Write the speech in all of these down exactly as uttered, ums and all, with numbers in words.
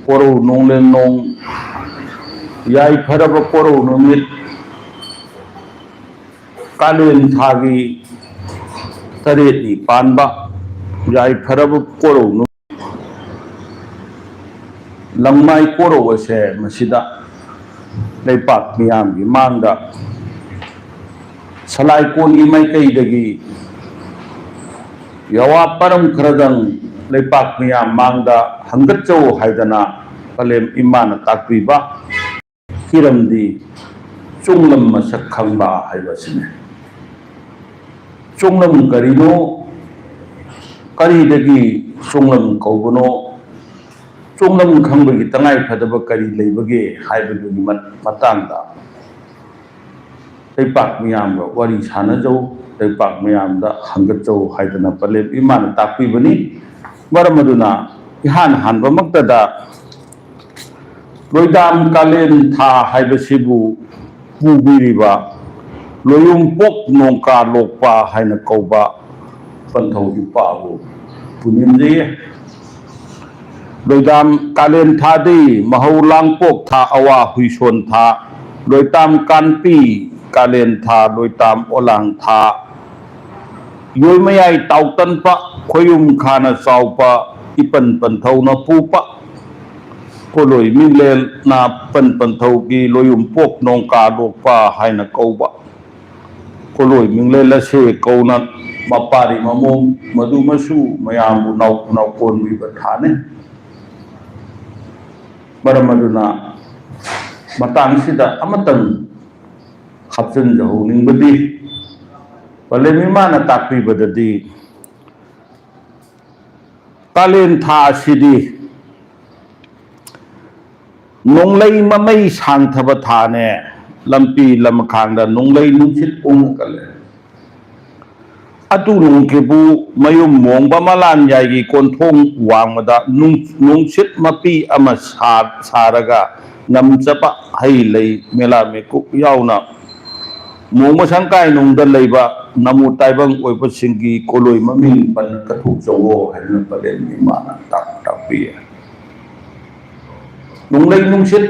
ꯀꯣꯔꯧ ꯅꯣꯡꯂꯦꯟ ꯅꯣꯡ, ꯌꯥꯏꯐꯔꯕ ꯀꯣꯔꯧ ꯅꯨꯃꯤꯠ, ꯀꯥꯂꯦꯟ ꯊꯥꯒꯤ ꯇꯔꯦꯠꯅꯤ ꯄꯥꯟꯕ ꯌꯥꯏꯐꯔꯕ ꯀꯣꯔꯧ ꯅꯨꯃꯤꯠ, ꯂꯪꯃꯥꯏ ꯀꯣꯔꯧ ꯑꯁꯦ ꯃꯁꯤꯗ ꯂꯩꯄꯥꯛ ꯃꯤꯌꯥꯝꯒꯤ ꯃꯥꯡꯗ ꯁꯂꯥꯏ ꯀꯣꯟꯒꯤ ꯃꯥꯏꯀꯩꯗꯒꯤ ꯌꯥꯋꯥ ꯄꯔꯝ ꯈꯔꯗꯪ ꯂꯩꯄꯥꯛ ꯃꯤꯌꯥꯝ ꯃꯥꯡꯗ ꯍꯪꯒꯠꯆꯧ ꯍꯥꯏꯗꯅ ꯄꯂꯦꯝ ꯏꯃꯥꯅ ꯇꯥꯛꯄꯤꯕ ꯍꯤꯔꯝꯗꯤ ꯆꯣꯡꯂꯝ ꯃꯁꯛ ꯈꯪꯕ ꯍꯥꯏꯕꯁꯤꯅꯤ꯫ ꯆꯣꯡꯂꯝ ꯀꯔꯤꯅꯣ? ꯀꯔꯤꯗꯒꯤ ꯆꯣꯡꯂꯝ ꯀꯧꯕꯅꯣ? ꯆꯣꯡꯂꯝ ꯈꯪꯕꯒꯤ ꯇꯉꯥꯏꯐꯗꯕ ꯀꯔꯤ ꯂꯩꯕꯒꯦ ꯍꯥꯏꯕꯗꯨꯒꯤ ꯃꯠ-, ꯃꯇꯥꯡꯗ ꯂꯩꯄꯥꯛ ꯃꯤꯌꯥꯝꯒ ꯋꯥꯔꯤ ꯁꯥꯟꯅꯖꯧ, ꯂꯩꯄꯥꯛ ꯃꯤꯌꯥꯝꯗ ꯍꯪꯒꯠꯆꯧ ꯍꯥꯏꯗꯅ ꯄꯂꯦꯝ ꯏꯃꯥꯅ ꯇꯥꯛꯄꯤꯕꯅꯤ꯫ ꯃꯔꯝ ꯑꯗꯨꯅ ꯏꯍꯥꯟ ꯍꯥꯟꯕꯃꯛꯇꯗ ꯂꯣꯏꯗꯥꯝ ꯀꯥꯂꯦꯟ ꯊꯥ ꯍꯥꯏꯕꯁꯤꯕꯨ ꯄꯨꯕꯤꯔꯤꯕ ꯂꯣꯌꯨꯝꯄꯣꯛ ꯅꯣꯡꯀꯥ ꯂꯣꯛꯄ ꯍꯥꯏꯅ ꯀꯧꯕ ꯄꯟꯊꯧ ꯏꯄꯥꯕꯨ ꯄꯨꯅꯤꯡꯖꯩ꯫ ꯂꯣꯏꯗꯥꯝ ꯀꯥꯂꯦꯟ ꯊꯥꯗꯤ ꯃꯍꯧ ꯂꯥꯡꯄꯣꯛ ꯊꯥ, ꯑꯋꯥ ꯍꯨꯏꯁꯣꯟ ꯊꯥ, ꯂꯣꯏꯇꯥꯝ ꯀꯥꯟꯄꯤ ꯀꯥꯂꯦꯟ ꯊꯥ, ꯂꯣꯏꯇꯥꯝ ꯑꯣꯂꯥꯡ ꯊꯥ, ꯌꯣꯏꯃꯌꯥꯏ ꯇꯥꯎꯇꯟꯄ, ꯈꯣꯌꯨꯝ ꯈꯥꯅ ꯆꯥꯎꯄ, ꯏꯄꯟ ꯄꯟꯊꯧꯅ ꯄꯨꯄ, ꯀꯣꯂꯣꯏ ꯃꯤꯡꯂꯦꯜꯅ ꯄꯟ ꯄꯟꯊꯧꯒꯤ ꯂꯣꯌꯨꯝꯄꯣꯛ ꯅꯣꯡꯀꯥ ꯂꯣꯛꯄ ꯍꯥꯏꯅ ꯀꯧꯕ꯫ ꯀꯣꯂꯣꯏ ꯃꯤꯡꯂꯦꯜ ꯑꯁꯤ ꯀꯧꯅ ꯃꯄꯥꯔꯤ ꯃꯃꯣꯝ ꯃꯗꯨꯃꯁꯨ ꯃꯌꯥꯝꯕꯨ ꯅꯥꯎ-, ꯅꯥꯎꯀꯣꯟꯕꯤꯕ ꯊꯥꯅꯤ꯫ ꯃꯔꯝ ꯑꯗꯨꯅ ꯃꯇꯥꯡꯁꯤꯗ ꯑꯃꯇꯪ ꯍꯥꯞꯆꯤꯟꯖꯍꯧꯅꯤꯡꯕꯗꯤ, ꯄꯂꯦꯝ ꯏꯃꯥꯅ ꯇꯥꯛꯄꯤꯕꯗꯗꯤ ꯀꯥꯂꯦꯟ ꯊꯥ ꯑꯁꯤꯗꯤ ꯅꯣꯡꯂꯩ ꯃꯃꯩ ꯁꯥꯡꯊꯕ ꯊꯥꯅꯦ꯫ ꯂꯝꯄꯤ ꯂꯝꯈꯥꯡꯗ ꯅꯣꯡꯂꯩ ꯅꯨꯡꯁꯤꯠ ꯎꯡꯉꯒ ꯂꯩ꯫ ꯑꯗꯨ ꯅꯣꯡꯀꯤꯕꯨ ꯃꯌꯨꯝ ꯃꯣꯡꯕ ꯃꯂꯥꯟ ꯌꯥꯏꯒꯤ ꯀꯣꯟꯊꯣꯡ ꯋꯥꯡꯃꯗ ꯅꯨꯡ-, ꯅꯨꯡꯁꯤꯠ ꯃꯄꯤ ꯑꯃ ꯁꯥ-, ꯁꯥꯔꯒ ꯉꯝꯖꯕ ꯍꯩ ꯂꯩ ꯃꯦꯂꯥ ꯃꯤꯀꯨꯞ ꯌꯥꯎꯅ ꯃꯣꯡꯕ ꯁꯪꯀꯥꯏꯅꯨꯡꯗ ꯂꯩꯕ ꯅꯃꯨ ꯇꯥꯏꯕꯪ ꯑꯣꯏꯕꯁꯤꯡꯒꯤ ꯀꯣꯂꯣꯏ ꯃꯃꯤꯡ ꯄꯟꯅ ꯀꯠꯊꯣꯛꯆꯧꯋꯣ ꯍꯥꯏꯗꯨꯅ ꯄꯂꯦꯝ ꯏꯃꯥꯅ ꯇꯥꯛ-, ꯇꯥꯛꯄꯤ꯫ ꯅꯣꯡꯂꯩ ꯅꯨꯡꯁꯤꯠ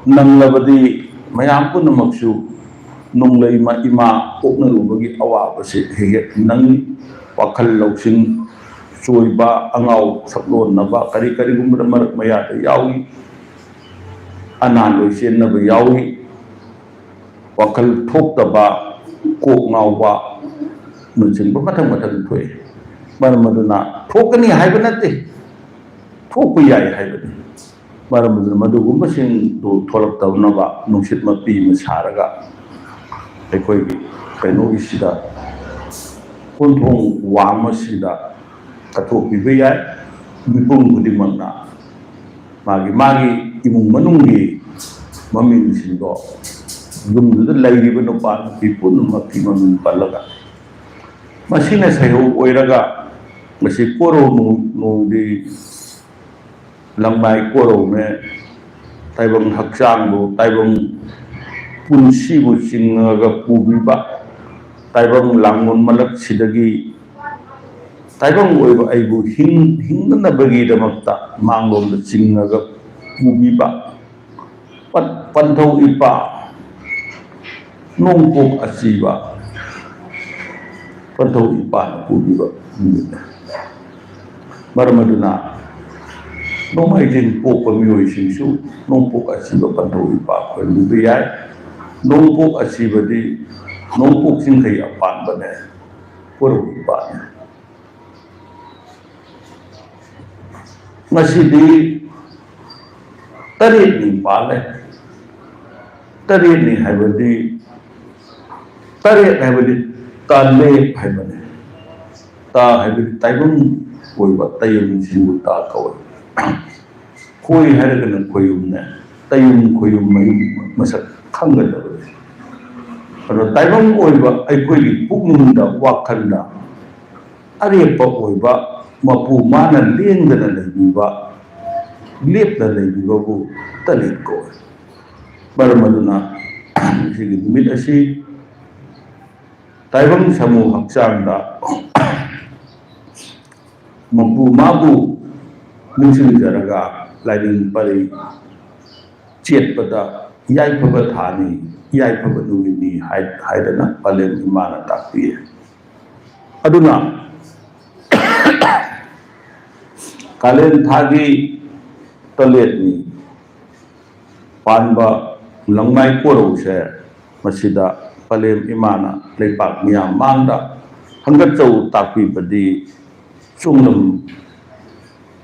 ꯅꯪꯂꯕꯗꯤ ꯃꯌꯥꯝ ꯄꯨꯝꯅꯃꯛꯁꯨ ꯅꯣꯡꯂꯩ ꯃ-, ꯏꯃꯥ ꯄꯣꯛꯅꯔꯨꯕꯒꯤ ꯑꯋꯥꯕꯁꯤ ꯍꯦꯛ ꯍꯦꯛ ꯅꯪꯏ꯫ ꯋꯥꯈꯜ ꯂꯧꯁꯤꯡ ꯆꯣꯏꯕ, ꯑꯉꯥꯎ ꯁꯛꯂꯣꯟꯅꯕ ꯀꯔꯤ ꯀꯔꯤꯒꯨꯝꯕꯗ ꯃꯔꯛ ꯃꯌꯥꯗ ꯌꯥꯎꯏ꯫ ꯑꯅꯥ ꯂꯣꯏ ꯆꯦꯟꯅꯕ ꯌꯥꯎꯏ꯫ ꯋꯥꯈꯜ ꯊꯣꯛꯇꯕ, ꯀꯣꯛ ꯉꯥꯎꯕ, ꯅꯆꯤꯡꯕ ꯃꯊꯪ ꯃꯊꯪ ꯊꯣꯛꯏ꯫ ꯃꯔꯝ ꯑꯗꯨꯅ ꯊꯣꯛꯀꯅꯤ ꯍꯥꯏꯕ ꯅꯠꯇꯦ, ꯊꯣꯛꯄ ꯌꯥꯏ ꯍꯥꯏꯕꯅꯤ꯫ ꯃꯔꯝ ꯑꯗꯨꯅ ꯃꯗꯨꯒꯨꯝꯕꯁꯤꯡꯗꯨ ꯊꯣꯛꯂꯛꯇꯅꯕ ꯅꯨꯡꯁꯤꯠ ꯃꯄꯤ ꯑꯃ ꯁꯥꯔꯒ ꯑꯩꯈꯣꯏꯒꯤ ꯀꯩꯅꯣꯒꯤꯁꯤꯗ, ꯀꯣꯟꯊꯣꯡ ꯋꯥꯡꯃꯁꯤꯗ ꯀꯠꯊꯣꯛꯄꯤꯕ ꯌꯥꯏ꯫ ꯃꯤꯄꯨꯝ ꯈꯨꯗꯤꯡꯃꯛꯅ ꯃꯥꯒꯤ ꯃꯥꯒꯤ ꯏꯃꯨꯡ ꯃꯅꯨꯡꯒꯤ ꯃꯃꯤꯡꯁꯤꯡꯗꯣ, ꯌꯨꯝꯗꯨꯗ ꯂꯩꯔꯤꯕ ꯅꯨꯄꯥ ꯅꯨꯄꯤ ꯄꯨꯝꯅꯃꯛꯀꯤ ꯃꯃꯤꯡ ꯄꯜꯂꯒ, ꯃꯁꯤꯅ ꯁꯩꯍꯧ ꯑꯣꯏꯔꯒ, ꯃꯁꯤ ꯀꯣꯔꯧ ꯅꯣꯡ-, ꯅꯣꯡꯗꯤ ꯂꯪꯃꯥꯏ ꯀꯣꯔꯧꯃꯦ, ꯇꯥꯏꯕꯪ ꯍꯛꯆꯥꯡꯕꯨ, ꯇꯥꯏꯕꯪ ꯄꯨꯟꯁꯤꯕꯨ ꯆꯤꯡꯉꯒ ꯄꯨꯕꯤꯕ, ꯇꯥꯏꯕꯪ ꯂꯥꯡꯕꯟ ꯃꯔꯛꯁꯤꯗꯒꯤ ꯇꯥꯏꯕꯪ ꯑꯣꯏꯕ ꯑꯩꯕꯨ ꯍꯤꯡ-, ꯍꯤꯡꯅꯅꯕꯒꯤꯗꯃꯛꯇ ꯃꯥꯡꯂꯣꯝꯗ ꯆꯤꯡꯉꯒ ꯄꯨꯕꯤꯕ ꯄꯟ-, ꯄꯟꯊꯧ ꯏꯄꯥ, ꯅꯣꯡꯄꯣꯛ ꯑꯁꯤꯕ ꯄꯟꯊꯧ ꯏꯄꯥꯅ ꯄꯨꯕꯤꯕ ꯅꯨꯃꯤꯠꯅꯤ꯫ ꯃꯔꯝ ꯑꯗꯨꯅ ꯅꯣꯡꯃꯥꯏꯖꯤꯡ ꯄꯣꯛꯄ ꯃꯤꯑꯣꯏꯁꯤꯡꯁꯨ ꯅꯣꯡꯄꯣꯛ ꯑꯁꯤꯕ ꯄꯟꯊꯧ ꯏꯄꯥ ꯈꯣꯏꯔꯝꯕꯤꯕ ꯌꯥꯏ꯫ ꯅꯣꯡꯄꯣꯛ ꯑꯁꯤꯕꯗꯤ ꯅꯣꯡꯄꯣꯛ ꯆꯤꯡꯈꯩ ꯑꯄꯥꯟꯕꯅꯦ, ꯀꯣꯔꯧ ꯏꯄꯥꯅꯦ꯫ ꯉꯁꯤꯗꯤ ꯇꯔꯦꯠꯅꯤ ꯄꯥꯜꯂꯦ꯫ ꯇꯔꯦꯠꯅꯤ ꯍꯥꯏꯕꯗꯤ, ꯇꯔꯦꯠ ꯍꯥꯏꯕꯗꯤ ꯇꯥꯂꯦꯞ ꯍꯥꯏꯕꯅꯤ꯫ ꯇꯥ ꯍꯥꯏꯕꯗꯤ ꯇꯥꯏꯕꯪ ꯑꯣꯏꯕ ꯇꯥꯏꯕꯪꯁꯤꯡꯕꯨ ꯇꯥ ꯀꯧꯏ꯫ ꯈꯣꯏ ꯍꯥꯏꯔꯒꯅ ꯈꯣꯏꯌꯨꯝꯅꯦ꯫ ꯇꯥꯏꯌꯨꯝ ꯈꯣꯏꯌꯨꯝ ꯃꯌꯨꯝ ꯃꯁꯛ ꯈꯪꯒꯗꯕꯅꯤ꯫ ꯑꯗꯣ ꯇꯥꯏꯕꯪ ꯑꯣꯏꯕ ꯑꯩꯈꯣꯏꯒꯤ ꯄꯨꯛꯅꯤꯡꯗ, ꯋꯥꯈꯜꯗ ꯑꯔꯦꯞꯄ ꯑꯣꯏꯕ ꯃꯄꯨ ꯃꯥꯅ ꯂꯦꯡꯗꯅ ꯂꯩꯕꯤꯕ, ꯂꯦꯞꯅ ꯂꯩꯕꯤꯕꯕꯨ ꯇꯔꯦꯠ ꯀꯧꯏ꯫ ꯃꯔꯝ ꯑꯗꯨꯅ ꯉꯁꯤꯒꯤ ꯅꯨꯃꯤꯠ ꯑꯁꯤ ꯇꯥꯏꯕꯪ ꯁꯥꯃꯨ ꯍꯛꯆꯥꯡꯗ ꯃꯄꯨ ꯃꯥꯕꯨ ꯅꯤꯡꯁꯤꯡꯖꯔꯒ, ꯂꯥꯏꯅꯤꯡ ꯄꯔꯩ ꯆꯦꯠꯄꯗ ꯌꯥꯏꯐꯕ ꯊꯥꯅꯤ, ꯌꯥꯏꯐꯕ ꯅꯨꯃꯤꯠꯅꯤ ꯍꯥꯏ-, ꯍꯥꯏꯗꯅ ꯄꯂꯦꯝ ꯏꯃꯥꯅ ꯇꯥꯛꯄꯤꯌꯦ꯫ ꯑꯗꯨꯅ ꯀꯥꯂꯦꯟ ꯊꯥꯒꯤ ꯇꯔꯦꯠꯅꯤ ꯄꯥꯟꯕ ꯂꯪꯃꯥꯏ ꯀꯣꯔꯧꯁꯦ, ꯃꯁꯤꯗ ꯄꯂꯦꯝ ꯏꯃꯥꯅ ꯂꯩꯄꯥꯛ ꯃꯤꯌꯥꯝ ꯃꯥꯡꯗ ꯍꯪꯒꯠꯆꯧ ꯇꯥꯛꯄꯤꯕꯗꯤ ꯆꯣꯡꯂꯝ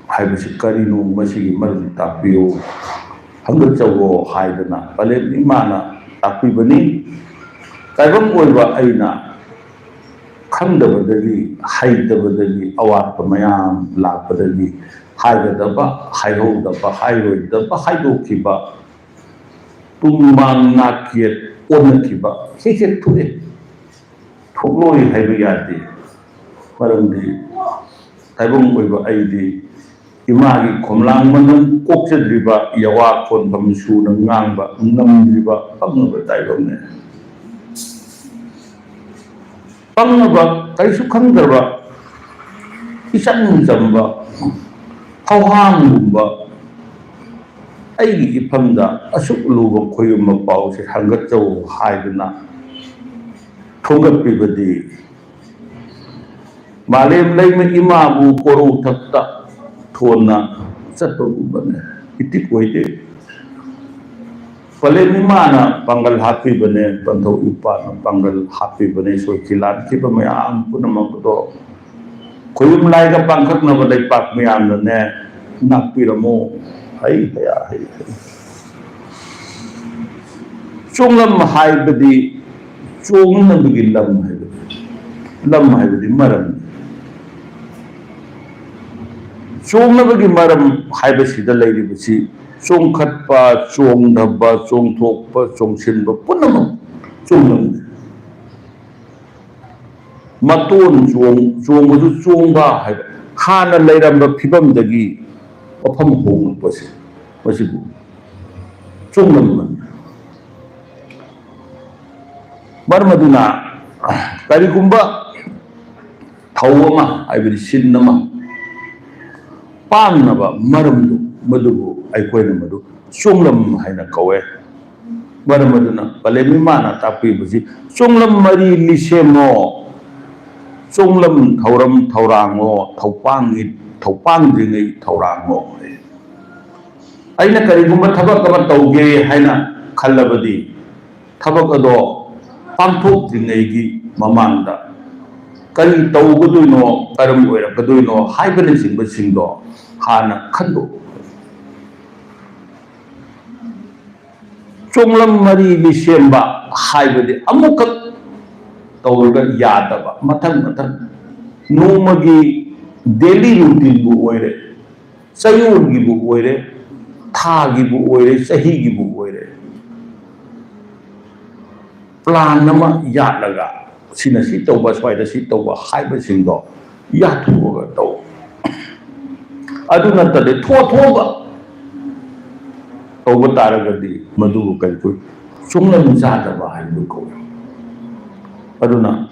ꯍꯥꯏꯕꯁꯤ ꯀꯔꯤꯅꯣ, ꯃꯁꯤꯒꯤ ꯃꯔꯝ ꯇꯥꯛꯄꯤꯌꯨ, ꯍꯪꯒꯠꯆꯧꯋꯣ ꯍꯥꯏꯗꯅ ꯄꯂꯦꯝ ꯏꯃꯥꯅ ꯇꯥꯛꯄꯤꯕꯅꯤ꯫ ꯇꯥꯏꯕꯪ ꯑꯣꯏꯕ ꯑꯩꯅ ꯈꯪꯗꯕꯗꯒꯤ, ꯍꯩꯇꯕꯗꯒꯤ, ꯑꯋꯥꯠꯄ ꯃꯌꯥꯝ ꯂꯥꯛꯄꯗꯒꯤ ꯍꯥꯏꯒꯗꯕ, ꯍꯥꯏꯍꯧꯗꯕ, ꯍꯥꯏꯔꯣꯏꯗꯕ, ꯍꯥꯏꯗꯣꯛꯈꯤꯕ, ꯇꯨꯡꯃꯥꯡ ꯅꯥꯀꯦꯠ ꯑꯣꯟꯅꯈꯤꯕ ꯍꯦꯛ ꯍꯦꯛ ꯊꯣꯛꯑꯦ꯫ ꯊꯣꯛꯂꯣꯏ ꯍꯥꯏꯕ ꯌꯥꯗꯦ꯫ ꯃꯔꯝꯗꯤ ꯇꯥꯏꯕꯪ ꯑꯣꯏꯕ ꯑꯩꯗꯤ ꯏꯃꯥꯒꯤ ꯈꯣꯝꯂꯥꯡ ꯃꯅꯨꯡ ꯀꯣꯛꯆꯗ꯭ꯔꯤꯕ, ꯌꯋꯥ ꯈꯣꯟꯐꯝ ꯁꯨꯅ ꯉꯥꯡꯕ ꯉꯝꯗ꯭ꯔꯤꯕ ꯄꯪꯂꯕ ꯇꯥꯏꯕꯪꯅꯦ꯫ ꯄꯪꯂꯕ, ꯀꯔꯤꯁꯨ ꯈꯪꯗ꯭ꯔꯕ, ꯏꯆꯝ ꯆꯝꯕ, ꯐꯧꯍꯥꯝꯒꯨꯝꯕ ꯑꯩꯒꯤ ꯏꯐꯝꯗ ꯑꯁꯨꯛ ꯂꯨꯕ ꯈꯣꯏꯌꯨꯝꯕ ꯄꯥꯎꯁꯦ ꯍꯪꯒꯠꯆꯧ ꯍꯥꯏꯗꯨꯅ ꯊꯣꯡꯒꯠꯄꯤꯕꯗꯤ ꯃꯥꯂꯦꯝ ꯂꯩꯃ ꯏꯃꯥꯕꯨ ꯀꯣꯔꯧꯊꯛꯇ ꯊꯣꯟꯅ ꯆꯠꯄꯒꯨꯝꯕꯅꯦ꯫ ꯏꯇꯤꯛ ꯑꯣꯏꯗꯦ꯫ ꯄꯂꯦꯝ ꯏꯃꯥꯅ ꯄꯥꯡꯒꯜ ꯍꯥꯞꯄꯤꯕꯅꯦ, ꯄꯟꯊꯧ ꯏꯄꯥꯅ ꯄꯥꯡꯒꯜ ꯍꯥꯞꯄꯤꯕꯅꯦ, ꯁꯣꯏꯈꯤ ꯂꯥꯟꯈꯤꯕ ꯃꯌꯥꯝ ꯄꯨꯝꯅꯃꯛꯇꯣ ꯈꯣꯏꯌꯨꯝ ꯂꯥꯏꯒ ꯄꯥꯡꯈꯛꯅꯕ ꯂꯩꯄꯥꯛ ꯃꯌꯥꯝꯅꯅꯦ ꯉꯥꯛꯄꯤꯔꯝꯃꯣ꯫ ꯍꯩ ꯍꯌꯥ ꯍꯩ ꯍꯩ꯫ ꯆꯣꯡꯂꯝ ꯍꯥꯏꯕꯗꯤ ꯆꯣꯡꯅꯕꯒꯤ ꯂꯝ ꯍꯥꯏꯕꯅꯤ꯫ ꯂꯝ ꯍꯥꯏꯕꯗꯤ ꯃꯔꯝꯅꯤ꯫ ꯆꯣꯡꯅꯕꯒꯤ ꯃꯔꯝ ꯍꯥꯏꯕꯁꯤꯗ ꯂꯩꯔꯤꯕꯁꯤ ꯆꯣꯡꯈꯠꯄ, ꯆꯣꯡꯊꯕ, ꯆꯣꯡꯊꯣꯛꯄ, ꯆꯣꯡꯁꯤꯟꯕ ꯄꯨꯝꯅꯃꯛ ꯆꯣꯡꯂꯝꯅꯤ꯫ ꯃꯇꯣꯟ ꯆꯣꯡ-, ꯆꯣꯡꯕꯁꯨ ꯆꯣꯡꯕ ꯍꯥꯏꯕ, ꯍꯥꯟꯅ ꯂꯩꯔꯝꯕ ꯐꯤꯕꯝꯗꯒꯤ ꯃꯐꯝ ꯍꯣꯡꯂꯛꯄꯁꯦ, ꯃꯁꯤꯕꯨ ꯆꯣꯡꯂꯝꯕꯅꯤ꯫ ꯃꯔꯝ ꯑꯗꯨꯅ ꯀꯔꯤꯒꯨꯝꯕ ꯊꯧ ꯑꯃ, ꯍꯥꯏꯕꯗꯤ ꯁꯤꯟ ꯑꯃ ꯄꯥꯡꯅꯕ ꯃꯔꯝꯗꯨ ꯃꯗꯨꯕꯨ ꯑꯩꯈꯣꯏꯅ ꯃꯗꯨ ꯆꯣꯡꯂꯝ ꯍꯥꯏꯅ ꯀꯧꯋꯦ꯫ ꯃꯔꯝ ꯑꯗꯨꯅ ꯄꯂꯦꯝ ꯏꯃꯥꯅ ꯇꯥꯛꯄꯤꯕꯁꯤ, "ꯆꯣꯡꯂꯝ ꯃꯔꯤ ꯂꯤꯁꯦꯝꯃꯣ, ꯆꯣꯡꯂꯝ ꯊꯧꯔꯝ ꯊꯧꯔꯥꯡꯉꯣ, ꯊꯧꯄꯥꯡꯉꯤ-, ꯊꯧꯄꯥꯡꯗ꯭ꯔꯤꯉꯩ ꯊꯧꯔꯥꯡꯉꯣ" ꯍꯥꯏ꯫ ꯑꯩꯅ ꯀꯔꯤꯒꯨꯝꯕ ꯊꯕꯛ ꯑꯃ ꯇꯧꯒꯦ ꯍꯥꯏꯅ ꯈꯜꯂꯕꯗꯤ, ꯊꯕꯛ ꯑꯗꯣ ꯄꯥꯡꯊꯣꯛꯇ꯭ꯔꯤꯉꯩꯒꯤ ꯃꯃꯥꯡꯗ ꯀꯔꯤ ꯇꯧꯒꯗꯣꯏꯅꯣ, ꯀꯔꯝ ꯑꯣꯏꯔꯛꯀꯗꯣꯏꯅꯣ ꯍꯥꯏꯕꯅꯆꯤꯡꯕꯁꯤꯡꯗꯣ ꯍꯥꯟꯅ ꯈꯟꯗꯣꯛꯎ꯫ ꯆꯣꯡꯂꯝ ꯃꯔꯤꯅꯤ ꯁꯦꯝꯕ ꯍꯥꯏꯕꯗꯤ ꯑꯃꯨꯛꯈꯛ ꯇꯧꯔꯒ ꯌꯥꯗꯕ, ꯃꯊꯪ ꯃꯊꯪ ꯅꯣꯡꯃꯒꯤ ꯗꯦꯂꯤ ꯔꯨꯇꯤꯟꯕꯨ ꯑꯣꯏꯔꯦ, ꯆꯌꯣꯜꯒꯤꯕꯨ ꯑꯣꯏꯔꯦ, ꯊꯥꯒꯤꯕꯨ ꯑꯣꯏꯔꯦ, ꯆꯍꯤꯒꯤꯕꯨ ꯑꯣꯏꯔꯦ, ꯄ꯭ꯂꯥꯟ ꯑꯃ ꯌꯥꯠꯂꯒ ꯁꯤꯅ ꯁꯤ ꯇꯧꯕ, ꯁ꯭ꯋꯥꯏꯗ ꯁꯤ ꯇꯧꯕ ꯍꯥꯏꯕꯁꯤꯡꯗꯣ ꯌꯥꯊꯣꯛꯑꯒ ꯇꯧ꯫ ꯑꯗꯨ ꯅꯠꯇꯗꯤ ꯊꯣꯛ ꯊꯣꯛꯑꯒ ꯇꯧꯕ ꯇꯥꯔꯒꯗꯤ ꯃꯗꯨꯕꯨ ꯀꯔꯤ ꯀꯧꯏ? ꯆꯣꯡꯂꯝ ꯆꯥꯗꯕ ꯍꯥꯏꯕꯗꯨ ꯀꯧꯏ꯫ ꯑꯗꯨꯅ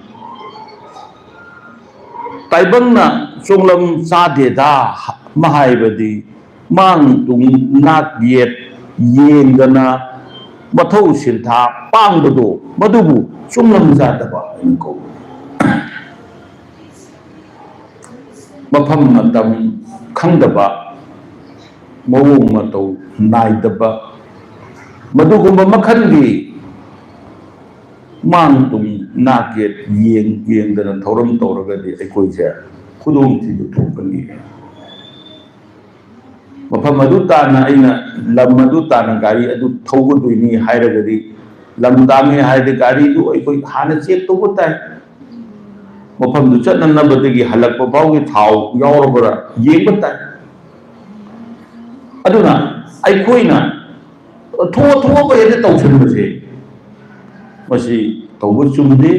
ꯇꯥꯏꯕꯪꯅ ꯆꯣꯡꯂꯝ ꯆꯥꯗꯦꯗ ꯑꯃ ꯍꯥꯏꯕꯗꯤ ꯃꯥꯡ ꯇꯨꯡ ꯅꯥꯛ ꯌꯦꯠ ꯌꯦꯡꯗꯅ ꯃꯊꯧ ꯁꯤꯟꯊꯥ ꯄꯥꯡꯕꯗꯣ ꯃꯗꯨꯕꯨ ꯆꯣꯡꯂꯝ ꯆꯥꯗꯕ ꯍꯥꯏꯅ ꯀꯧꯏ꯫ ꯃꯐꯝ ꯃꯇꯝ ꯈꯪꯗꯕ, ꯃꯑꯣꯡ ꯃꯇꯧ ꯅꯥꯏꯗꯕ, ꯃꯗꯨꯒꯨꯝꯕ ꯃꯈꯜꯒꯤ ꯃꯥꯡ ꯇꯨꯡ ꯅꯥꯛ ꯌꯦꯠ ꯌꯦꯡ ꯌꯦꯡꯗꯅ ꯊꯧꯔꯝ ꯇꯧꯔꯒꯗꯤ ꯑꯩꯈꯣꯏꯁꯦ ꯈꯨꯗꯣꯡꯊꯤꯕ ꯊꯣꯛꯀꯅꯤ꯫ ꯃꯐꯝ ꯑꯗꯨ ꯇꯥꯅ ꯑꯩꯅ ꯂꯝ ꯑꯗꯨ ꯇꯥꯅ ꯒꯥꯔꯤ ꯑꯗꯨ ꯊꯧꯒꯗꯣꯏꯅꯤ ꯍꯥꯏꯔꯒꯗꯤ ꯂꯝ ꯇꯥꯡꯉꯦ ꯍꯥꯏꯔꯗꯤ ꯒꯥꯔꯤꯗꯨ ꯑꯩꯈꯣꯏ ꯍꯥꯟꯅ ꯆꯦꯛ ꯇꯧꯕ ꯇꯥꯏ꯫ ꯃꯐꯝꯗꯨ ꯆꯠꯅꯅꯕꯗꯒꯤ ꯍꯜꯂꯛꯄ ꯐꯥꯎꯒꯤ ꯊꯥꯎ ꯌꯥꯎꯔꯕ꯭ꯔꯥ ꯌꯦꯡꯕ ꯇꯥꯏ꯫ ꯑꯗꯨꯅ ꯑꯩꯈꯣꯏꯅ ꯊꯣꯛꯑ ꯊꯣꯛꯑꯕ ꯍꯦꯛꯇ ꯇꯧꯁꯤꯟꯕꯁꯦ ꯃꯁꯤ ꯇꯧꯕ ꯆꯨꯝꯗꯦ꯫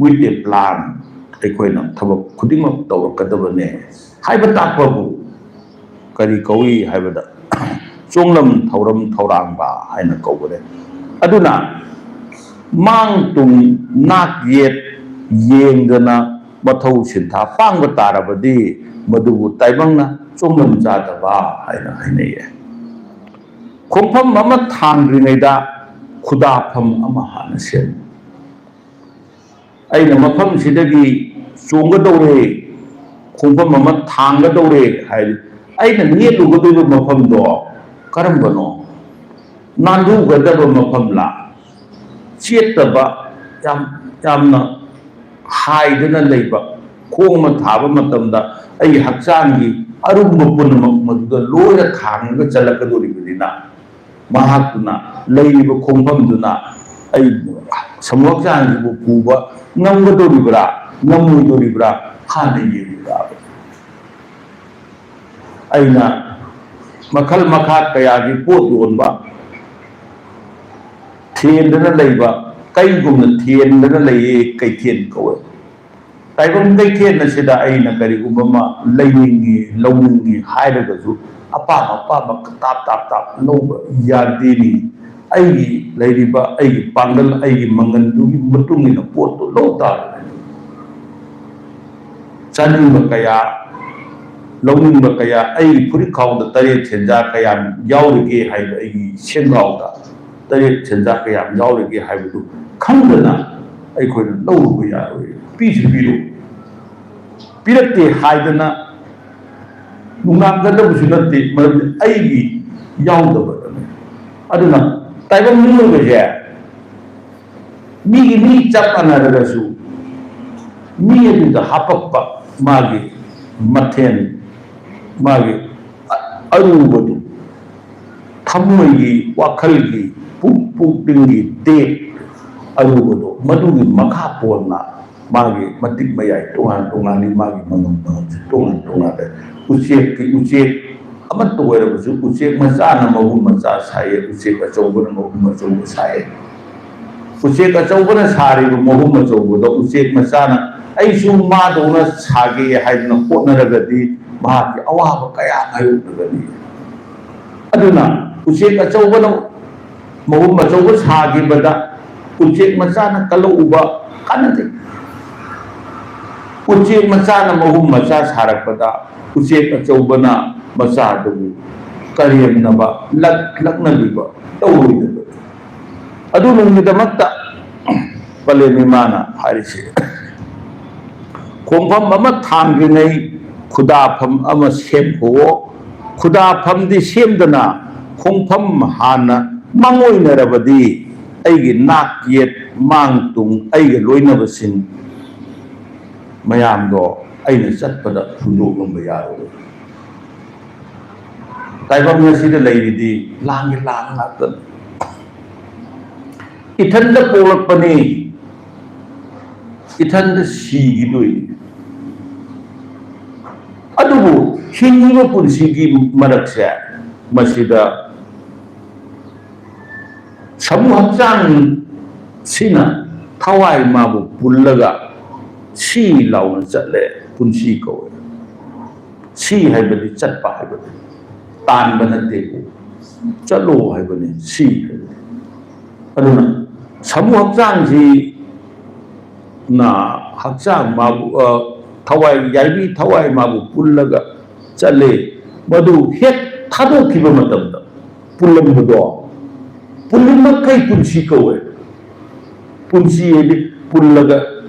With a plan ꯑꯩꯈꯣꯏꯅ ꯊꯕꯛ ꯈꯨꯗꯤꯡꯃꯛ ꯇꯧꯔꯛꯀꯗꯕꯅꯦ ꯍꯥꯏꯕ ꯇꯥꯛꯄꯕꯨ ꯀꯔꯤ ꯀꯧꯏ ꯍꯥꯏꯕꯗ ꯆꯣꯡꯂꯝ ꯊꯧꯔꯝ ꯊꯧꯔꯥꯡꯕ ꯍꯥꯏꯅ ꯀꯧꯕꯅꯦ꯫ ꯑꯗꯨꯅ ꯃꯥꯡ ꯇꯨꯡ ꯅꯥꯛ ꯌꯦꯠ ꯌꯦꯡꯗꯅ ꯃꯊꯧ ꯁꯤꯟꯊꯥ ꯄꯥꯡꯕ ꯇꯥꯔꯕꯗꯤ ꯃꯗꯨꯕꯨ ꯇꯥꯏꯕꯪꯅ ꯆꯣꯡꯐꯝ ꯆꯥꯗꯕ ꯍꯥꯏꯅ ꯍꯥꯏꯅꯩꯌꯦ꯫ ꯈꯣꯡꯐꯝ ꯑꯃ ꯊꯥꯡꯗ꯭ꯔꯤꯉꯩꯗ ꯈꯨꯗꯥꯐꯝ ꯑꯃ ꯍꯥꯟꯅ ꯁꯦꯝꯃꯤ꯫ ꯑꯩꯅ ꯃꯐꯝꯁꯤꯗꯒꯤ ꯆꯣꯡꯒꯗꯧꯔꯦ, ꯈꯣꯡꯐꯝ ꯑꯃ ꯊꯥꯡꯒꯗꯧꯔꯦ ꯍꯥꯏꯗꯤ, ꯑꯩꯅ ꯅꯦꯠꯂꯨꯒꯗꯧꯔꯤꯕ ꯃꯐꯝꯗꯣ ꯀꯔꯝꯕꯅꯣ? ꯅꯥꯟꯊꯨꯒꯗꯕ ꯃꯐꯝꯂꯥ? ꯆꯦꯠꯇꯕ, ꯌꯥꯝ, ꯌꯥꯝꯅ ꯍꯥꯏꯗꯅ ꯂꯩꯕ ꯈꯣꯡ ꯑꯃ ꯊꯥꯕ ꯃꯇꯝꯗ ꯑꯩꯒꯤ ꯍꯛꯆꯥꯡꯒꯤ ꯑꯔꯨꯝꯕ ꯄꯨꯝꯅꯃꯛ ꯃꯗꯨꯗ ꯂꯣꯏꯅ ꯊꯥꯡꯉꯒ ꯆꯠꯂꯛꯀꯗꯧꯔꯤꯕꯅꯤꯅ, ꯃꯍꯥꯛꯇꯨꯅ ꯂꯩꯔꯤꯕ ꯈꯣꯡꯐꯝꯗꯨꯅ ꯑꯩ ꯁꯃꯨ ꯍꯛꯆꯥꯡꯁꯤꯕꯨ ꯄꯨꯕ ꯉꯝꯒꯗꯧꯔꯤꯕ꯭ꯔꯥ, ꯉꯝꯃꯣꯏꯗꯧꯔꯤꯕ꯭ꯔꯥ ꯍꯥꯟꯅ ꯌꯦꯡꯕ ꯇꯥꯕꯅꯤ꯫ ꯑꯩꯅ ꯃꯈꯜ ꯃꯈꯥ ꯀꯌꯥꯒꯤ ꯄꯣꯠ ꯌꯣꯟꯕ, ꯊꯦꯟꯗꯅ ꯂꯩꯕ, ꯀꯩꯒꯨꯝꯅ ꯊꯦꯟꯗꯅ ꯂꯩꯌꯦ, ꯀꯩꯊꯦꯜ ꯀꯧꯋꯦ꯫ ꯇꯥꯏꯕꯪ ꯀꯩꯊꯦꯜ ꯑꯁꯤꯗ ꯑꯩꯅ ꯀꯔꯤꯒꯨꯝꯕ ꯑꯃ ꯂꯩꯅꯤꯡꯉꯤ, ꯂꯧꯅꯤꯡꯉꯤ ꯍꯥꯏꯔꯒꯁꯨ ꯑꯄꯥꯝ ꯑꯄꯥꯝꯕ ꯇꯥꯞ ꯇꯥꯞ ꯇꯥꯞ ꯂꯧꯕ ꯌꯥꯗꯦꯅꯤ꯫ ꯑꯩꯒꯤ ꯂꯩꯔꯤꯕ ꯑꯩꯒꯤ ꯄꯥꯡꯒꯜ, ꯑꯩꯒꯤ ꯃꯪꯒꯟꯗꯨꯒꯤ ꯃꯇꯨꯡ ꯏꯟꯅ ꯄꯣꯠꯇꯨ ꯂꯧ ꯇꯥꯕꯅꯤ꯫ ꯆꯥꯅꯤꯡꯕ ꯀꯌꯥ, ꯂꯧꯅꯤꯡꯕ ꯀꯌꯥ, ꯑꯩꯒꯤ ꯐꯨꯔꯤꯠ ꯈꯥꯎꯗ ꯇꯔꯦꯠ ꯁꯦꯟꯖꯥ ꯀꯌꯥꯝ ꯌꯥꯎꯔꯤꯒꯦ ꯍꯥꯏꯕ, ꯑꯩꯒꯤ ꯁꯦꯟꯒꯥꯎꯗ ꯇꯔꯦꯠ ꯁꯦꯟꯖꯥ ꯀꯌꯥꯝ ꯌꯥꯎꯔꯤꯒꯦ ꯍꯥꯏꯕꯗꯨ ꯈꯪꯗꯅ ꯑꯩꯈꯣꯏꯅ ꯂꯧꯔꯨꯕ ꯌꯥꯔꯣꯏ꯫ ꯄꯤꯁꯨ ꯄꯤꯔꯨ, ꯄꯤꯔꯛꯇꯦ ꯍꯥꯏꯗꯅ ꯅꯨꯡꯅꯥꯡꯒꯗꯕꯁꯨ ꯅꯠꯇꯦ, ꯃꯔꯝꯗꯤ ꯑꯩꯒꯤ ꯌꯥꯎꯗꯕꯗꯅꯤ꯫ ꯑꯗꯨꯅ ꯇꯥꯏꯕꯪ ꯃꯤꯑꯣꯏꯕꯁꯦ ꯃꯤꯒꯤ ꯃꯤ ꯆꯞ ꯃꯥꯟꯅꯔꯒꯁꯨ, ꯃꯤ ꯑꯗꯨꯗ ꯍꯥꯄꯛꯄ ꯃꯥꯒꯤ ꯃꯊꯦꯜ, ꯃꯥꯒꯤ ꯑ-, ꯑꯔꯨꯕꯗꯨ, ꯊꯃꯣꯏꯒꯤ, ꯋꯥꯈꯜꯒꯤ, ꯄꯨꯛ, ꯄꯨꯛꯅꯤꯡꯒꯤ ꯗꯦꯛ ꯑꯔꯨꯕꯗꯣ, ꯃꯗꯨꯒꯤ ꯃꯈꯥ ꯄꯣꯟꯅ ꯃꯥꯒꯤ ꯃꯇꯤꯛ ꯃꯌꯥꯏ ꯇꯣꯉꯥꯟ ꯇꯣꯉꯥꯟꯅꯤ, ꯃꯥꯒꯤ ꯃꯉꯝ ꯃꯉꯝꯁꯦ ꯇꯣꯉꯥꯟ ꯇꯣꯉꯥꯟꯅ꯫ ꯎꯆꯦꯛꯀꯤ ꯎꯆꯦꯛ ꯑꯃꯠꯇ ꯑꯣꯏꯔꯕꯁꯨ, ꯎꯆꯦꯛ ꯃꯆꯥꯅ ꯃꯍꯨꯝ ꯃꯆꯥ ꯁꯥꯏꯌꯦ, ꯎꯆꯦꯛ ꯑꯆꯧꯕꯅ ꯃꯍꯨꯝ ꯑꯆꯧꯕ ꯁꯥꯏꯌꯦ꯫ ꯎꯆꯦꯛ ꯑꯆꯧꯕꯅ ꯁꯥꯔꯤꯕ ꯃꯍꯨꯝ ꯑꯆꯧꯕꯗ ꯎꯆꯦꯛ ꯃꯆꯥꯅ "ꯑꯩꯁꯨ ꯃꯥꯗꯧꯅ ꯁꯥꯒꯦ" ꯍꯥꯏꯗꯨꯅ ꯍꯣꯠꯅꯔꯒꯗꯤ, ꯃꯍꯥꯛꯀꯤ ꯑꯋꯥꯕ ꯀꯌꯥ ꯃꯥꯌꯣꯛꯅꯒꯅꯤ꯫ ꯑꯗꯨꯅ ꯎꯆꯦꯛ ꯑꯆꯧꯕꯅ ꯃꯍꯨꯝ ꯑꯆꯧꯕ ꯁꯥꯈꯤꯕꯗ ꯎꯆꯦꯛ ꯃꯆꯥꯅ ꯀꯜꯂꯛꯎꯕ ꯀꯥꯟꯅꯗꯦ꯫ ꯎꯆꯦꯛ ꯃꯆꯥꯅ ꯃꯍꯨꯝ ꯃꯆꯥ ꯁꯥꯔꯛꯄꯗ ꯎꯆꯦꯛ ꯑꯆꯧꯕꯅ ꯃꯆꯥꯗꯨꯕꯨ ꯀꯔꯦꯝꯅꯕ, ꯂꯛ ꯂꯛꯅꯕꯤꯕ ꯇꯧꯔꯣꯏꯗꯕꯅꯤ꯫ ꯑꯗꯨ ꯅꯨꯡꯒꯤꯗꯃꯛꯇ ꯄꯂꯦꯝ ꯏꯃꯥꯅ ꯍꯥꯏꯔꯤꯁꯦ, ꯈꯣꯡꯐꯝ ꯑꯃ ꯊꯥꯡꯗ꯭ꯔꯤꯉꯩ ꯈꯨꯗꯥꯐꯝ ꯑꯃ ꯁꯦꯝꯈꯣꯛꯑꯣ꯫ ꯈꯨꯗꯥꯐꯝꯗꯤ ꯁꯦꯝꯗꯅ ꯈꯣꯡꯐꯝ ꯍꯥꯟꯅ ꯃꯥꯡꯑꯣꯏꯅꯔꯕꯗꯤ ꯑꯩꯒꯤ ꯅꯥꯛ ꯌꯦꯠ ꯃꯥꯡ ꯇꯨꯡ ꯑꯩꯒ ꯂꯣꯏꯅꯕꯁꯤꯡ ꯃꯌꯥꯝꯗꯣ ꯑꯩꯅ ꯆꯠꯄꯗ ꯍꯨꯟꯗꯣꯛꯂꯝꯕ ꯌꯥꯔꯣꯏ꯫ ꯇꯥꯏꯕꯪ ꯑꯁꯤꯗ ꯂꯩꯔꯤꯗꯤ ꯂꯥꯡꯒꯤ ꯂꯥꯡ ꯉꯥꯛꯇꯅꯤ꯫ ꯏꯊꯟꯗ ꯄꯣꯛꯂꯛꯄꯅꯤ, ꯏꯊꯟꯗ ꯁꯤꯈꯤꯗꯣꯏꯅꯤ꯫ ꯑꯗꯨꯕꯨ ꯍꯤꯡꯂꯤꯕ ꯄꯨꯟꯁꯤꯒꯤ ꯃꯔꯛꯁꯦ, ꯃꯁꯤꯗ ꯁꯥꯃꯨ ꯍꯛꯆꯥꯡꯁꯤꯅ ꯊꯋꯥꯏ ꯃꯥꯕꯨ ꯄꯨꯜꯂꯒ ꯁꯤ ꯂꯥꯎꯅ ꯆꯠꯂꯦ, ꯄꯨꯟꯁꯤ ꯀꯧꯋꯦ꯫ ꯁꯤ ꯍꯥꯏꯕꯗꯤ ꯆꯠꯄ ꯍꯥꯏꯕꯅꯤ, ꯇꯥꯟꯕ ꯅꯠꯇꯦꯀꯣ꯫ ꯆꯠꯂꯣ ꯍꯥꯏꯕꯅꯤ ꯁꯤ ꯍꯥꯏꯕꯗꯤ꯫ ꯑꯗꯨꯅ ꯁꯥꯃꯨ ꯍꯛꯆꯥꯡꯁꯤ ꯅ ꯍꯛꯆꯥꯡ ꯃꯥꯕꯨ, ꯑ, ꯊꯋꯥꯏ, ꯌꯥꯏꯕꯤ ꯊꯋꯥꯏ ꯃꯥꯕꯨ ꯄꯨꯜꯂꯒ ꯆꯠꯂꯦ꯫ ꯃꯗꯨ ꯍꯦꯛ ꯊꯥꯗꯣꯛꯈꯤꯕ ꯃꯇꯝꯗ ꯄꯨꯜꯂꯝꯕꯗꯣ, ꯄꯨꯜꯂꯤꯃꯈꯩ ꯄꯨꯟꯁꯤ ꯀꯧꯋꯦ꯫ ꯄꯨꯟꯁꯤ ꯍꯥꯏꯗꯤ ꯄꯨꯜꯂꯒ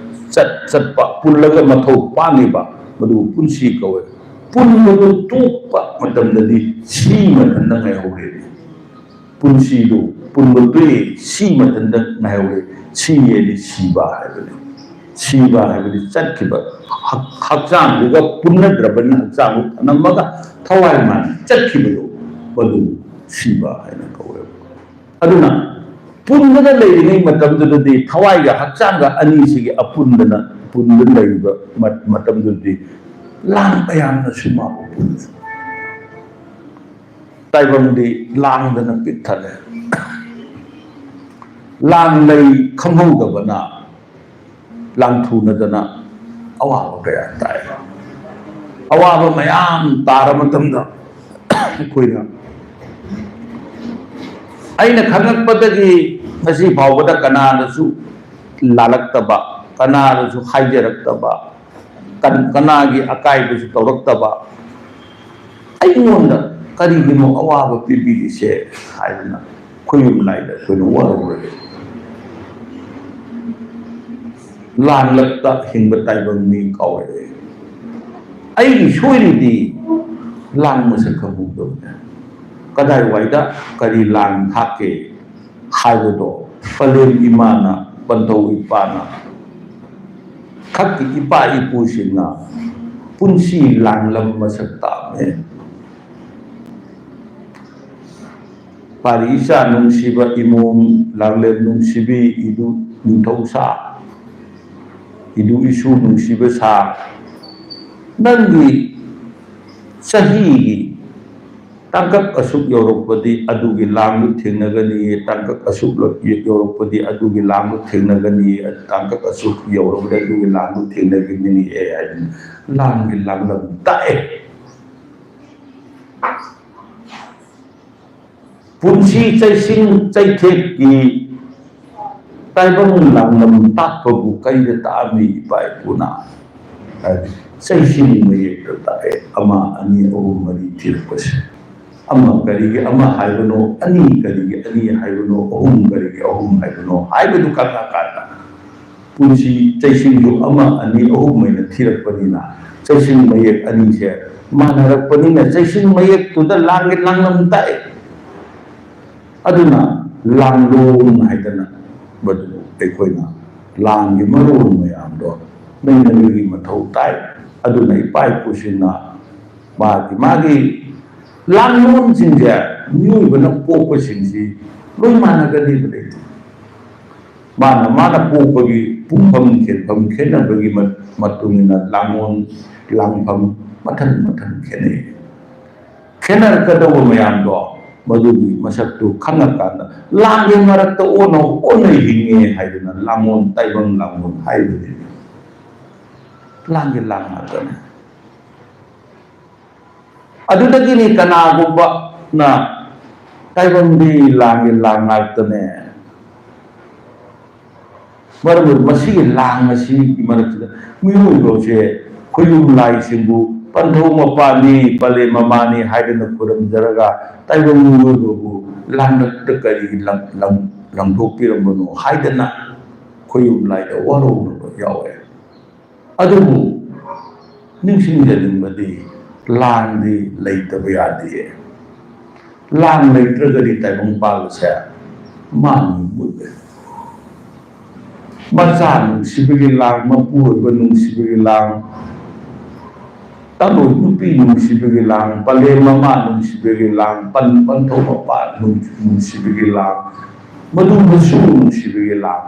ꯆꯠ-, ꯆꯠꯄ, ꯄꯨꯜꯂꯒ ꯃꯊꯧ ꯄꯥꯡꯉꯤꯕ, ꯃꯗꯨꯕꯨ ꯄꯨꯟꯁꯤ ꯀꯧꯋꯦ꯫ ꯄꯨꯟꯕꯗꯨ ꯇꯣꯛꯄ ꯃꯇꯝꯗꯗꯤ ꯁꯤ ꯃꯊꯟꯇ ꯉꯥꯏꯍꯧꯔꯦ꯫ ꯄꯨꯟꯁꯤꯗꯨ ꯄꯨꯟꯕ ꯇꯣꯛꯏ, ꯁꯤ ꯃꯊꯟꯇ ꯉꯥꯏꯍꯧꯔꯦ꯫ ꯁꯤ ꯍꯥꯏꯗꯤ ꯁꯤꯕ ꯍꯥꯏꯕꯅꯤ꯫ ꯁꯤꯕ ꯍꯥꯏꯕꯗꯤ ꯆꯠꯈꯤꯕ, ꯍꯛ-, ꯍꯛꯆꯥꯡꯗꯨꯒ ꯄꯨꯟꯅꯗ꯭ꯔꯕꯅꯤꯅ ꯍꯛꯆꯥꯡꯗꯨ ꯊꯝꯂꯝꯃꯒ ꯊꯋꯥꯏ ꯃꯥꯅ ꯆꯠꯈꯤꯕꯗꯨ, ꯃꯗꯨ ꯁꯤꯕ ꯍꯥꯏꯅ ꯀꯧꯋꯦꯕ꯫ ꯑꯗꯨꯅ ꯄꯨꯟꯕꯗ ꯂꯩꯔꯤꯉꯩ ꯃꯇꯝꯗꯨꯗꯗꯤ ꯊꯋꯥꯏꯒ ꯍꯛꯆꯥꯡꯒ ꯑꯅꯤꯁꯤꯒꯤ ꯑꯄꯨꯟꯕꯅ, ꯄꯨꯟꯕ ꯂꯩꯔꯤꯕ ꯃ-, ꯃꯇꯝꯗꯨꯗꯗꯤ ꯂꯥꯡꯕ ꯌꯥꯝꯅꯁꯨ ꯃꯥꯕꯨ ꯄꯨꯜꯂꯤ꯫ ꯇꯥꯏꯕꯪꯗꯤ ꯂꯥꯡꯗꯅ ꯄꯤꯛ ꯊꯜꯂꯦ꯫ ꯂꯥꯡ ꯂꯩ ꯈꯪꯍꯧꯗꯕꯅ, ꯂꯥꯡꯊꯨꯅꯗꯅ ꯑꯋꯥꯕ ꯀꯌꯥ ꯇꯥꯏ꯫ ꯑꯋꯥꯕ ꯃꯌꯥꯝ ꯇꯥꯔ ꯃꯇꯝꯗ ꯑꯩꯈꯣꯏꯅ, ꯑꯩꯅ ꯈꯪꯉꯛꯄꯗꯒꯤ ꯉꯁꯤ ꯐꯥꯎꯕꯗ ꯀꯅꯥꯗꯁꯨ ꯂꯥꯜꯂꯛꯇꯕ, ꯀꯅꯥꯗꯁꯨ ꯍꯥꯏꯖꯔꯛꯇꯕ, ꯀꯅꯥꯒꯤ ꯑꯀꯥꯏꯕꯁꯨ ꯇꯧꯔꯛꯇꯕ, ꯑꯩꯉꯣꯟꯗ ꯀꯔꯤꯒꯤꯅꯣ ꯑꯋꯥꯕ ꯄꯤꯕꯤꯔꯤꯁꯦ ꯍꯥꯏꯗꯅ ꯈꯨꯌꯨꯝ ꯂꯥꯏꯗ ꯑꯩꯈꯣꯏꯅ ꯋꯥꯔꯧꯔꯒꯦ꯫ ꯂꯥꯟꯂꯛꯇ ꯍꯤꯡꯕ ꯇꯥꯏꯕꯪꯅꯤ ꯀꯥꯎꯔꯛꯑꯦ꯫ ꯑꯩꯒꯤ ꯁꯣꯏꯔꯤꯗꯤ ꯂꯥꯟ ꯃꯁꯛ ꯈꯪꯍꯧꯗꯕꯅꯦ꯫ ꯀꯗꯥꯏꯋꯥꯏꯗ ꯀꯔꯤ ꯂꯥꯟ ꯊꯥꯛꯀꯦ ꯍꯥꯏꯕꯗꯣ ꯄꯂꯦꯝ ꯏꯃꯥꯅ, ꯄꯟꯊꯧ ꯏꯄꯥꯅ, ꯈꯛꯀꯤ ꯏꯄꯥ ꯏꯄꯨꯁꯤꯡꯅ ꯄꯨꯟꯁꯤ ꯂꯥꯡꯂꯝ ꯃꯁꯛ ꯇꯥꯛꯑꯝꯃꯦ꯫ ꯄꯥꯔꯤ ꯏꯆꯥ ꯅꯨꯡꯁꯤꯕ ꯏꯃꯣꯝ, ꯂꯥꯡꯂꯦꯟ ꯅꯨꯡꯁꯤꯕꯤ, ꯏꯗꯨ ꯅꯤꯡꯊꯧ ꯁꯥ, ꯏꯗꯨ ꯏꯁꯨ ꯅꯨꯡꯁꯤꯕ ꯁꯥ, ꯅꯪꯒꯤ ꯆꯍꯤꯒꯤ ꯇꯥꯡꯀꯛ ꯑꯁꯨꯛ ꯌꯧꯔꯛꯄꯗꯤ ꯑꯗꯨꯒꯤ ꯂꯥꯡꯗꯨ ꯊꯦꯡꯅꯒꯅꯤ, ꯇꯥꯡꯀꯛ ꯑꯁꯨꯛ ꯌꯧꯔꯛꯄꯗꯤ ꯑꯗꯨꯒꯤ ꯂꯥꯡꯗꯨ ꯊꯦꯡꯅꯒꯅꯤ, ꯇꯥꯡꯀꯛ ꯑꯁꯨꯛ ꯌꯧꯔꯛꯄꯗꯤ ꯑꯗꯨꯒꯤ ꯂꯥꯡꯗꯨ ꯊꯦꯡꯅꯒꯅꯤ ꯍꯥꯏꯗꯅ ꯂꯥꯟꯒꯤ ꯂꯥꯡꯂꯝ ꯇꯥꯛꯑꯦ꯫ ꯄꯨꯟꯁꯤ ꯆꯩꯁꯤꯡ ꯆꯩꯊꯦꯛꯀꯤ ꯇꯥꯏꯕꯪ ꯂꯥꯡꯂꯝ ꯇꯥꯛꯄꯕꯨ ꯀꯩꯗ ꯇꯥꯛꯑꯝꯃꯤ ꯏꯄꯥ ꯏꯄꯨꯅ? ꯍꯥꯏꯗꯤ ꯆꯩꯁꯤꯡ ꯃꯌꯦꯛꯇ ꯇꯥꯛꯑꯦ, ꯑꯃ, ꯑꯅꯤ, ꯑꯍꯨꯝ, ꯃꯔꯤ ꯊꯤꯔꯛꯄꯁꯦ꯫ ꯑꯃ ꯀꯔꯤꯒꯤ ꯑꯃ ꯍꯥꯏꯕꯅꯣ, ꯑꯅꯤ ꯀꯔꯤꯒꯤ ꯑꯅꯤ ꯍꯥꯏꯕꯅꯣ, ꯑꯍꯨꯝ ꯀꯔꯤꯒꯤ ꯑꯍꯨꯝ ꯍꯥꯏꯕꯅꯣ ꯍꯥꯏꯕꯗꯨ ꯈꯪꯉꯀꯥꯟꯗ ꯄꯨꯟꯁꯤ ꯆꯩꯁꯤꯡꯗꯨ ꯑꯃ, ꯑꯅꯤ, ꯑꯍꯨꯝ ꯍꯥꯏꯅ ꯊꯤꯔꯛꯄꯅꯤꯅ, ꯆꯩꯁꯤꯡ ꯃꯌꯦꯛ ꯑꯅꯤꯁꯦ ꯃꯥꯟꯅꯔꯛꯄꯅꯤꯅ ꯆꯩꯁꯤꯡ ꯃꯌꯦꯛꯇꯨꯗ ꯂꯥꯡꯒꯤ ꯂꯥꯡꯂꯝ ꯇꯥꯛꯑꯦ꯫ ꯑꯗꯨꯅ ꯂꯥꯡꯂꯣꯟ ꯍꯥꯏꯗꯅ ꯃꯗꯨ ꯑꯩꯈꯣꯏꯅ ꯂꯥꯟꯒꯤ ꯃꯔꯣꯟ ꯃꯌꯥꯝꯗꯣ ꯅꯩꯅꯕꯒꯤ ꯃꯊꯧ ꯇꯥꯏ꯫ ꯑꯗꯨꯅ ꯏꯄꯥ ꯏꯄꯨꯁꯤꯡꯅ ꯃꯥꯒꯤ, ꯃꯥꯒꯤ ꯂꯥꯡꯂꯣꯟꯁꯤꯡꯁꯦ ꯃꯤꯑꯣꯏꯕꯅ ꯄꯣꯛꯄꯁꯤꯡꯁꯤ ꯂꯣꯏ ꯃꯥꯟꯅꯒꯗꯦꯕ ꯂꯩꯇꯦ꯫ ꯃꯥꯅ, ꯃꯥꯅ ꯄꯣꯛꯄꯒꯤ ꯄꯨꯡꯐꯝ ꯈꯦꯠꯐꯝ ꯈꯦꯠꯅꯕꯒꯤ ꯃ-, ꯃꯇꯨꯡ ꯏꯟꯅ ꯂꯥꯡꯂꯣꯟ, ꯂꯥꯡꯐꯝ ꯃꯊꯟ ꯃꯊꯟ ꯈꯦꯠꯅꯩ꯫ ꯈꯦꯠꯅꯔꯛꯀꯗꯧꯕ ꯃꯌꯥꯝꯗꯣ ꯃꯗꯨꯒꯤ ꯃꯁꯛꯇꯨ ꯈꯪꯉꯀꯥꯟꯗ ꯂꯥꯟꯒꯤ ꯃꯔꯛꯇ ꯑꯣꯟꯅ ꯑꯣꯟꯅ ꯍꯤꯡꯉꯦ ꯍꯥꯏꯗꯅ ꯂꯥꯡꯂꯣꯟ, ꯇꯥꯏꯕꯪ ꯂꯥꯡꯂꯣꯟ ꯍꯥꯏꯕꯅꯤ꯫ ꯂꯥꯟꯒꯤ ꯂꯥꯟ ꯉꯥꯛꯇꯅꯦ꯫ ꯑꯗꯨꯗꯒꯤꯅꯤ ꯀꯅꯥꯒꯨꯝꯕꯅ ꯇꯥꯏꯕꯪꯗꯤ ꯂꯥꯟꯒꯤ ꯂꯥꯟ ꯉꯥꯛꯇꯅꯦ꯫ ꯃꯔꯝꯗꯤ ꯃꯁꯤꯒꯤ ꯂꯥꯟ ꯑꯁꯤꯒꯤ ꯃꯔꯛꯁꯤꯗ ꯃꯤꯑꯣꯏꯕꯁꯦ ꯈꯣꯌꯨꯝ ꯂꯥꯏꯁꯤꯡꯕꯨ ꯄꯟꯊꯧ ꯃꯄꯥꯅꯤ, ꯄꯂꯦꯝ ꯃꯃꯥꯅꯤ ꯍꯥꯏꯗꯅ ꯈꯨꯔꯨꯝꯖꯔꯒ ꯇꯥꯏꯕꯪ ꯃꯤꯑꯣꯏꯕꯕꯨ ꯂꯥꯡꯂꯛꯇ ꯀꯔꯤ ꯂꯪ-, ꯂꯪ-, ꯂꯪꯊꯣꯛꯄꯤꯔꯝꯕꯅꯣ ꯍꯥꯏꯗꯅ ꯈꯣꯌꯨꯝ ꯂꯥꯏꯗ ꯋꯥꯔꯧꯅꯕ ꯌꯥꯎꯋꯦ꯫ ꯑꯗꯨꯕꯨ ꯅꯤꯡꯁꯤꯡꯖꯅꯤꯡꯕꯗꯤ ꯂꯥꯟꯗꯤ ꯂꯩꯇꯕ ꯌꯥꯗꯦ꯫ ꯂꯥꯟ ꯂꯩꯇ꯭ꯔꯒꯗꯤ ꯇꯥꯏꯕꯪ ꯄꯥꯜꯕꯁꯦ ꯃꯥꯡ ꯃꯨꯠꯂꯦ꯫ ꯃꯆꯥ ꯅꯨꯡꯁꯤꯕꯒꯤ ꯂꯥꯡ, ꯃꯄꯨꯔꯣꯏꯕ ꯅꯨꯡꯁꯤꯕꯒꯤ ꯂꯥꯡ, ꯇꯥꯂꯣꯏ ꯅꯨꯄꯤ ꯅꯨꯡꯁꯤꯕꯒꯤ ꯂꯥꯡ, ꯄꯂꯦꯝ ꯃꯃꯥ ꯅꯨꯡꯁꯤꯕꯒꯤ ꯂꯥꯡ, ꯄꯟ-, ꯄꯟꯊꯧ ꯃꯄꯥ ꯅꯨꯡ-, ꯅꯨꯡꯁꯤꯕꯒꯤ ꯂꯥꯡ, ꯃꯗꯨ ꯃꯁꯨ ꯅꯨꯡꯁꯤꯕꯒꯤ ꯂꯥꯡ,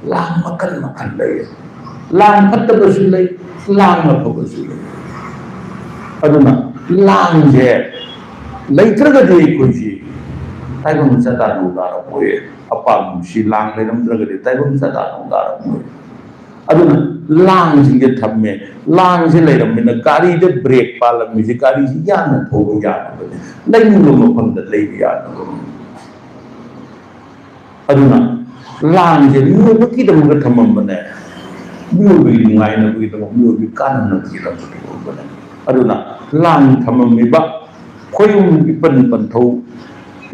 ꯂꯥꯡ ꯃꯈꯜ ꯃꯈꯜ ꯂꯩ꯫ ꯂꯥꯡ ꯐꯠꯇꯕꯁꯨ ꯂꯩ, ꯂꯥꯡ ꯑꯐꯕꯁꯨ ꯂꯩ꯫ ꯑꯗꯨꯅ ꯂꯥꯡꯁꯦ ꯂꯩꯇ꯭ꯔꯒꯗꯤ ꯑꯩꯈꯣꯏꯁꯤ ꯇꯥꯏꯕꯪ ꯆꯠꯇꯥ ꯅꯧꯗꯥꯔꯛꯑꯣꯏ꯫ ꯑꯄꯥꯝꯕꯁꯤ ꯂꯥꯡ ꯂꯩꯔꯝꯗ꯭ꯔꯒꯗꯤ ꯇꯥꯏꯕꯪ ꯆꯠꯇꯥ ꯅꯧꯗꯥꯔꯛꯑꯣꯏ꯫ ꯑꯗꯨꯅ ꯂꯥꯡꯁꯤꯡꯁꯦ ꯊꯝꯃꯦ꯫ ꯂꯥꯡꯁꯦ ꯂꯩꯔꯝꯃꯤꯅ ꯒꯥꯔꯤꯗ ꯕ꯭ꯔꯦꯛ ꯄꯥꯜꯂꯝꯃꯤꯁꯦ ꯒꯥꯔꯤꯁꯤ ꯌꯥꯡꯅ ꯊꯧꯕ ꯌꯥꯅꯕꯅꯤ, ꯂꯩꯅꯤꯡꯕ ꯃꯐꯝꯗ ꯂꯩꯕ ꯌꯥꯅꯕꯅꯤ꯫ ꯑꯗꯨꯅ ꯂꯥꯡꯁꯦ ꯃꯤꯑꯣꯏꯕꯒꯤꯗꯃꯛꯇ ꯊꯝꯃꯝꯕꯅꯦ, ꯃꯤꯑꯣꯏꯕꯒꯤ ꯅꯨꯡꯉꯥꯏꯅꯕꯒꯤꯗꯃꯛ, ꯃꯤꯑꯣꯏꯕꯒꯤ ꯀꯥꯟꯅꯅꯕꯒꯤꯗꯃꯛꯇ ꯊꯝꯃꯝꯕꯅꯦ꯫ ꯑꯗꯨꯅ ꯂꯥꯡ ꯊꯝꯃꯝꯃꯤꯕ ꯈꯣꯌꯨꯝ ꯏꯄꯟ ꯄꯟꯊꯧ,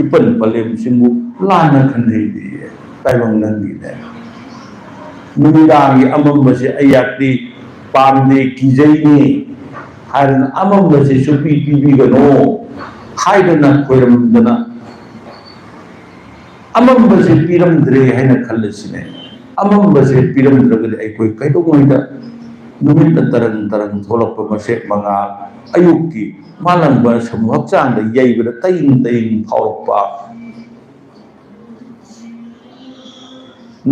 ꯏꯄꯟ ꯄꯂꯦꯝꯁꯤꯡꯕꯨ ꯂꯥꯟꯅ ꯈꯟꯅꯩꯗꯤ ꯇꯥꯏꯕꯪ ꯅꯪꯒꯤꯅꯦ꯫ ꯅꯨꯃꯤꯗꯥꯡꯒꯤ ꯑꯃꯝꯕꯁꯦ ꯑꯩꯍꯥꯛꯇꯤ ꯄꯥꯝꯗꯦ, ꯀꯤꯖꯩꯅꯤ ꯍꯥꯏꯗꯅ ꯑꯃꯝꯕꯁꯦ ꯁꯨꯄꯤ ꯄꯤꯕꯤꯒꯅꯣ ꯍꯥꯏꯗꯅ ꯈꯣꯏꯔꯝꯗꯅ ꯑꯃꯝꯕꯁꯦ ꯄꯤꯔꯝꯗ꯭ꯔꯦ ꯍꯥꯏꯅ ꯈꯜꯂꯁꯤꯅꯦ꯫ ꯑꯃꯝꯕꯁꯦ ꯄꯤꯔꯝꯗ꯭ꯔꯒꯗꯤ ꯑꯩꯈꯣꯏ ꯀꯩꯗꯧꯉꯩꯗ ꯅꯨꯃꯤꯠꯅ ꯇꯔꯪ ꯇꯔꯪ ꯊꯣꯛꯂꯛꯄ ꯃꯁꯦꯛ ꯃꯉꯥꯜ, ꯑꯌꯨꯛꯀꯤ ꯃꯥꯂꯪꯕ ꯁꯃꯨ ꯍꯛꯆꯥꯡꯗ ꯌꯩꯕꯗ ꯇꯌꯤꯡ ꯇꯌꯤꯡ ꯐꯥꯎꯔꯛꯄ,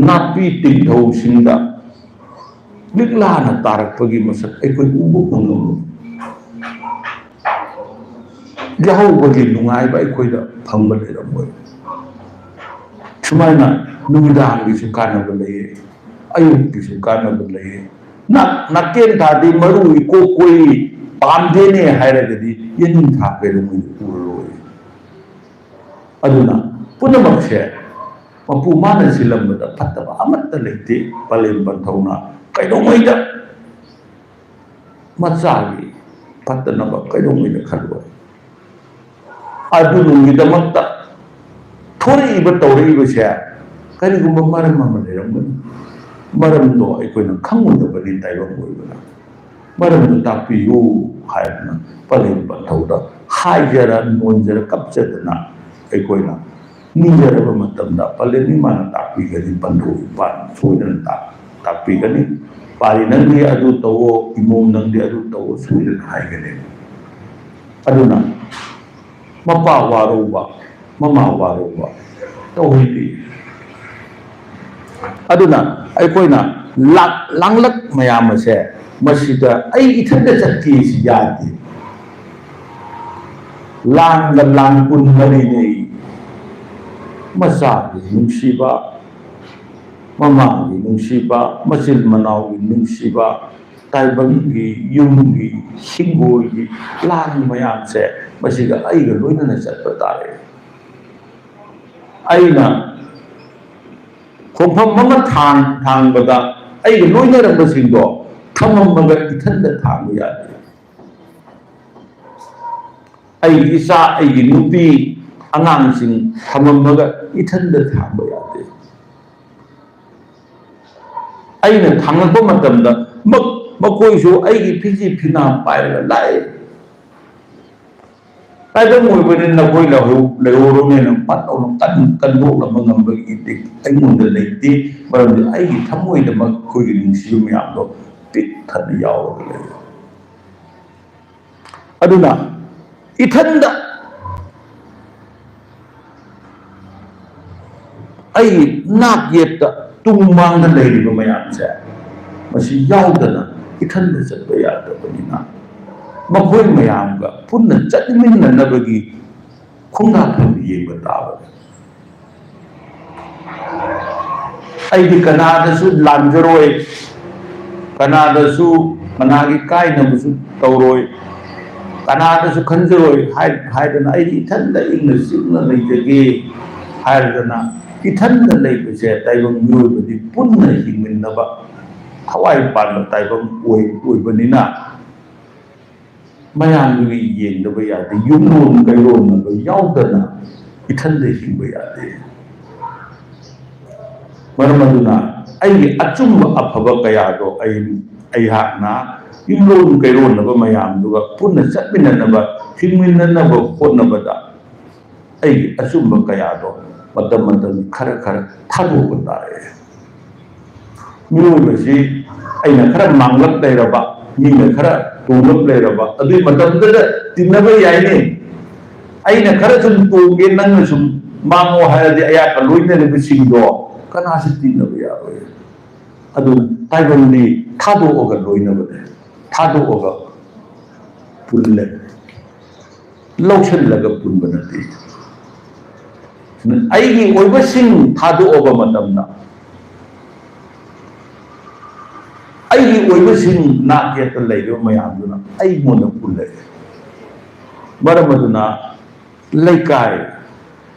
ꯅꯥꯄꯤ ꯇꯤꯡꯊꯧꯁꯤꯡꯗ ꯂꯤꯛꯂꯥꯅ ꯇꯥꯔꯛꯄꯒꯤ ꯃꯁꯛ ꯑꯩꯈꯣꯏ ꯎꯕ ꯐꯪꯂꯝꯂꯣꯏ꯫ ꯌꯥꯍꯧꯕꯒꯤ ꯅꯨꯡꯉꯥꯏꯕ ꯑꯩꯈꯣꯏꯗ ꯐꯪꯕ ꯂꯩꯔꯝꯃꯣꯏ꯫ ꯁꯨꯃꯥꯏꯅ ꯅꯨꯃꯤꯗꯥꯡꯒꯤꯁꯨ ꯀꯥꯟꯅꯕ ꯂꯩꯌꯦ, ꯑꯌꯨꯛꯀꯤꯁꯨ ꯀꯥꯟꯅꯕ ꯂꯩꯌꯦ꯫ ꯅꯥ-, ꯅꯥꯀꯦꯟ ꯊꯥꯗꯤ ꯃꯔꯨ ꯏꯀꯣꯛ ꯀꯣꯛꯏ, ꯄꯥꯝꯗꯦꯅꯦ ꯍꯥꯏꯔꯒꯗꯤ ꯌꯦꯅꯤꯡꯊꯥ ꯀꯩꯗꯧꯉꯩꯗ ꯎꯔꯔꯣꯏ꯫ ꯑꯗꯨꯅ ꯄꯨꯝꯅꯃꯛꯁꯦ ꯃꯄꯨ ꯃꯥꯅ ꯁꯤꯜꯂꯝꯕꯗ ꯐꯠꯇꯕ ꯑꯃꯠꯇ ꯂꯩꯇꯦ꯫ ꯄꯂꯦꯝ ꯄꯟꯊꯧꯅ ꯀꯩꯗꯧꯉꯩꯗ ꯃꯆꯥꯒꯤ ꯐꯠꯇꯅꯕ ꯀꯩꯗꯧꯉꯩꯗ ꯈꯜꯂꯣꯏ꯫ ꯑꯗꯨꯒꯤꯗꯃꯛꯇ ꯊꯣꯔꯛꯏꯕ, ꯇꯧꯔꯛꯏꯕꯁꯦ ꯀꯔꯤꯒꯨꯝꯕ ꯃꯔꯝ ꯑꯃ ꯂꯩꯔꯝꯒꯅꯤ꯫ ꯃꯔꯝꯗꯣ ꯑꯩꯈꯣꯏꯅ ꯈꯪꯉꯨꯗꯕꯅꯤ ꯇꯥꯏꯕꯪ ꯑꯣꯏꯕꯅ꯫ ꯃꯔꯝꯗꯨ ꯇꯥꯛꯄꯤꯌꯨ ꯍꯥꯏꯗꯅ ꯄꯂꯦꯝ ꯄꯟꯊꯧꯗ ꯍꯥꯏꯖꯔ ꯅꯣꯟꯖꯔ ꯀꯞꯆꯗꯅ ꯑꯩꯈꯣꯏꯅ ꯅꯤꯖꯔꯕ ꯃꯇꯝꯗ ꯄꯂꯦꯝ ꯏꯃꯥꯅ ꯇꯥꯛꯄꯤꯒꯅꯤ, ꯄꯟꯊꯧ ꯏꯄꯥꯅ ꯁꯣꯏꯗꯅ ꯇꯥꯛ-, ꯇꯥꯛꯄꯤꯒꯅꯤ꯫ ꯄꯥꯔꯤ ꯅꯪꯗꯤ ꯑꯗꯨ ꯇꯧꯋꯣ, ꯏꯃꯣꯝ ꯅꯪꯗꯤ ꯑꯗꯨ ꯇꯧꯋꯣ ꯁꯣꯏꯗꯅ ꯍꯥꯏꯒꯅꯤ꯫ ꯑꯗꯨꯅ ꯃꯄꯥ ꯋꯥꯔꯧꯕ, ꯃꯃꯥ ꯋꯥꯔꯧꯕ ꯇꯧꯍꯩꯗꯦ꯫ ꯑꯗꯨꯅ ꯑꯩꯈꯣꯏꯅ ꯂꯥꯛ-, ꯂꯥꯡꯂꯛ ꯃꯌꯥꯝ ꯑꯁꯦ ꯃꯁꯤꯗ ꯑꯩ ꯏꯊꯟꯇ ꯆꯠꯀꯦꯁꯤ ꯌꯥꯗꯦ꯫ ꯂꯥꯡꯒ ꯂꯥꯡ ꯀꯨꯟ ꯃꯔꯤ ꯂꯩ꯫ ꯃꯆꯥꯒꯤ ꯅꯨꯡꯁꯤꯕ, ꯃꯃꯥꯒꯤ ꯅꯨꯡꯁꯤꯕ, ꯃꯆꯤꯟ ꯃꯅꯥꯎꯒꯤ ꯅꯨꯡꯁꯤꯕ, ꯇꯥꯏꯕꯪꯒꯤ, ꯌꯨꯝꯒꯤ, ꯍꯤꯡꯒꯣꯜꯒꯤ ꯂꯥꯡ ꯃꯌꯥꯝꯁꯦ ꯃꯁꯤꯒ ꯑꯩꯒ ꯂꯣꯏꯅꯅ ꯆꯠꯄ ꯇꯥꯔꯦ꯫ ꯑꯩꯅ ꯈꯣꯡꯐꯝ ꯑꯃ ꯊꯥꯡ-, ꯊꯥꯡꯕꯗ ꯑꯩꯒ ꯂꯣꯏꯅꯔꯝꯕꯁꯤꯡꯗꯣ ꯊꯝꯃꯝꯃꯒ ꯏꯊꯟꯗ ꯊꯥꯡꯕ ꯌꯥꯗꯦ꯫ ꯑꯩꯒꯤ ꯏꯆꯥ, ꯑꯩꯒꯤ ꯅꯨꯄꯤ, ꯑꯉꯥꯡꯁꯤꯡ ꯊꯝꯃꯝꯃꯒ ꯏꯊꯟꯗ ꯊꯥꯡꯕ ꯌꯥꯗꯦ꯫ ꯑꯩꯅ ꯊꯥꯡꯂꯛꯄ ꯃꯇꯝꯗ ꯃꯛ-, ꯃꯈꯣꯏꯁꯨ ꯑꯩꯒꯤ ꯐꯤꯖꯤ ꯐꯤꯅꯥ ꯄꯥꯏꯔꯒ ꯂꯥꯛꯑꯦ꯫ ꯇꯥꯏꯕꯪ ꯑꯣꯏꯕꯅꯤꯅ ꯅꯈꯣꯏ ꯂꯩꯍꯧ-, ꯂꯩꯍꯧꯔꯕꯅꯤꯅ ꯄꯠ ꯂꯥꯎꯅ ꯀꯟ-, ꯀꯟꯊꯣꯛꯅꯕ ꯉꯝꯕꯒꯤ ꯏꯊꯤꯛ ꯑꯩꯉꯣꯟꯗ ꯂꯩꯇꯦ꯫ ꯃꯔꯝꯗꯤ ꯑꯩꯒꯤ ꯊꯃꯣꯏꯗ ꯃꯈꯣꯏꯒꯤ ꯅꯨꯡꯁꯤꯕ ꯃꯌꯥꯝꯗꯣ ꯄꯤꯛ ꯊꯟꯅ ꯌꯥꯎꯔꯒ ꯂꯩ꯫ ꯑꯗꯨꯅ ꯏꯊꯟꯗ ꯑꯩꯒꯤ ꯅꯥꯛ ꯌꯦꯠꯇ ꯇꯨꯡ ꯃꯥꯡꯗ ꯂꯩꯔꯤꯕ ꯃꯌꯥꯝꯁꯦ ꯃꯁꯤ ꯌꯥꯎꯗꯅ ꯏꯊꯟꯗ ꯆꯠꯄ ꯌꯥꯗꯕꯅꯤꯅ ꯃꯈꯣꯏ ꯃꯌꯥꯝꯒ ꯄꯨꯟꯅ ꯆꯠꯃꯤꯟꯅꯅꯕꯒꯤ ꯈꯣꯡꯗꯥꯐꯝ ꯌꯦꯡꯕ ꯇꯥꯕꯅꯤ꯫ ꯑꯩꯗꯤ ꯀꯅꯥꯗꯁꯨ ꯂꯥꯟꯖꯔꯣꯏ, ꯀꯅꯥꯗꯁꯨ ꯀꯅꯥꯒꯤ ꯀꯥꯏꯅꯕꯁꯨ ꯇꯧꯔꯣꯏ, ꯀꯅꯥꯗꯁꯨ ꯈꯟꯖꯔꯣꯏ ꯍꯥꯏ-, ꯍꯥꯏꯗꯅ ꯑꯩꯗꯤ ꯏꯊꯟꯗ ꯏꯪꯅ ꯆꯤꯛꯅ ꯂꯩꯖꯒꯦ ꯍꯥꯏꯔꯗꯅ ꯏꯊꯟꯗ ꯂꯩꯕꯁꯦ ꯇꯥꯏꯕꯪ ꯃꯤꯑꯣꯏꯕꯗꯤ ꯄꯨꯟꯅ ꯍꯤꯡꯃꯤꯟꯅꯕ ꯊꯋꯥꯏ ꯄꯥꯟꯕ ꯇꯥꯏꯕꯪ ꯑꯣꯏ-, ꯑꯣꯏꯕꯅꯤꯅ ꯃꯌꯥꯝꯗꯨꯒꯤ ꯌꯦꯡꯗꯕ ꯌꯥꯗꯦ꯫ ꯌꯨꯝꯂꯣꯟ ꯀꯩꯔꯣꯟꯅꯕ ꯌꯥꯎꯗꯅ ꯏꯊꯟꯗ ꯍꯤꯡꯕ ꯌꯥꯗꯦ꯫ ꯃꯔꯝ ꯑꯗꯨꯅ ꯑꯩꯒꯤ ꯑꯆꯨꯝꯕ ꯑꯐꯕ ꯀꯌꯥꯗꯣ ꯑꯩ, ꯑꯩꯍꯥꯛꯅ ꯌꯨꯝꯂꯣꯟ ꯀꯩꯔꯣꯟꯅꯕ ꯃꯌꯥꯝꯗꯨꯒ ꯄꯨꯟꯅ ꯆꯠꯃꯤꯟꯅꯅꯕ, ꯍꯤꯡꯃꯤꯟꯅꯅꯕ ꯍꯣꯠꯅꯕꯗ ꯑꯩꯒꯤ ꯑꯆꯨꯝꯕ ꯀꯌꯥꯗꯣ ꯃꯇꯝ ꯃꯇꯝꯒꯤ ꯈꯔ ꯈꯔ ꯊꯥꯗꯣꯛꯄ ꯇꯥꯔꯦ꯫ ꯃꯤꯑꯣꯏꯕꯁꯤ ꯑꯩꯅ ꯈꯔ ꯃꯥꯡꯂꯞ ꯂꯩꯔꯕ, ꯃꯤꯅ ꯈꯔ ꯇꯣꯡꯂꯞ ꯂꯩꯔꯕ, ꯑꯗꯨꯒꯤ ꯃꯇꯝꯗꯨꯗ ꯇꯤꯟꯅꯕ ꯌꯥꯏꯅꯦ꯫ ꯑꯩꯅ ꯈꯔ ꯁꯨꯝ ꯇꯣꯡꯒꯦ, ꯅꯪꯅ ꯁꯨꯝ ꯃꯥꯡꯉꯣ ꯍꯥꯏꯔꯗꯤ ꯑꯩꯍꯥꯛꯀ ꯂꯣꯏꯅꯔꯤꯕꯁꯤꯡꯗꯣ ꯀꯅꯥꯁꯨ ꯇꯤꯟꯅꯕ ꯌꯥꯔꯣꯏ꯫ ꯑꯗꯨꯅ ꯇꯥꯏꯕꯪꯗꯤ ꯊꯥꯗꯣꯛꯑꯒ ꯂꯣꯏꯅꯕꯅꯦ, ꯊꯥꯗꯣꯛꯑꯒ ꯄꯨꯜꯂꯦ, ꯂꯧꯁꯤꯜꯂꯒ ꯄꯨꯟꯕ ꯅꯠꯇꯦ꯫ ꯑꯩꯒꯤ ꯑꯣꯏꯕꯁꯤꯡ ꯊꯥꯗꯣꯛꯑꯕ ꯃꯇꯝꯗ, ꯑꯩꯒꯤ ꯑꯣꯏꯕꯁꯤꯡ ꯅꯥꯛ ꯌꯦꯠꯇ ꯂꯩꯔꯤꯕ ꯃꯌꯥꯝꯗꯨꯅ ꯑꯩꯉꯣꯟꯗ ꯄꯨꯜꯂꯦ꯫ ꯃꯔꯝ ꯑꯗꯨꯅ ꯂꯩꯀꯥꯏ,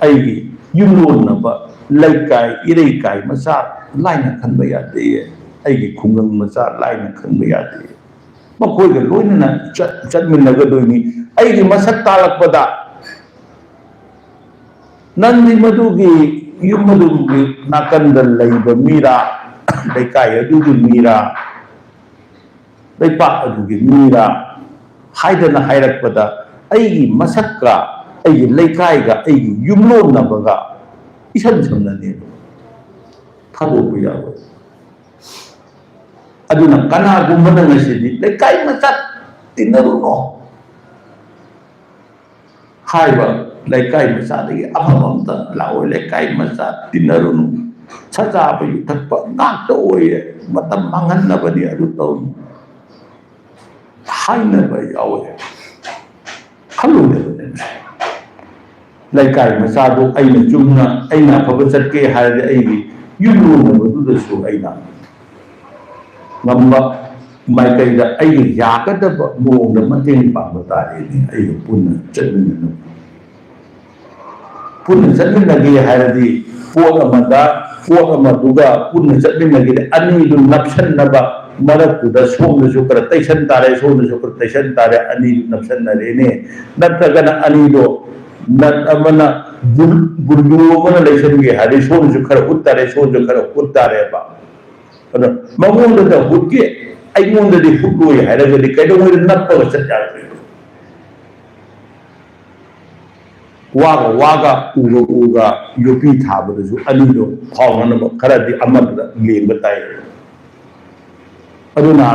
ꯑꯩꯒꯤ ꯌꯨꯝꯂꯣꯟꯅꯕ ꯂꯩꯀꯥꯏ, ꯏꯔꯩꯀꯥꯏ ꯃꯆꯥ ꯂꯥꯏꯅ ꯈꯟꯕ ꯌꯥꯗꯦ꯫ ꯑꯩꯒꯤ ꯈꯨꯡꯒꯪ ꯃꯆꯥ ꯂꯥꯏꯅ ꯈꯟꯕ ꯌꯥꯗꯦ꯫ ꯃꯈꯣꯏꯒ ꯂꯣꯏꯅꯅ ꯆꯠ-, ꯆꯠꯃꯤꯟꯅꯒꯗꯣꯏꯅꯤ꯫ ꯑꯩꯒꯤ ꯃꯁꯛ ꯇꯥꯛꯂꯛꯄꯗ ꯅꯪꯗꯤ ꯃꯗꯨꯒꯤ ꯌꯨꯝ ꯑꯗꯨꯒꯤ ꯅꯥꯀꯟꯗ ꯂꯩꯕ ꯃꯤꯔꯥ, ꯂꯩꯀꯥꯏ ꯑꯗꯨꯒꯤ ꯃꯤꯔꯥ, ꯂꯩꯄꯥꯛ ꯑꯗꯨꯒꯤ ꯃꯤꯔꯥ ꯍꯥꯏꯗꯅ ꯍꯥꯏꯔꯛꯄꯗ, ꯑꯩꯒꯤ ꯃꯁꯛꯀ, ꯑꯩꯒꯤ ꯂꯩꯀꯥꯏꯒ, ꯑꯩꯒꯤ ꯌꯨꯝꯂꯣꯟꯅꯕꯒ ꯏꯁꯝ ꯁꯝꯅꯅꯦꯕ꯫ ꯊꯥꯗꯣꯛꯄ ꯌꯥꯔꯣꯏ꯫ ꯑꯗꯨꯅ ꯀꯅꯥꯒꯨꯝꯕꯅ ꯉꯁꯤꯗꯤ ꯂꯩꯀꯥꯏ ꯃꯆꯥ ꯇꯤꯟꯅꯔꯨꯅꯣ ꯍꯥꯏꯕ, ꯂꯩꯀꯥꯏ ꯃꯆꯥꯗꯒꯤ ꯑꯐꯕ ꯑꯝꯇ ꯂꯥꯛꯑꯣꯏ, ꯂꯩꯀꯥꯏ ꯃꯆꯥ ꯇꯤꯟꯅꯔꯨꯅꯨ, ꯁꯥ ꯆꯥꯕ ꯌꯨ ꯊꯛꯄ ꯉꯥꯛꯇ ꯑꯣꯏꯌꯦ, ꯃꯇꯝ ꯃꯥꯡꯍꯟꯅꯕꯅꯤ, ꯑꯗꯨ ꯇꯧꯅꯨ ꯍꯥꯏꯅꯕ ꯌꯥꯎꯋꯦ꯫ ꯈꯜꯂꯨꯗꯕꯅꯦ꯫ ꯂꯩꯀꯥꯏ ꯃꯆꯥꯗꯨ ꯑꯩꯅ ꯆꯨꯝꯅ, ꯑꯩꯅ ꯑꯐꯕ ꯆꯠꯀꯦ ꯍꯥꯏꯔꯗꯤ ꯑꯩꯒꯤ ꯌꯨꯝꯂꯣꯟꯅꯕꯗꯨꯗꯁꯨ ꯑꯩꯅ ꯉꯝꯕ ꯃꯥꯏꯀꯩꯗ ꯑꯩꯒꯤ ꯌꯥꯒꯗꯕ ꯃꯑꯣꯡꯗ ꯃꯇꯦꯡ ꯄꯥꯡꯕ ꯇꯥꯔꯦꯅꯦ꯫ ꯑꯩꯒ ꯄꯨꯟꯅ ꯆꯠꯃꯤꯟꯅꯅꯕ, ꯄꯨꯟꯅ ꯆꯠꯃꯤꯟꯅꯒꯦ ꯍꯥꯏꯔꯗꯤ ꯄꯣꯠ ꯑꯃꯗ, ꯄꯣꯠ ꯑꯃꯗꯨꯒ ꯄꯨꯟꯅ ꯆꯠꯃꯤꯟꯅꯒꯦꯗꯤ ꯑꯅꯤꯗꯨ ꯅꯞꯁꯟꯅꯕ ꯃꯔꯛꯇꯨꯗ ꯁꯣꯝꯗꯁꯨ ꯈꯔ ꯇꯩꯁꯟ ꯇꯥꯔꯦ, ꯁꯣꯝꯗꯁꯨ ꯈꯔ ꯇꯩꯁꯟ ꯇꯥꯔꯦ, ꯑꯅꯤꯗꯨ ꯅꯞꯁꯟꯅꯔꯦꯅꯦ꯫ ꯅꯠꯇ꯭ꯔꯒꯅ ꯑꯅꯤꯗꯣ ꯅꯠ ꯑꯃꯅ ꯕꯨꯜ-, ꯕꯨꯜꯂꯨ ꯑꯃꯅ ꯂꯩꯁꯟꯒꯦ ꯍꯥꯏꯔꯗꯤ ꯁꯣꯝꯗꯁꯨ ꯈꯔ ꯍꯨꯠ ꯇꯥꯔꯦ, ꯁꯣꯝꯗꯁꯨ ꯈꯔ ꯍꯨꯠ ꯇꯥꯔꯦꯕ꯫ ꯑꯗꯣ ꯃꯉꯣꯟꯗꯗ ꯍꯨꯠꯀꯦ, ꯑꯩꯉꯣꯟꯗꯗꯤ ꯍꯨꯠꯂꯣꯏ ꯍꯥꯏꯔꯒꯗꯤ ꯀꯩꯗꯧꯉꯩꯗ ꯅꯞꯄꯒ ꯆꯠ ꯌꯥꯔꯣꯏꯗꯣꯏꯅꯣ? ꯋꯥꯒ ꯋꯥꯒ, ꯎꯒ ꯎꯒ ꯌꯣꯠꯄꯤ ꯊꯥꯕꯗꯁꯨ ꯑꯅꯤꯗꯣ ꯐꯥꯎꯅꯅꯕ ꯈꯔꯗꯤ ꯑꯃꯗꯨꯗ ꯂꯦꯡꯕ ꯇꯥꯏ꯫ ꯑꯗꯨꯅ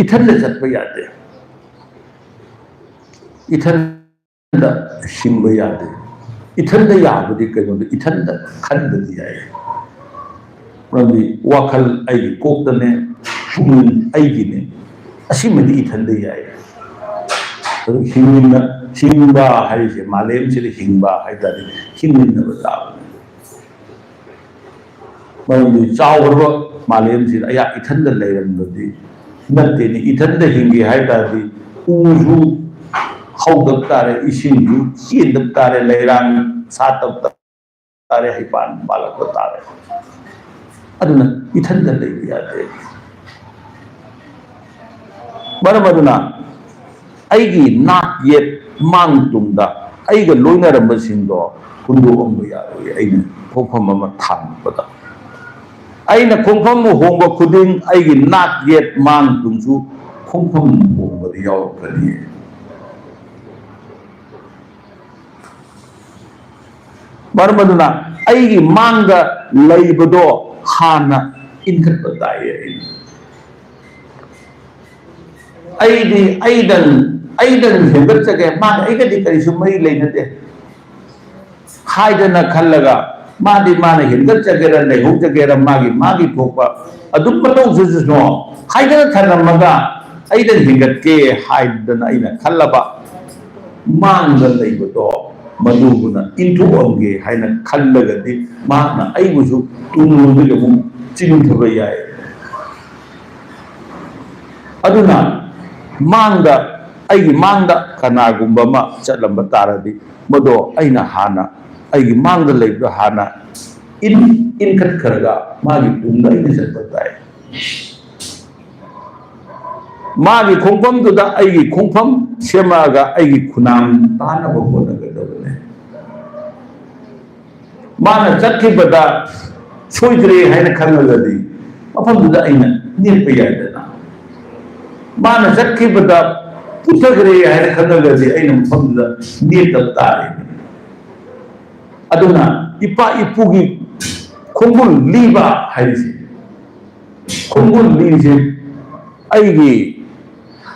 ꯏꯊꯟꯗ ꯆꯠꯄ ꯌꯥꯗꯦ, ꯏꯊꯟꯗ ꯍꯤꯡꯕ ꯌꯥꯗꯦ꯫ ꯏꯊꯟꯗ ꯌꯥꯕꯗꯤ ꯀꯩꯅꯣꯗ ꯏꯊꯟꯗ ꯈꯟꯕꯗꯤ ꯌꯥꯏ꯫ ꯃꯔꯝꯗꯤ ꯋꯥꯈꯜ ꯑꯩꯒꯤ ꯀꯣꯛꯇꯅꯦ, ꯄꯨꯛꯅꯤꯡ ꯑꯩꯒꯤꯅꯦ, ꯑꯁꯤꯃꯗꯤ ꯏꯊꯟꯗ ꯌꯥꯏ꯫ ꯑꯗꯨ ꯍꯤꯡꯃꯤꯟꯅ-, ꯍꯤꯡꯕ ꯍꯥꯏꯔꯤꯁꯦ, ꯃꯥꯂꯦꯝꯁꯤꯗ ꯍꯤꯡꯕ ꯍꯥꯏ ꯇꯥꯔꯗꯤ ꯍꯤꯡꯃꯤꯟꯅꯕ ꯇꯥꯕꯅꯤ꯫ ꯃꯔꯝꯗꯤ ꯆꯥꯎꯈ꯭ꯔꯕ ꯃꯥꯂꯦꯝꯁꯤꯗ ꯑꯩꯍꯥꯛ ꯏꯊꯟꯗ ꯂꯩꯔꯝꯕꯗꯤ ꯅꯠꯇꯦꯅꯦ꯫ ꯏꯊꯟꯗ ꯍꯤꯡꯒꯦ ꯍꯥꯏ ꯇꯥꯔꯗꯤ ꯎꯁꯨ ꯍꯧꯗꯕ ꯇꯥꯔꯦ, ꯏꯁꯤꯡꯁꯨ ꯆꯦꯟꯗꯕ ꯇꯥꯔꯦ, ꯂꯩꯔꯥꯡ ꯁꯥꯠꯇꯕ ꯇꯥꯔꯦ, ꯍꯩꯄꯥꯟ ꯄꯥꯜꯂꯛꯄ ꯇꯥꯔꯦ꯫ ꯑꯗꯨꯅ ꯏꯊꯟꯗ ꯂꯩꯕ ꯌꯥꯗꯦ꯫ ꯃꯔꯝ ꯑꯗꯨꯅ ꯑꯩꯒꯤ ꯅꯥꯛ ꯌꯦꯠ ꯃꯥꯡ ꯇꯨꯡꯗ ꯑꯩꯒ ꯂꯣꯏꯅꯔꯝꯕꯁꯤꯡꯗꯣ ꯍꯨꯟꯗꯣꯛꯑꯝꯕ ꯌꯥꯔꯣꯏ꯫ ꯑꯩꯅ ꯈꯣꯡꯐꯝ ꯑꯃ ꯊꯥꯡꯕꯗ, ꯑꯩꯅ ꯈꯣꯡꯐꯝ ꯍꯣꯡꯕ ꯈꯨꯗꯤꯡ ꯑꯩꯒꯤ ꯅꯥꯛ ꯌꯦꯠ ꯃꯥꯡ ꯇꯨꯡꯁꯨ ꯈꯣꯡꯐꯝ ꯍꯣꯡꯕꯗ ꯌꯥꯎꯔꯛꯀꯅꯤ꯫ ꯃꯔꯝ ꯑꯗꯨꯅ ꯑꯩꯒꯤ ꯃꯥꯡꯗ ꯂꯩꯕꯗꯣ ꯍꯥꯟꯅ ꯏꯟꯈꯠꯄ ꯇꯥꯏꯌꯦ꯫ ꯑꯩꯅ, ꯑꯩꯗꯤ ꯑꯩꯗꯪ, ꯑꯩꯗꯪ ꯍꯦꯟꯒꯠꯆꯒꯦ, ꯃꯥꯒ ꯑꯩꯒꯗꯤ ꯀꯔꯤꯁꯨ ꯃꯔꯤ ꯂꯩꯅꯗꯦ ꯍꯥꯏꯗꯅ ꯈꯜꯂꯒ, ꯃꯥꯗꯤ ꯃꯥꯅ ꯍꯦꯟꯒꯠꯆꯒꯦꯔꯥ ꯂꯩꯍꯧꯖꯒꯦꯔꯥ, ꯃꯥꯒꯤ, ꯃꯥꯒꯤ ꯊꯣꯛꯄ ꯑꯗꯨꯝ ꯃꯇꯧꯖꯁꯅꯨ ꯍꯥꯏꯗꯅ ꯊꯅꯝꯃꯒ, ꯑꯩꯗꯪ ꯍꯦꯟꯒꯠꯀꯦ ꯍꯥꯏꯗꯅ ꯑꯩꯅ ꯈꯜꯂꯕ ꯃꯥꯡꯗ ꯂꯩꯕꯗꯣ ꯃꯗꯨꯕꯨꯅ ꯏꯟꯊꯣꯛꯑꯝꯒꯦ ꯍꯥꯏꯅ ꯈꯜꯂꯒꯗꯤ ꯃꯍꯥꯛꯅ ꯑꯩꯕꯨꯁꯨ ꯇꯨꯡꯂꯣꯝꯗꯒꯤ ꯑꯃꯨꯛ ꯆꯤꯡꯊꯕ ꯌꯥꯏ꯫ ꯑꯗꯨꯅ ꯃꯥꯡꯗ, ꯑꯩꯒꯤ ꯃꯥꯡꯗ ꯀꯅꯥꯒꯨꯝꯕ ꯑꯃ ꯆꯠꯂꯝꯕ ꯇꯥꯔꯗꯤ, ꯃꯗꯣ ꯑꯩꯅ ꯍꯥꯟꯅ, ꯑꯩꯒꯤ ꯃꯥꯡꯗ ꯂꯩꯕꯗꯣ ꯍꯥꯟꯅ ꯏꯟ-, ꯏꯟꯈꯠꯈ꯭ꯔꯒ ꯃꯥꯒꯤ ꯇꯨꯡꯗ ꯑꯩꯅ ꯆꯠꯄ ꯇꯥꯏ꯫ ꯃꯥꯒꯤ ꯈꯣꯡꯐꯝꯗꯨꯗ ꯑꯩꯒꯤ ꯈꯣꯡꯐꯝ ꯁꯦꯝꯃꯛꯑꯒ ꯑꯩꯒꯤ ꯈꯨꯅꯥꯝ ꯇꯥꯅꯕ ꯍꯣꯠꯅꯒꯗꯕꯅꯦ꯫ ꯃꯥꯅ ꯆꯠꯈꯤꯕꯗ ꯁꯣꯏꯗ꯭ꯔꯦ ꯍꯥꯏꯅ ꯈꯪꯉꯒꯗꯤ ꯃꯐꯝꯗꯨꯗ ꯑꯩꯅ ꯅꯦꯠꯄ ꯌꯥꯏꯗꯅ꯫ ꯃꯥꯅ ꯆꯠꯈꯤꯕꯗ ꯄꯨꯊꯈ꯭ꯔꯦ ꯍꯥꯏꯅ ꯈꯪꯉꯒꯗꯤ ꯑꯩꯅ ꯃꯐꯝꯗꯨꯗ ꯅꯦꯠꯇꯕ ꯇꯥꯔꯦ꯫ ꯑꯗꯨꯅ ꯏꯄꯥ ꯏꯄꯨꯒꯤ ꯈꯣꯡꯒꯨꯜ ꯂꯤꯕ ꯍꯥꯏꯔꯤꯁꯦ, ꯈꯣꯡꯒꯨꯜ ꯂꯤꯁꯦ ꯑꯩꯒꯤ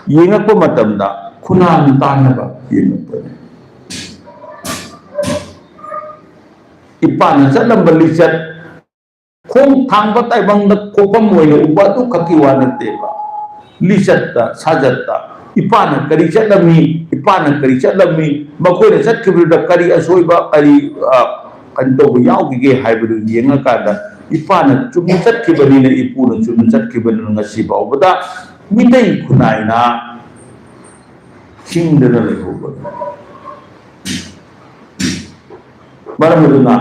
ꯌꯦꯡꯉꯛꯄ ꯃꯇꯝꯗ ꯈꯨꯅꯥꯝ ꯇꯥꯅꯕ ꯌꯦꯡꯉꯛꯄꯅꯦ꯫ ꯏꯄꯥꯅ ꯆꯠꯂꯝꯕ ꯂꯤꯆꯠ, ꯈꯣꯡ ꯊꯥꯡꯕ ꯇꯥꯏꯕꯪꯗ ꯈꯣꯡꯐꯝ ꯑꯣꯏꯅ ꯎꯕ ꯑꯗꯨ ꯈꯛꯀꯤ ꯋꯥ ꯅꯠꯇꯦꯕ꯫ ꯂꯤꯆꯠꯇ ꯁꯥꯖꯠꯇ ꯏꯄꯥꯅ ꯀꯔꯤ ꯆꯠꯂꯝꯃꯤ, ꯏꯄꯥꯅ ꯀꯔꯤ ꯆꯠꯂꯝꯃꯤ, ꯃꯈꯣꯏꯅ ꯆꯠꯈꯤꯕꯗꯨꯗ ꯀꯔꯤ ꯑꯁꯣꯏꯕ, ꯀꯔꯤ, ꯑ, ꯀꯔꯤ ꯇꯧꯕ ꯌꯥꯎꯈꯤꯒꯦ ꯍꯥꯏꯕꯗꯨ ꯌꯦꯡꯉꯀꯥꯟꯗ ꯏꯄꯥꯅ ꯆꯨꯝꯅ ꯆꯠꯈꯤꯕꯅꯤꯅ, ꯏꯄꯨꯅ ꯆꯨꯝꯅ ꯆꯠꯈꯤꯕꯅꯤꯅ ꯉꯁꯤ ꯐꯥꯎꯕꯗ ꯃꯤꯇꯩ ꯈꯨꯟꯅꯥꯏꯅ ꯍꯤꯡꯗꯅ ꯂꯩꯍꯧꯕꯅꯤ꯫ ꯃꯔꯝ ꯑꯗꯨꯅ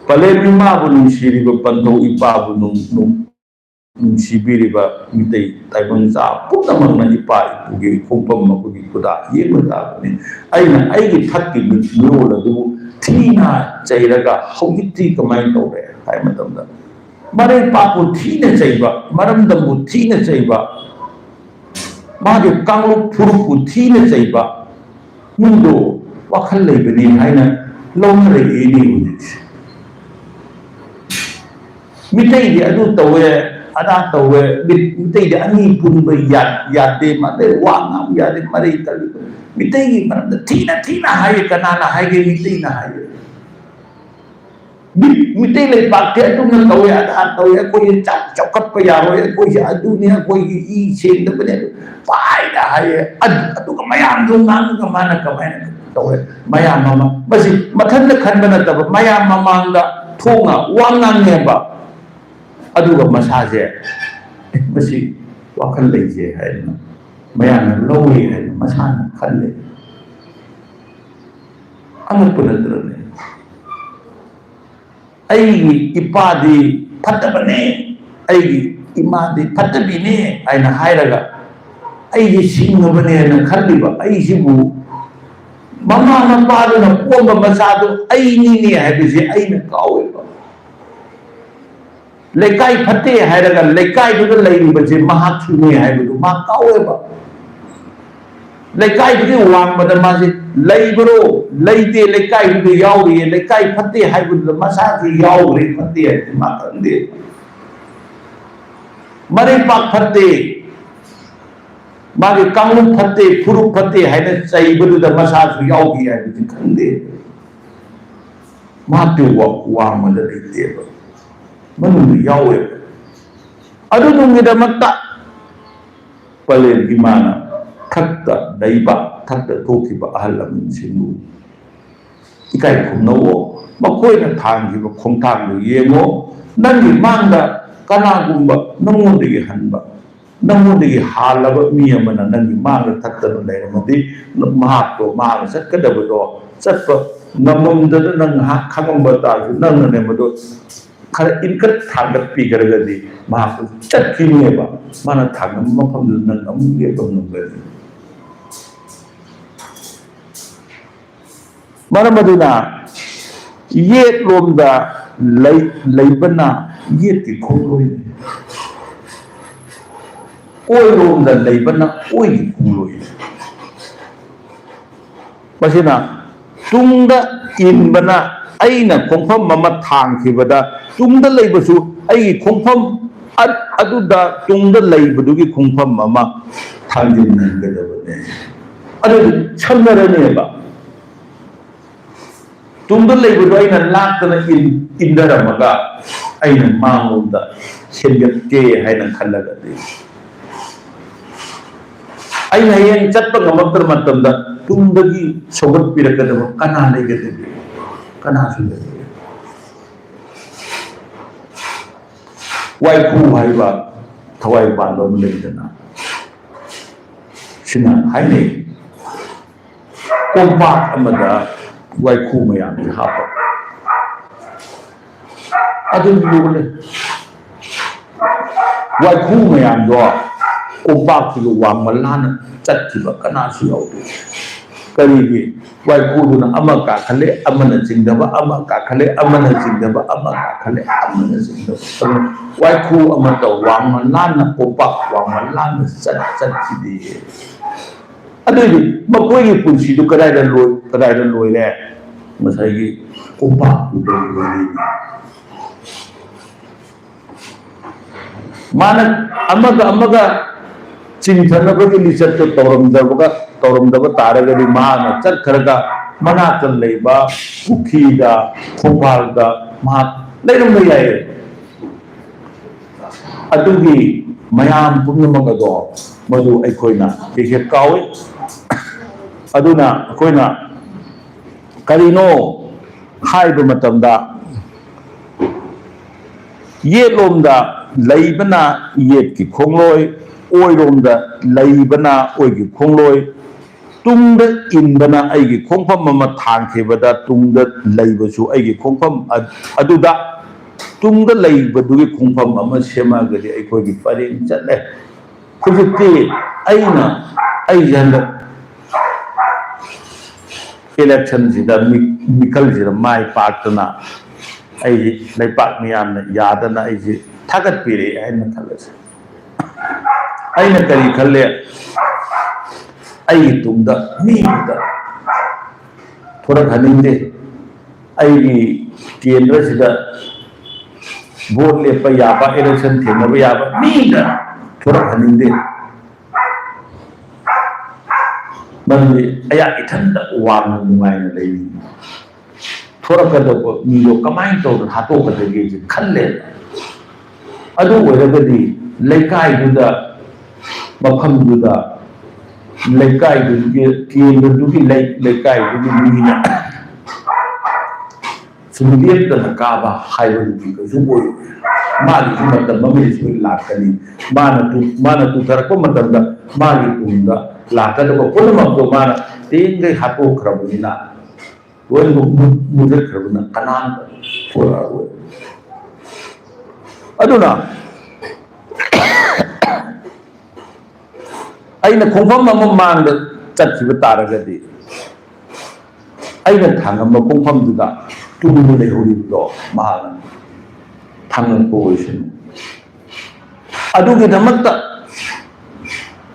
ꯄꯂꯦꯝ ꯏꯃꯥꯕꯨ ꯅꯨꯡꯁꯤꯔꯤꯕ, ꯄꯟꯊꯧ ꯏꯄꯥꯕꯨ ꯅꯨꯡ-, ꯅꯨꯡ-, ꯅꯨꯡꯁꯤꯕꯤꯔꯤꯕ ꯃꯤꯇꯩ ꯇꯥꯏꯕꯪ ꯃꯆꯥ ꯄꯨꯝꯅꯃꯛꯅ ꯏꯄꯥ ꯏꯄꯨꯒꯤ ꯈꯣꯡꯐꯝ ꯃꯈꯣꯏꯒꯤ ꯈꯨꯗꯥ ꯌꯦꯡꯕ ꯇꯥꯕꯅꯤ꯫ ꯑꯩꯅ ꯑꯩꯒꯤ ꯊꯛꯀꯤ ꯃꯤꯔꯣꯜ ꯑꯗꯨꯕꯨ ꯊꯤꯅ ꯆꯩꯔꯒ ꯍꯧꯖꯤꯛꯇꯤ ꯀꯃꯥꯏꯅ ꯇꯧꯔꯦ ꯍꯥꯏꯕ ꯃꯇꯝꯗ, ꯃꯔꯩ ꯄꯥꯛꯄꯨ ꯊꯤꯅ ꯆꯩꯕ, ꯃꯔꯝꯗꯝꯕꯨ ꯊꯤꯅ ꯆꯩꯕ, ꯃꯥꯒꯤ ꯀꯥꯡꯂꯨꯞ ꯐꯨꯔꯨꯞꯄꯨ ꯊꯤꯅ ꯆꯩꯕ ꯃꯤꯗꯣ ꯋꯥꯈꯜ ꯂꯩꯕꯅꯤ ꯍꯥꯏꯅ ꯂꯧꯅꯔꯛꯏꯅꯦ ꯍꯧꯖꯤꯛꯁꯦ꯫ ꯃꯤꯇꯩꯗꯤ ꯑꯗꯨ ꯇꯧꯋꯦ, ꯑꯗꯥ ꯇꯧꯋꯦ, ꯃꯤ-, ꯃꯤꯇꯩꯗꯤ ꯑꯅꯤ ꯄꯨꯟꯕ ꯌꯥ-, ꯌꯥꯗꯦ, ꯃꯥꯗꯩ ꯋꯥ ꯉꯥꯡ ꯌꯥꯗꯦ, ꯃꯔꯩ ꯇꯜꯂꯤ꯫ ꯃꯤꯇꯩꯒꯤ ꯃꯔꯝꯗ ꯊꯤꯅ ꯊꯤꯅ ꯍꯥꯏꯌꯦ, ꯀꯅꯥꯅ ꯍꯥꯏꯒꯦ? ꯃꯤꯇꯩꯅ ꯍꯥꯏꯌꯦ꯫ ꯃꯤ-, ꯃꯤꯇꯩ ꯂꯩꯄꯥꯛꯇꯤ ꯑꯗꯨꯝꯅ ꯇꯧꯋꯦ, ꯑꯗꯥ ꯇꯧꯋꯦ, ꯑꯩꯈꯣꯏꯁꯦ ꯆꯥꯎ-, ꯆꯥꯎꯈꯠꯄ ꯌꯥꯔꯣꯏ, ꯑꯩꯈꯣꯏꯁꯦ ꯑꯗꯨꯅꯤ, ꯑꯩꯈꯣꯏꯒꯤ ꯏ ꯁꯦꯡꯗꯕꯅꯦ, ꯑꯗꯨ ꯄꯥꯏꯅ ꯍꯥꯏꯌꯦ꯫ ꯑꯗꯨ-, ꯑꯗꯨꯒ ꯃꯌꯥꯝꯗꯣ ꯉꯥꯡꯉꯒ ꯃꯥꯅ ꯀꯃꯥꯏꯅ ꯇꯧꯋꯦ? ꯃꯌꯥꯝ ꯑꯃ, ꯃꯁꯤ ꯃꯊꯟꯇ ꯈꯟꯕ ꯅꯠꯇꯕ, ꯃꯌꯥꯝ ꯃꯃꯥꯡꯗ ꯊꯣꯡꯅ ꯋꯥ ꯉꯥꯡꯉꯦꯕ꯫ ꯑꯗꯨꯒ ꯃꯁꯥꯁꯦ, "ꯑꯦ, ꯃꯁꯤ ꯋꯥꯈꯜ ꯂꯩꯖꯩ" ꯍꯥꯏꯗꯅ ꯃꯌꯥꯝꯅ ꯂꯧꯏ ꯍꯥꯏꯅ ꯃꯁꯥꯅ ꯈꯜꯂꯦ꯫ ꯑꯉꯛꯄ ꯅꯠꯇ꯭ꯔꯅꯦ? "ꯑꯩꯒꯤ ꯏꯄꯥꯗꯤ ꯐꯠꯇꯕꯅꯦ, ꯑꯩꯒꯤ ꯏꯃꯥꯗꯤ ꯐꯠꯇꯕꯤꯅꯦ" ꯍꯥꯏꯅ ꯍꯥꯏꯔꯒ ꯑꯩꯁꯦ ꯁꯤꯡꯉꯕꯅꯦꯅ ꯈꯜꯂꯤꯕ ꯑꯩꯁꯤꯕꯨ, ꯃꯃꯥ ꯃꯄꯥꯗꯨꯅ ꯄꯣꯛꯑꯝꯕ ꯃꯆꯥꯗꯣ ꯑꯩꯅꯤꯅꯦ ꯍꯥꯏꯕꯁꯦ ꯑꯩꯅ ꯀꯥꯎꯋꯦꯕ꯫ ꯂꯩꯀꯥꯏ ꯐꯠꯇꯦ ꯍꯥꯏꯔꯒ ꯂꯩꯀꯥꯏꯗꯨꯗ ꯂꯩꯔꯤꯕꯁꯦ ꯃꯍꯥꯛꯁꯨꯅꯦ ꯍꯥꯏꯕꯗꯨ ꯃꯥ ꯀꯥꯎꯋꯦꯕ꯫ ꯂꯩꯀꯥꯏꯗꯨꯒꯤ ꯋꯥꯡꯃꯗ ꯃꯥꯁꯦ ꯂꯩꯕ꯭ꯔꯣ, ꯂꯩꯇꯦ, ꯂꯩꯀꯥꯏꯗꯨꯗ ꯌꯥꯎꯔꯤꯌꯦ, ꯂꯩꯀꯥꯏ ꯐꯠꯇꯦ ꯍꯥꯏꯕꯗꯨꯗ ꯃꯁꯥꯁꯨ ꯌꯥꯎꯈ꯭ꯔꯦ, ꯐꯠꯇꯦ ꯍꯥꯏꯕꯗꯤ ꯃꯥ ꯈꯪꯗꯦ꯫ ꯃꯔꯩꯄꯥꯛ ꯐꯠꯇꯦ, ꯃꯥꯒꯤ ꯀꯥꯡꯂꯨꯞ ꯐꯠꯇꯦ, ꯐꯨꯔꯨꯞ ꯐꯠꯇꯦ ꯍꯥꯏꯅ ꯆꯩꯕꯗꯨꯗ ꯃꯁꯥꯁꯨ ꯌꯥꯎꯈꯤ ꯍꯥꯏꯕꯗꯤ ꯈꯪꯗꯦ꯫ ꯃꯍꯥꯛꯇꯤ ꯋꯥ-, ꯋꯥꯡꯃꯗ ꯂꯩꯇꯦꯕ, ꯃꯅꯨꯡꯗ ꯌꯥꯎꯋꯦꯕ꯫ ꯑꯗꯨꯗꯨꯒꯤꯗꯃꯛꯇ ꯄꯂꯦꯜꯒꯤ ꯃꯥꯅ ꯊꯛꯇ ꯂꯩꯕ, ꯊꯛꯇ ꯊꯣꯛꯈꯤꯕ ꯑꯍꯜ ꯂꯃꯟꯁꯤꯡꯕꯨ ꯏꯀꯥꯏ ꯈꯨꯝꯅꯧꯑꯣ, ꯃꯈꯣꯏꯅ ꯊꯥꯡꯈꯤꯕ ꯈꯣꯡꯊꯥꯡꯗꯨ ꯌꯦꯡꯉꯣ꯫ ꯅꯪꯒꯤ ꯃꯥꯡꯗ ꯀꯅꯥꯒꯨꯝꯕ ꯅꯪꯉꯣꯟꯗꯒꯤ ꯍꯟꯕ, ꯅꯪꯉꯣꯟꯗꯒꯤ ꯍꯥꯜꯂꯕ ꯃꯤ ꯑꯃꯅ ꯅꯪꯒꯤ ꯃꯥꯡꯗ ꯊꯛꯇꯅ ꯂꯩꯔꯝꯃꯗꯤ, ꯃꯍꯥꯛꯇꯣ ꯃꯥꯅ ꯆꯠꯀꯗꯕꯗꯣ ꯆꯠꯄ ꯉꯝꯃꯝꯗꯅ ꯅꯪ ꯉꯥꯏꯍꯥꯛ ꯈꯪꯉꯝꯕ ꯇꯥꯔꯁꯨ, ꯅꯪꯅꯅꯦ ꯃꯗꯨ ꯈꯔ ꯏꯟꯈꯠ ꯊꯥꯡꯒꯠꯄꯤꯈ꯭ꯔꯒꯗꯤ ꯃꯍꯥꯛꯁꯨ ꯆꯠꯈꯤꯅꯦꯕ꯫ ꯃꯥꯅ ꯊꯥꯡꯉꯝꯕ ꯃꯐꯝꯗꯨꯗ ꯅꯪ ꯑꯃꯨꯛ ꯂꯦꯞꯄ ꯉꯝꯒꯅꯤ꯫ ꯃꯔꯝ ꯑꯗꯨꯅ ꯌꯦꯠꯂꯣꯝꯗ ꯂꯩ-, ꯂꯩꯕꯅ ꯌꯦꯠꯀꯤ ꯈꯣꯡꯂꯣꯏꯅꯤ, ꯑꯣꯏꯔꯣꯝꯗ ꯂꯩꯕꯅ ꯑꯣꯏꯒꯤ ꯈꯣꯡꯂꯣꯏꯅꯤ꯫ ꯃꯁꯤꯅ ꯇꯨꯡꯗ ꯏꯟꯕꯅ ꯑꯩꯅ ꯈꯣꯡꯐꯝ ꯑꯃ ꯊꯥꯡꯈꯤꯕꯗ ꯇꯨꯡꯗ ꯂꯩꯕꯁꯨ ꯑꯩꯒꯤ ꯈꯣꯡꯐꯝ ꯑ-, ꯑꯗꯨꯗ ꯇꯨꯡꯗ ꯂꯩꯕꯗꯨꯒꯤ ꯈꯣꯡꯐꯝ ꯑꯃ ꯊꯥꯡꯖꯤꯟꯍꯟꯒꯗꯕꯅꯦ꯫ ꯑꯗꯨ ꯁꯝꯅꯔꯅꯦꯕ꯫ ꯇꯨꯡꯗ ꯂꯩꯕꯗꯣ ꯑꯩꯅ ꯂꯥꯛꯇꯅ ꯏꯟ-, ꯏꯟꯊꯔꯝꯃꯒ ꯑꯩꯅ ꯃꯥꯡꯂꯣꯝꯗ ꯁꯦꯝꯒꯠꯀꯦ ꯍꯥꯏꯅ ꯈꯜꯂꯒꯗꯤ, ꯑꯩꯅ ꯍꯌꯦꯡ ꯆꯠꯄ ꯉꯝꯃꯛꯇ꯭ꯔ ꯃꯇꯝꯗ ꯇꯨꯡꯗꯒꯤ ꯁꯧꯒꯠꯄꯤꯔꯛꯀꯗꯕ ꯀꯅꯥ ꯂꯩꯒꯗꯒꯦ? ꯀꯅꯥꯁꯨ ꯂꯩꯔꯣꯏ꯫ ꯋꯥꯏꯈꯨ ꯍꯥꯏꯕ ꯊꯋꯥꯏ ꯄꯥꯟꯕ ꯑꯃ ꯂꯩꯗꯅ, ꯁꯤꯅ ꯍꯥꯏꯅꯩ, ꯀꯣꯝꯄꯥꯛ ꯑꯃꯗ ꯋꯥꯏꯈꯨ ꯃꯌꯥꯝꯁꯦ ꯍꯥꯞꯄ, ꯑꯗꯨ ꯂꯣꯜꯂꯦ꯫ ꯋꯥꯏꯈꯨ ꯃꯌꯥꯝꯗꯣ ꯀꯣꯝꯄꯥꯛꯁꯤꯒ ꯋꯥꯡꯃ ꯂꯥꯟꯅ ꯆꯠꯈꯤꯕ ꯀꯅꯥꯁꯨ ꯌꯥꯎꯗꯦ꯫ ꯀꯔꯤꯒꯤ? ꯋꯥꯏꯈꯨꯗꯨꯅ ꯑꯃ ꯀꯥꯈꯠꯂꯦ, ꯑꯃꯅ ꯆꯤꯡꯗꯕ, ꯑꯃ ꯀꯥꯈꯠꯂꯦ, ꯑꯃꯅ ꯆꯤꯡꯗꯕ, ꯑꯃ ꯀꯥꯈꯠꯂꯦ, ꯑꯃꯅ ꯆꯤꯡꯗꯕ꯫ ꯑꯗꯨꯅ ꯋꯥꯏꯈꯨ ꯑꯃꯠꯇ ꯋꯥꯡꯃ ꯂꯥꯟꯅ, ꯀꯣꯝꯄꯥꯛ ꯋꯥꯡꯃ ꯂꯥꯟꯅ ꯆꯠ-, ꯆꯠꯈꯤꯗꯦ꯫ ꯑꯗꯨꯏꯗꯤ ꯃꯈꯣꯏꯒꯤ ꯄꯨꯟꯁꯤꯗꯨ ꯀꯗꯥꯏꯗ ꯂꯣꯏ-, ꯀꯗꯥꯏꯗ ꯂꯣꯏꯔꯦ? ꯉꯁꯥꯏꯒꯤ ꯀꯣꯝꯄꯥꯛꯇꯨꯗ ꯂꯣꯏꯔꯦ꯫ ꯃꯥꯅ ꯑꯃꯒ ꯑꯃꯒ ꯆꯤꯡꯊꯅꯕꯒꯤ ꯂꯤꯆꯠꯇꯨ ꯇꯧꯔꯝꯗꯕꯒ, ꯇꯧꯔꯝꯗꯕ ꯇꯥꯔꯒꯗꯤ ꯃꯍꯥꯛꯅ ꯆꯠꯈ꯭ꯔꯒ ꯃꯅꯥꯛꯇ ꯂꯩꯕ ꯄꯨꯈ꯭ꯔꯤꯗ, ꯈꯣꯡꯕꯥꯜꯗ ꯃꯍꯥꯛ ꯂꯩꯔꯝꯕ ꯌꯥꯏ꯫ ꯑꯗꯨꯒꯤ ꯃꯌꯥꯝ ꯄꯨꯝꯅꯃꯛ ꯑꯗꯣ ꯃꯗꯨ ꯑꯩꯈꯣꯏꯅ ꯍꯦꯛ ꯍꯦꯛ ꯀꯥꯎꯏ꯫ ꯑꯗꯨꯅ ꯑꯩꯈꯣꯏꯅ ꯀꯔꯤꯅꯣ ꯍꯥꯏꯕ ꯃꯇꯝꯗ, ꯌꯦꯠꯂꯣꯝꯗ ꯂꯩꯕꯅ ꯌꯦꯠꯀꯤ ꯈꯣꯡꯂꯣꯏ, ꯑꯣꯏꯔꯣꯝꯗ ꯂꯩꯕꯅ ꯑꯣꯏꯒꯤ ꯈꯣꯡꯂꯣꯏ, ꯇꯨꯡꯗ ꯏꯟꯕꯅ ꯑꯩꯒꯤ ꯈꯣꯡꯐꯝ ꯑꯃ ꯊꯥꯡꯈꯤꯕꯗ ꯇꯨꯡꯗ ꯂꯩꯕꯁꯨ ꯑꯩꯒꯤ ꯈꯣꯡꯐꯝ ꯑ-, ꯑꯗꯨꯗ ꯇꯨꯡꯗ ꯂꯩꯕꯗꯨꯒꯤ ꯈꯣꯡꯐꯝ ꯑꯃ ꯁꯦꯝꯃꯒꯗꯤ ꯑꯩꯈꯣꯏꯒꯤ ꯄꯔꯦꯡ ꯆꯠꯂꯦ꯫ ꯍꯧꯖꯤꯛꯇꯤ ꯑꯩꯅ, ꯑꯩꯁꯦ ꯍꯟꯗꯛ ꯏꯂꯦꯛꯁꯟꯁꯤꯗ ꯃꯤ-, ꯃꯤꯈꯜꯁꯤꯗ ꯃꯥꯏ ꯄꯥꯛꯇꯅ ꯑꯩꯁꯦ ꯂꯩꯄꯥꯛ ꯃꯤꯌꯥꯝꯅ ꯌꯥꯗꯅ ꯑꯩꯁꯦ ꯊꯥꯒꯠꯄꯤꯔꯛꯑꯦ ꯍꯥꯏꯅ ꯈꯜꯂꯁꯦ꯫ ꯑꯩꯅ ꯀꯔꯤ ꯈꯜꯂꯦ? ꯑꯩꯒꯤ ꯇꯨꯡꯗ ꯃꯤ ꯑꯃꯇ ꯊꯣꯔꯛꯍꯟꯅꯤꯡꯗꯦ꯫ ꯑꯩꯒꯤ ꯀꯦꯟꯗ꯭ꯔꯁꯤꯗ ꯚꯣꯠ ꯂꯦꯞꯄ ꯌꯥꯕ, ꯏꯂꯦꯛꯁꯟ ꯊꯦꯡꯅꯕ ꯌꯥꯕ ꯃꯤꯅ ꯊꯣꯔꯛꯍꯟꯅꯤꯡꯗꯦ꯫ ꯃꯔꯝꯗꯤ ꯑꯩꯍꯥꯛ ꯏꯊꯟꯇ ꯋꯥꯅ ꯅꯨꯡꯉꯥꯏꯅ ꯂꯩꯅꯤꯡꯉꯤ꯫ ꯊꯣꯔꯛꯀꯗꯧꯕ ꯃꯤꯗꯣ ꯀꯃꯥꯏꯅ ꯇꯧꯗꯅ ꯍꯥꯠꯇꯣꯛꯀꯗꯒꯦꯁꯦ ꯈꯜꯂꯦꯕ꯫ ꯑꯗꯨ ꯑꯣꯏꯔꯒꯗꯤ ꯂꯩꯀꯥꯏꯗꯨꯗ, ꯃꯐꯝꯗꯨꯗ, ꯂꯩꯀꯥꯏꯗꯨꯒꯤ ꯀꯦꯟꯗ꯭ꯔꯗꯨꯒꯤ ꯂꯩ-, ꯂꯩꯀꯥꯏꯗꯨꯒꯤ ꯃꯤꯅ ꯁꯨꯝ ꯂꯦꯞꯇꯅ ꯀꯥꯕ ꯍꯥꯏꯕꯗꯨꯗꯤ ꯀꯩꯁꯨ ꯑꯣꯏꯔꯣꯏ꯫ ꯃꯥꯒꯤꯁꯨ ꯃꯇꯝ ꯑꯃꯗꯤ ꯁꯣꯏ ꯂꯥꯛꯀꯅꯤ꯫ ꯃꯥꯅ ꯇꯨ-, ꯃꯥꯅ ꯇꯨꯊꯔꯛꯄ ꯃꯇꯝꯗ ꯃꯥꯒꯤ ꯇꯨꯡꯗ ꯂꯥꯛꯀꯗꯕ ꯄꯨꯝꯅꯃꯛꯇꯣ ꯃꯥꯅ ꯇꯦꯟꯈꯩ ꯍꯥꯠꯇꯣꯛꯈ꯭ꯔꯕꯅꯤꯅ, ꯂꯣꯏꯅꯃꯛ ꯃꯨ-, ꯃꯨꯊꯠꯈ꯭ꯔꯕꯅꯤꯅ ꯀꯅꯥꯝꯇ ꯊꯣꯛꯂꯛꯑꯔꯣꯏ꯫ ꯑꯗꯨꯅ ꯑꯩꯅ ꯈꯣꯡꯐꯝ ꯑꯃ ꯃꯥꯡꯗ ꯆꯠꯈꯤꯕ ꯇꯥꯔꯒꯗꯤ, ꯑꯩꯅ ꯊꯥꯡꯉꯝꯕ ꯈꯣꯡꯐꯝꯗꯨꯗ ꯇꯨꯡꯗ ꯂꯩꯍꯧꯔꯤꯕꯗꯣ ꯃꯍꯥꯛꯅ ꯊꯥꯡꯉꯛꯄ ꯑꯣꯏꯁꯅꯨ꯫ ꯑꯗꯨꯒꯤꯗꯃꯛꯇ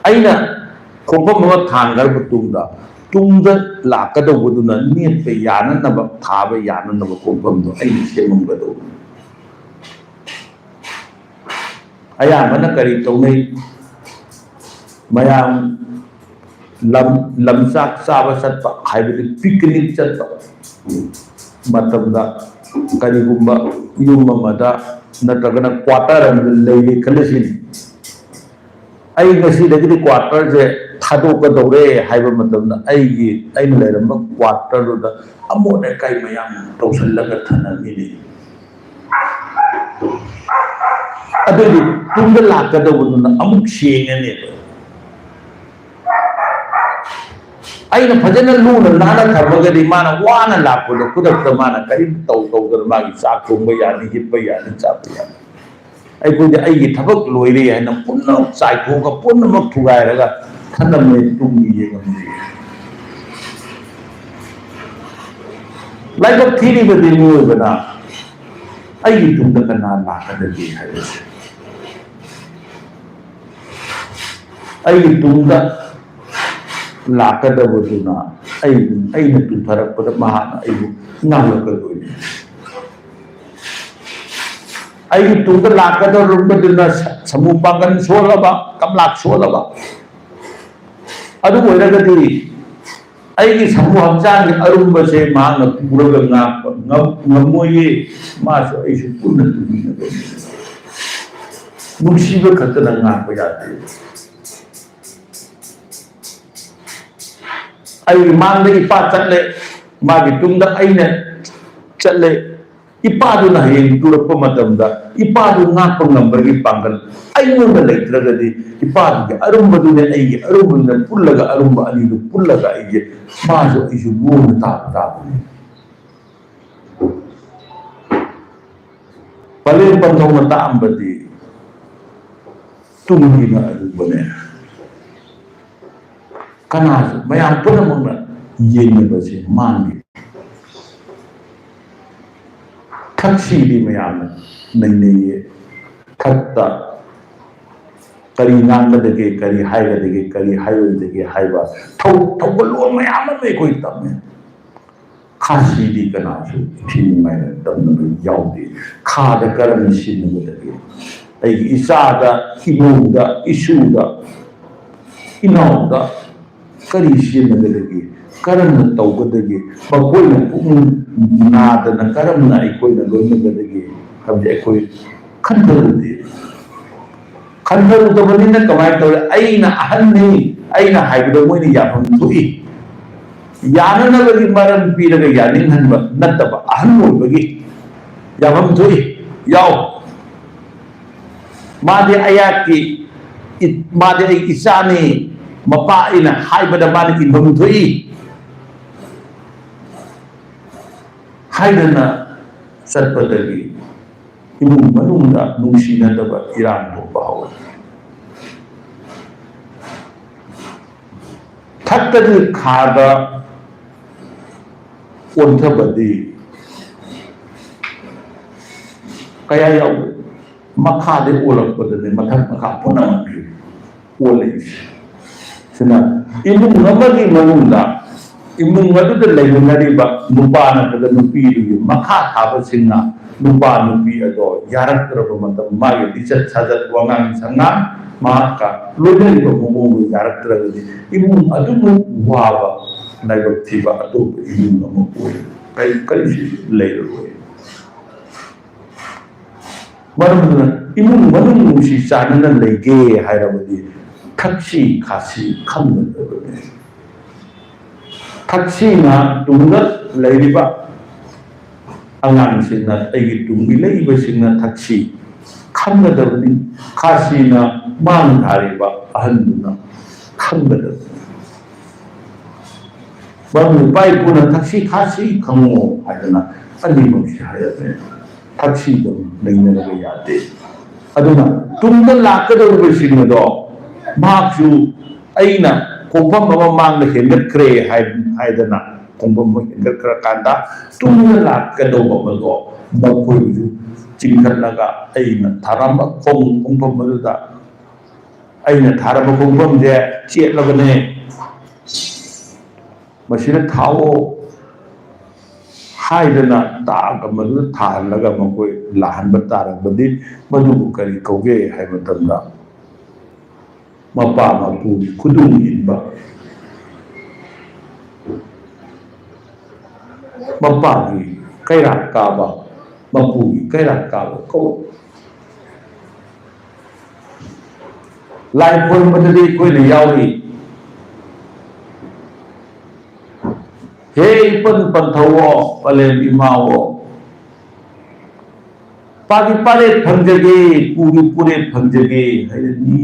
ꯑꯩꯅ ꯈꯣꯡꯐꯝ ꯑꯃ ꯊꯥꯡꯈ꯭ꯔꯕ ꯃꯇꯨꯡꯗ, ꯇꯨꯡꯗ ꯂꯥꯛꯀꯗꯧꯕꯗꯨꯅ ꯅꯦꯠꯄ ꯌꯥꯅꯅꯕ, ꯊꯥꯕ ꯌꯥꯅꯅꯕ ꯈꯣꯡꯐꯝꯗꯣ ꯑꯩꯅ ꯁꯦꯝꯃꯝꯒꯗꯧꯕꯅꯤ꯫ ꯑꯌꯥꯝꯕꯅ ꯀꯔꯤ ꯇꯧꯅꯩ? ꯃꯌꯥꯝ ꯂꯝ, ꯂꯝꯆꯥꯛ ꯆꯥꯕ ꯆꯠꯄ, ꯍꯥꯏꯕꯗꯤ ꯄꯤꯛꯅꯤꯛ ꯆꯠꯄ ꯃꯇꯝꯗ, ꯀꯔꯤꯒꯨꯝꯕ ꯌꯨꯝ ꯑꯃꯗ ꯅꯠꯇ꯭ꯔꯒꯅ ꯀ꯭ꯋꯥꯇꯔ ꯑꯃꯗ ꯂꯩꯔꯦ ꯈꯜꯂꯁꯤꯅꯦ꯫ ꯑꯩ ꯉꯁꯤꯗꯒꯤꯗꯤ ꯀ꯭ꯋꯥꯇꯔꯁꯦ ꯊꯥꯗꯣꯛꯀꯗꯧꯔꯦ ꯍꯥꯏꯕ ꯃꯇꯝꯗ, ꯑꯩꯒꯤ, ꯑꯩꯅ ꯂꯩꯔꯝꯕ ꯀ꯭ꯋꯥꯇꯔꯗꯨꯗ ꯑꯃꯣꯠ ꯑꯀꯥꯏ ꯃꯌꯥꯝ ꯇꯧꯁꯤꯜꯂꯒ ꯊꯝꯃꯝꯃꯤꯅꯤ꯫ ꯑꯗꯨꯗꯤ ꯇꯨꯡꯗ ꯂꯥꯛꯀꯗꯧꯕꯗꯨꯅ ꯑꯃꯨꯛ ꯁꯦꯡꯉꯅꯦꯕ꯫ ꯑꯩꯅ ꯐꯖꯅ ꯂꯨꯅ ꯅꯥꯟꯅ ꯊꯝꯃꯒꯗꯤ, ꯃꯥꯅ ꯋꯥꯅ ꯂꯥꯛꯄꯗꯣ ꯈꯨꯗꯛꯇ ꯃꯥꯅ ꯀꯔꯤꯝ ꯇꯧ ꯇꯧꯗꯅ ꯃꯥꯒꯤ ꯆꯥꯛ ꯊꯣꯡꯕ ꯌꯥꯅꯤ, ꯍꯤꯞꯄ ꯌꯥꯅꯤ, ꯆꯥꯕ ꯌꯥꯅꯤ꯫ ꯑꯩꯈꯣꯏꯗꯤ ꯑꯩꯒꯤ ꯊꯕꯛ ꯂꯣꯏꯔꯦ ꯍꯥꯏꯅ ꯄꯨꯝꯅꯃꯛ ꯆꯥꯏꯊꯣꯛꯑꯒ, ꯄꯨꯝꯅꯃꯛ ꯊꯨꯒꯥꯏꯔꯒ ꯊꯝꯂꯝꯃꯦ, ꯇꯨꯡꯒꯤ ꯌꯦꯡꯉꯝꯗꯦ꯫ ꯂꯥꯏꯕꯛ ꯊꯤꯔꯤꯕꯗꯤ ꯃꯤꯑꯣꯏꯕꯅ ꯑꯩꯒꯤ ꯇꯨꯡꯗ ꯀꯅꯥ ꯂꯥꯛꯀꯗꯒꯦ ꯍꯥꯏꯕꯁꯦ꯫ ꯑꯩꯒꯤ ꯇꯨꯡꯗ ꯂꯥꯛꯀꯗꯕꯗꯨꯅ ꯑꯩꯕꯨ, ꯑꯩꯅ ꯇꯨꯊꯔꯛꯄꯗ ꯃꯍꯥꯛꯅ ꯑꯩꯕꯨ ꯉꯥꯡꯂꯛꯀꯗꯣꯏꯅꯤ꯫ ꯑꯩꯒꯤ ꯇꯨꯡꯗ ꯂꯥꯛꯀꯗꯧꯔꯝꯕꯗꯨꯅ ꯁ-, ꯁꯃꯨ ꯄꯥꯡꯒꯜ ꯁꯣꯜꯂꯕ, ꯀꯝꯂꯥꯛ ꯁꯣꯜꯂꯕ꯫ ꯑꯗꯨ ꯑꯣꯏꯔꯒꯗꯤ ꯑꯩꯒꯤ ꯁꯃꯨ ꯍꯛꯆꯥꯡꯒꯤ ꯑꯔꯨꯝꯕꯁꯦ ꯃꯍꯥꯛꯅ ꯄꯨꯔꯒ ꯉꯥꯛꯄ ꯉꯝ-, ꯉꯝꯃꯣꯏꯌꯦ꯫ ꯃꯥꯁꯨ ꯑꯩꯁꯨ ꯄꯨꯟꯅ ꯇꯨꯃꯤꯟꯅꯕ ꯅꯨꯡꯁꯤꯕ ꯈꯛꯇꯅ ꯉꯥꯛꯄ ꯌꯥꯗꯦ꯫ ꯑꯩꯒꯤ ꯃꯥꯡꯗ ꯏꯄꯥ ꯆꯠꯂꯦ, ꯃꯥꯒꯤ ꯇꯨꯡꯗ ꯑꯩꯅ ꯆꯠꯂꯦ꯫ ꯏꯄꯥꯗꯨꯅ ꯍꯌꯦꯡ ꯇꯨꯔꯛꯄ ꯃꯇꯝꯗ, ꯏꯄꯥꯗꯨ ꯉꯥꯛꯄ ꯉꯝꯕꯒꯤ ꯄꯥꯡꯒꯜ ꯑꯩꯉꯣꯟꯗ ꯂꯩꯇ꯭ꯔꯒꯗꯤ, ꯏꯄꯥꯗꯨꯒꯤ ꯑꯔꯨꯝꯕꯗꯨꯅꯦ ꯑꯩꯒꯤ ꯑꯔꯨꯝꯕꯗꯨꯅ ꯄꯨꯜꯂꯒ, ꯑꯔꯨꯝꯕ ꯑꯅꯤꯗꯨ ꯄꯨꯜꯂꯒ ꯑꯩꯒꯤ, ꯃꯥꯁꯨ ꯑꯩꯁꯨ ꯂꯣꯟꯅ ꯇꯥꯕ ꯇꯥꯕꯅꯤ꯫ ꯄꯂꯦꯝ ꯄꯟꯊꯧꯅ ꯇꯥꯛꯑꯝꯕꯗꯤ ꯇꯨꯡꯒꯤꯅ ꯑꯔꯨꯕꯅꯦ꯫ ꯀꯅꯥꯁꯨ, ꯃꯌꯥꯝ ꯄꯨꯝꯅꯃꯛꯅ ꯌꯦꯡꯅꯕꯁꯦ ꯃꯥꯡꯈꯤ꯫ ꯊꯛꯁꯤꯗꯤ ꯃꯌꯥꯝꯅ ꯅꯩꯅꯩꯌꯦ꯫ ꯊꯛꯇ ꯀꯔꯤ ꯉꯥꯡꯒꯗꯒꯦ, ꯀꯔꯤ ꯍꯥꯏꯒꯗꯒꯦ, ꯀꯔꯤ ꯍꯥꯏꯔꯣꯏꯗꯒꯦ ꯍꯥꯏꯕ ꯊꯧ-, ꯊꯧꯒꯜꯂꯣꯟ ꯃꯌꯥꯝ ꯑꯃ ꯑꯩꯈꯣꯏ ꯇꯝꯃꯦ꯫ ꯈꯥꯁꯤꯗꯤ ꯀꯅꯥꯁꯨ ꯏꯟꯊꯤ ꯅꯨꯡꯉꯥꯏꯅ ꯇꯝꯅꯕ ꯌꯥꯎꯗꯦ꯫ ꯈꯥꯗ ꯀꯔꯝꯅ ꯁꯤꯖꯤꯟꯅꯒꯗꯒꯦ? ꯑꯩꯒꯤ ꯏꯆꯥꯗ, ꯏꯃꯧꯗ, ꯏꯁꯨꯗ, ꯏꯅꯥꯎꯗ ꯀꯔꯤ ꯁꯤꯖꯤꯟꯅꯒꯗꯒꯦ? ꯀꯔꯝꯅ ꯇꯧꯒꯗꯒꯦ? ꯃꯈꯣꯏꯅ ꯄꯨꯛꯅꯤꯡ ꯅꯥꯗꯅ ꯀꯔꯝꯅ ꯑꯩꯈꯣꯏꯅ ꯂꯣꯏꯅꯒꯗꯒꯦ ꯍꯥꯏꯕꯁꯦ ꯑꯩꯈꯣꯏ ꯈꯟꯊꯔꯨꯗꯦ꯫ ꯈꯟꯊꯔꯨꯗꯕꯅꯤꯅ ꯀꯃꯥꯏꯅ ꯇꯧꯔꯦ? ꯑꯩꯅ ꯑꯍꯟꯅꯤ, ꯑꯩꯅ ꯍꯥꯏꯕꯗ ꯃꯣꯏꯅ ꯌꯥꯐꯝ ꯊꯣꯛꯏ꯫ ꯌꯥꯅꯅꯕꯒꯤ ꯃꯔꯝ ꯄꯤꯔꯒ ꯌꯥꯅꯤꯡꯍꯟꯕ ꯅꯠꯇꯕ, ꯑꯍꯟ ꯑꯣꯏꯕꯒꯤ ꯌꯥꯐꯝ ꯊꯣꯛꯏ꯫ ꯌꯥꯎ꯫ ꯃꯥꯗꯤ ꯑꯩꯍꯥꯛꯀꯤ ꯏ-, ꯃꯥꯗꯤ ꯑꯩ ꯏꯆꯥꯅꯤ, ꯃꯄꯥ ꯑꯩꯅ ꯍꯥꯏꯕꯗ ꯃꯥꯅ ꯏꯟꯐꯝ ꯊꯣꯛꯏ ꯍꯥꯏꯗꯅ ꯆꯠꯄꯗꯒꯤ ꯏꯃꯨꯡ ꯃꯅꯨꯡꯗ ꯅꯨꯡꯁꯤꯅꯗꯕ ꯏꯔꯥꯡ ꯊꯣꯛꯄ ꯍꯧꯔꯦ꯫ ꯊꯛꯇꯒꯤ ꯈꯥꯗ ꯑꯣꯟꯊꯕꯗꯤ ꯀꯌꯥ ꯌꯥꯎꯗꯦ꯫ ꯃꯈꯥꯗ ꯑꯣꯜꯂꯛꯄꯗꯅꯦ ꯃꯊꯛ ꯃꯈꯥ ꯄꯨꯝꯅꯃꯛꯀꯤ ꯑꯣꯜꯂꯛꯏꯁꯦ꯫ ꯁꯤꯅ ꯏꯃꯨꯡ ꯑꯃꯒꯤ ꯃꯅꯨꯡꯗ, ꯏꯃꯨꯡ ꯑꯗꯨꯗ ꯂꯩꯃꯤꯟꯅꯔꯤꯕ ꯅꯨꯄꯥ ꯅꯠꯇ꯭ꯔꯒ ꯅꯨꯄꯤꯗꯨꯒꯤ ꯃꯈꯥ ꯊꯥꯕꯁꯤꯡꯅ ꯅꯨꯄꯥ ꯅꯨꯄꯤ ꯑꯗꯣ ꯌꯥꯔꯛꯇ꯭ꯔꯕ ꯃꯇꯝ, ꯃꯥꯒꯤ ꯂꯤꯆꯠ ꯁꯥꯖꯠ, ꯋꯥꯉꯥꯡ ꯁꯉꯥꯡ, ꯃꯍꯥꯛꯀ ꯂꯣꯏꯅꯔꯤꯕ ꯃꯑꯣꯡꯗꯨ ꯌꯥꯔꯛꯇ꯭ꯔꯒꯗꯤ ꯏꯃꯨꯡ ꯑꯗꯨꯃꯨꯛ ꯋꯥꯕ, ꯂꯥꯏꯕꯛ ꯊꯤꯕ ꯑꯇꯣꯞꯄ ꯏꯃꯨꯡ ꯑꯃ ꯑꯣꯏ꯫ ꯀꯔꯤ, ꯀꯔꯤꯁꯨ ꯂꯩꯔꯔꯣꯏ꯫ ꯃꯔꯝ ꯑꯗꯨꯅ ꯏꯃꯨꯡ ꯃꯅꯨꯡ ꯅꯨꯡꯁꯤ ꯆꯥꯟꯅꯅ ꯂꯩꯒꯦ ꯍꯥꯏꯔꯕꯗꯤ ꯊꯛꯁꯤ ꯈꯥꯁꯤ ꯈꯪꯒꯗꯕꯅꯤ꯫ ꯊꯛꯁꯤꯅ ꯇꯨꯡꯗ ꯂꯩꯔꯤꯕ ꯑꯉꯥꯡꯁꯤꯡꯅ, ꯑꯩꯒꯤ ꯇꯨꯡꯒꯤ ꯂꯩꯔꯤꯕꯁꯤꯡꯅ ꯊꯛꯁꯤ ꯈꯪꯒꯗꯕꯅꯤ, ꯈꯥꯁꯤꯅ ꯃꯥꯡ ꯊꯥꯔꯤꯕ ꯑꯍꯟꯗꯨꯅ ꯈꯪꯒꯗꯕꯅꯤ꯫ ꯃꯔꯝꯗꯤ ꯏꯄꯥ ꯏꯄꯨꯅ "ꯊꯛꯁꯤ ꯈꯥꯁꯤ ꯈꯪꯉꯣ" ꯍꯥꯏꯗꯅ ꯑꯅꯤꯃꯛꯁꯤ ꯍꯥꯏꯔꯝꯃꯦ꯫ ꯊꯛꯁꯤꯗ ꯂꯩꯅꯔꯒ ꯌꯥꯗꯦ꯫ ꯑꯗꯨꯅ ꯇꯨꯡꯗ ꯂꯥꯛꯀꯗꯧꯔꯤꯕꯁꯤꯡ ꯑꯗꯣ ꯃꯍꯥꯛꯁꯨ ꯑꯩꯅ ꯈꯣꯡꯐꯝ ꯑꯃ ꯃꯥꯡꯗ ꯍꯦꯟꯒꯠꯈ꯭ꯔꯦ ꯍꯥꯏ-, ꯍꯥꯏꯗꯅ ꯈꯣꯡꯐꯝ ꯑꯃ ꯍꯦꯟꯒꯠꯈ꯭ꯔꯀꯥꯟꯗ ꯇꯨꯡꯗ ꯂꯥꯛꯀꯗꯧꯕ ꯑꯃꯗꯣ ꯃꯈꯣꯏꯕꯨꯁꯨ ꯆꯤꯡꯈꯠꯂꯒ ꯑꯩꯅ ꯊꯥꯔꯝꯕ ꯈꯣꯡ-, ꯈꯣꯡꯐꯝ ꯑꯗꯨꯗ ꯑꯩꯅ ꯊꯥꯔꯝꯕ ꯈꯣꯡꯐꯝꯁꯦ ꯆꯦꯠꯂꯕꯅꯦ, ꯃꯁꯤꯗ ꯊꯥꯎꯑꯣ ꯍꯥꯏꯗꯅ ꯇꯥꯛꯑꯒ ꯃꯗꯨꯗ ꯊꯥꯍꯜꯂꯒ ꯃꯈꯣꯏ ꯂꯥꯛꯍꯟꯕ ꯇꯥꯔꯕꯗꯤ ꯃꯗꯨꯕꯨ ꯀꯔꯤ ꯀꯧꯒꯦ ꯍꯥꯏꯕ ꯃꯇꯝꯗ ꯃꯄꯥ ꯃꯄꯨꯒꯤ ꯈꯨꯗꯨꯡ ꯏꯟꯕ, ꯃꯄꯥꯒꯤ ꯀꯩꯔꯥꯛ ꯀꯥꯕ, ꯃꯄꯨꯒꯤ ꯀꯩꯔꯥꯛ ꯀꯥꯕ ꯀꯧꯏ꯫ ꯂꯥꯏ ꯈꯨꯔꯨꯝꯕꯗꯗꯤ ꯑꯩꯈꯣꯏꯅ ꯌꯥꯎꯔꯤ꯫ ꯍꯦ ꯏꯄꯟ ꯄꯟꯊꯧꯑꯣ, ꯄꯂꯦꯝ ꯏꯃꯥꯑꯣ, ꯄꯥꯒꯤ ꯄꯥꯔꯦꯞ ꯐꯪꯖꯒꯦ, ꯄꯨꯒꯤ ꯄꯨꯔꯦꯞ ꯐꯪꯖꯒꯦ ꯍꯥꯏꯔꯅꯤ꯫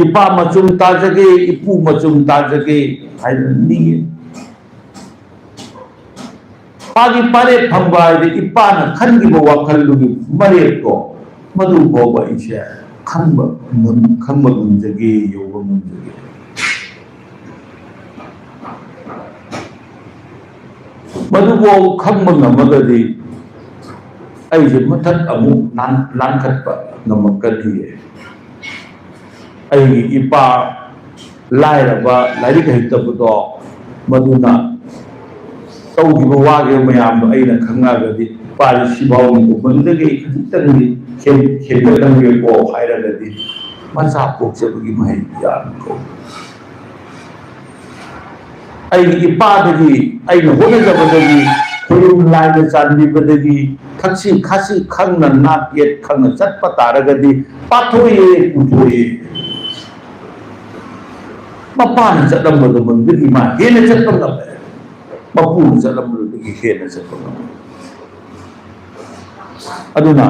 ꯏꯄꯥ ꯃꯆꯨꯝ ꯇꯥꯖꯒꯦ, ꯏꯄꯨ ꯃꯆꯨꯝ ꯇꯥꯖꯒꯦ ꯍꯥꯏꯔꯅꯤ꯫ ꯄꯥꯒꯤ ꯄꯥꯔꯦꯞ ꯐꯪꯕ ꯍꯥꯏꯗꯤ ꯏꯄꯥꯅ ꯈꯟꯈꯤꯕ ꯋꯥꯈꯜꯗꯨꯒꯤ ꯃꯔꯦꯞꯇꯣ ꯃꯗꯨ ꯐꯥꯎꯕ ꯑꯩꯁꯦ ꯈꯪꯕ ꯉꯝ-, ꯈꯪꯕ ꯉꯝꯖꯒꯦ, ꯌꯧꯕ ꯉꯝꯖꯒꯦ꯫ ꯃꯗꯨꯐꯥꯎ ꯈꯪꯕ ꯉꯝꯃꯒꯗꯤ ꯑꯩꯁꯦ ꯃꯊꯛ ꯑꯃꯨꯛ ꯂꯥꯟ-, ꯂꯥꯟꯈꯠꯄ ꯉꯝꯃꯛꯀꯅꯤꯌꯦ꯫ ꯑꯩꯒꯤ ꯏꯄꯥ ꯂꯥꯏꯔꯕ, ꯂꯥꯏꯔꯤꯛ ꯍꯩꯇꯕꯗꯣ, ꯃꯗꯨꯅ ꯇꯧꯈꯤꯕ ꯋꯥꯈꯤꯕ ꯃꯌꯥꯝꯗꯣ ꯑꯩꯅ ꯈꯪꯉꯛꯑꯒꯗꯤ, ꯏꯄꯥꯁꯤ ꯁꯤꯐꯥꯎ ꯎꯃꯪꯗꯒꯤ ꯑꯩ ꯈꯖꯤꯛꯇꯪꯗꯤ ꯍꯦꯟ-, ꯍꯦꯟꯒꯠꯂꯝꯒꯦꯀꯣ ꯍꯥꯏꯔꯒꯗꯤ, ꯃꯆꯥ ꯄꯣꯛꯆꯕꯒꯤ ꯃꯍꯩ ꯌꯥꯝꯅ ꯀꯧꯏ꯫ ꯑꯩꯒꯤ ꯏꯄꯥꯗꯒꯤ, ꯑꯩꯅ ꯍꯣꯠꯅꯖꯕꯗꯒꯤ, ꯈꯨꯔꯨꯝ ꯂꯥꯏꯅ ꯆꯥꯟꯕꯤꯕꯗꯒꯤ, ꯊꯛꯁꯤ ꯈꯥꯁꯤ ꯈꯪꯅ, ꯅꯥꯠ ꯌꯦꯠ ꯈꯪꯅ ꯆꯠꯄ ꯇꯥꯔꯒꯗꯤ, ꯄꯥꯊꯣꯛꯑꯦ, ꯄꯨꯊꯣꯛꯑꯦ꯫ ꯃꯄꯥꯅ ꯆꯠꯂꯝꯕꯗꯨꯗꯒꯤ ꯃꯥ ꯍꯦꯟꯅ ꯆꯠꯄ ꯉꯝꯃꯦ꯫ ꯃꯄꯨꯅ ꯆꯠꯂꯝꯕꯗꯨꯗꯒꯤ ꯍꯦꯟꯅ ꯆꯠꯄ ꯉꯝꯃꯦ꯫ ꯑꯗꯨꯅ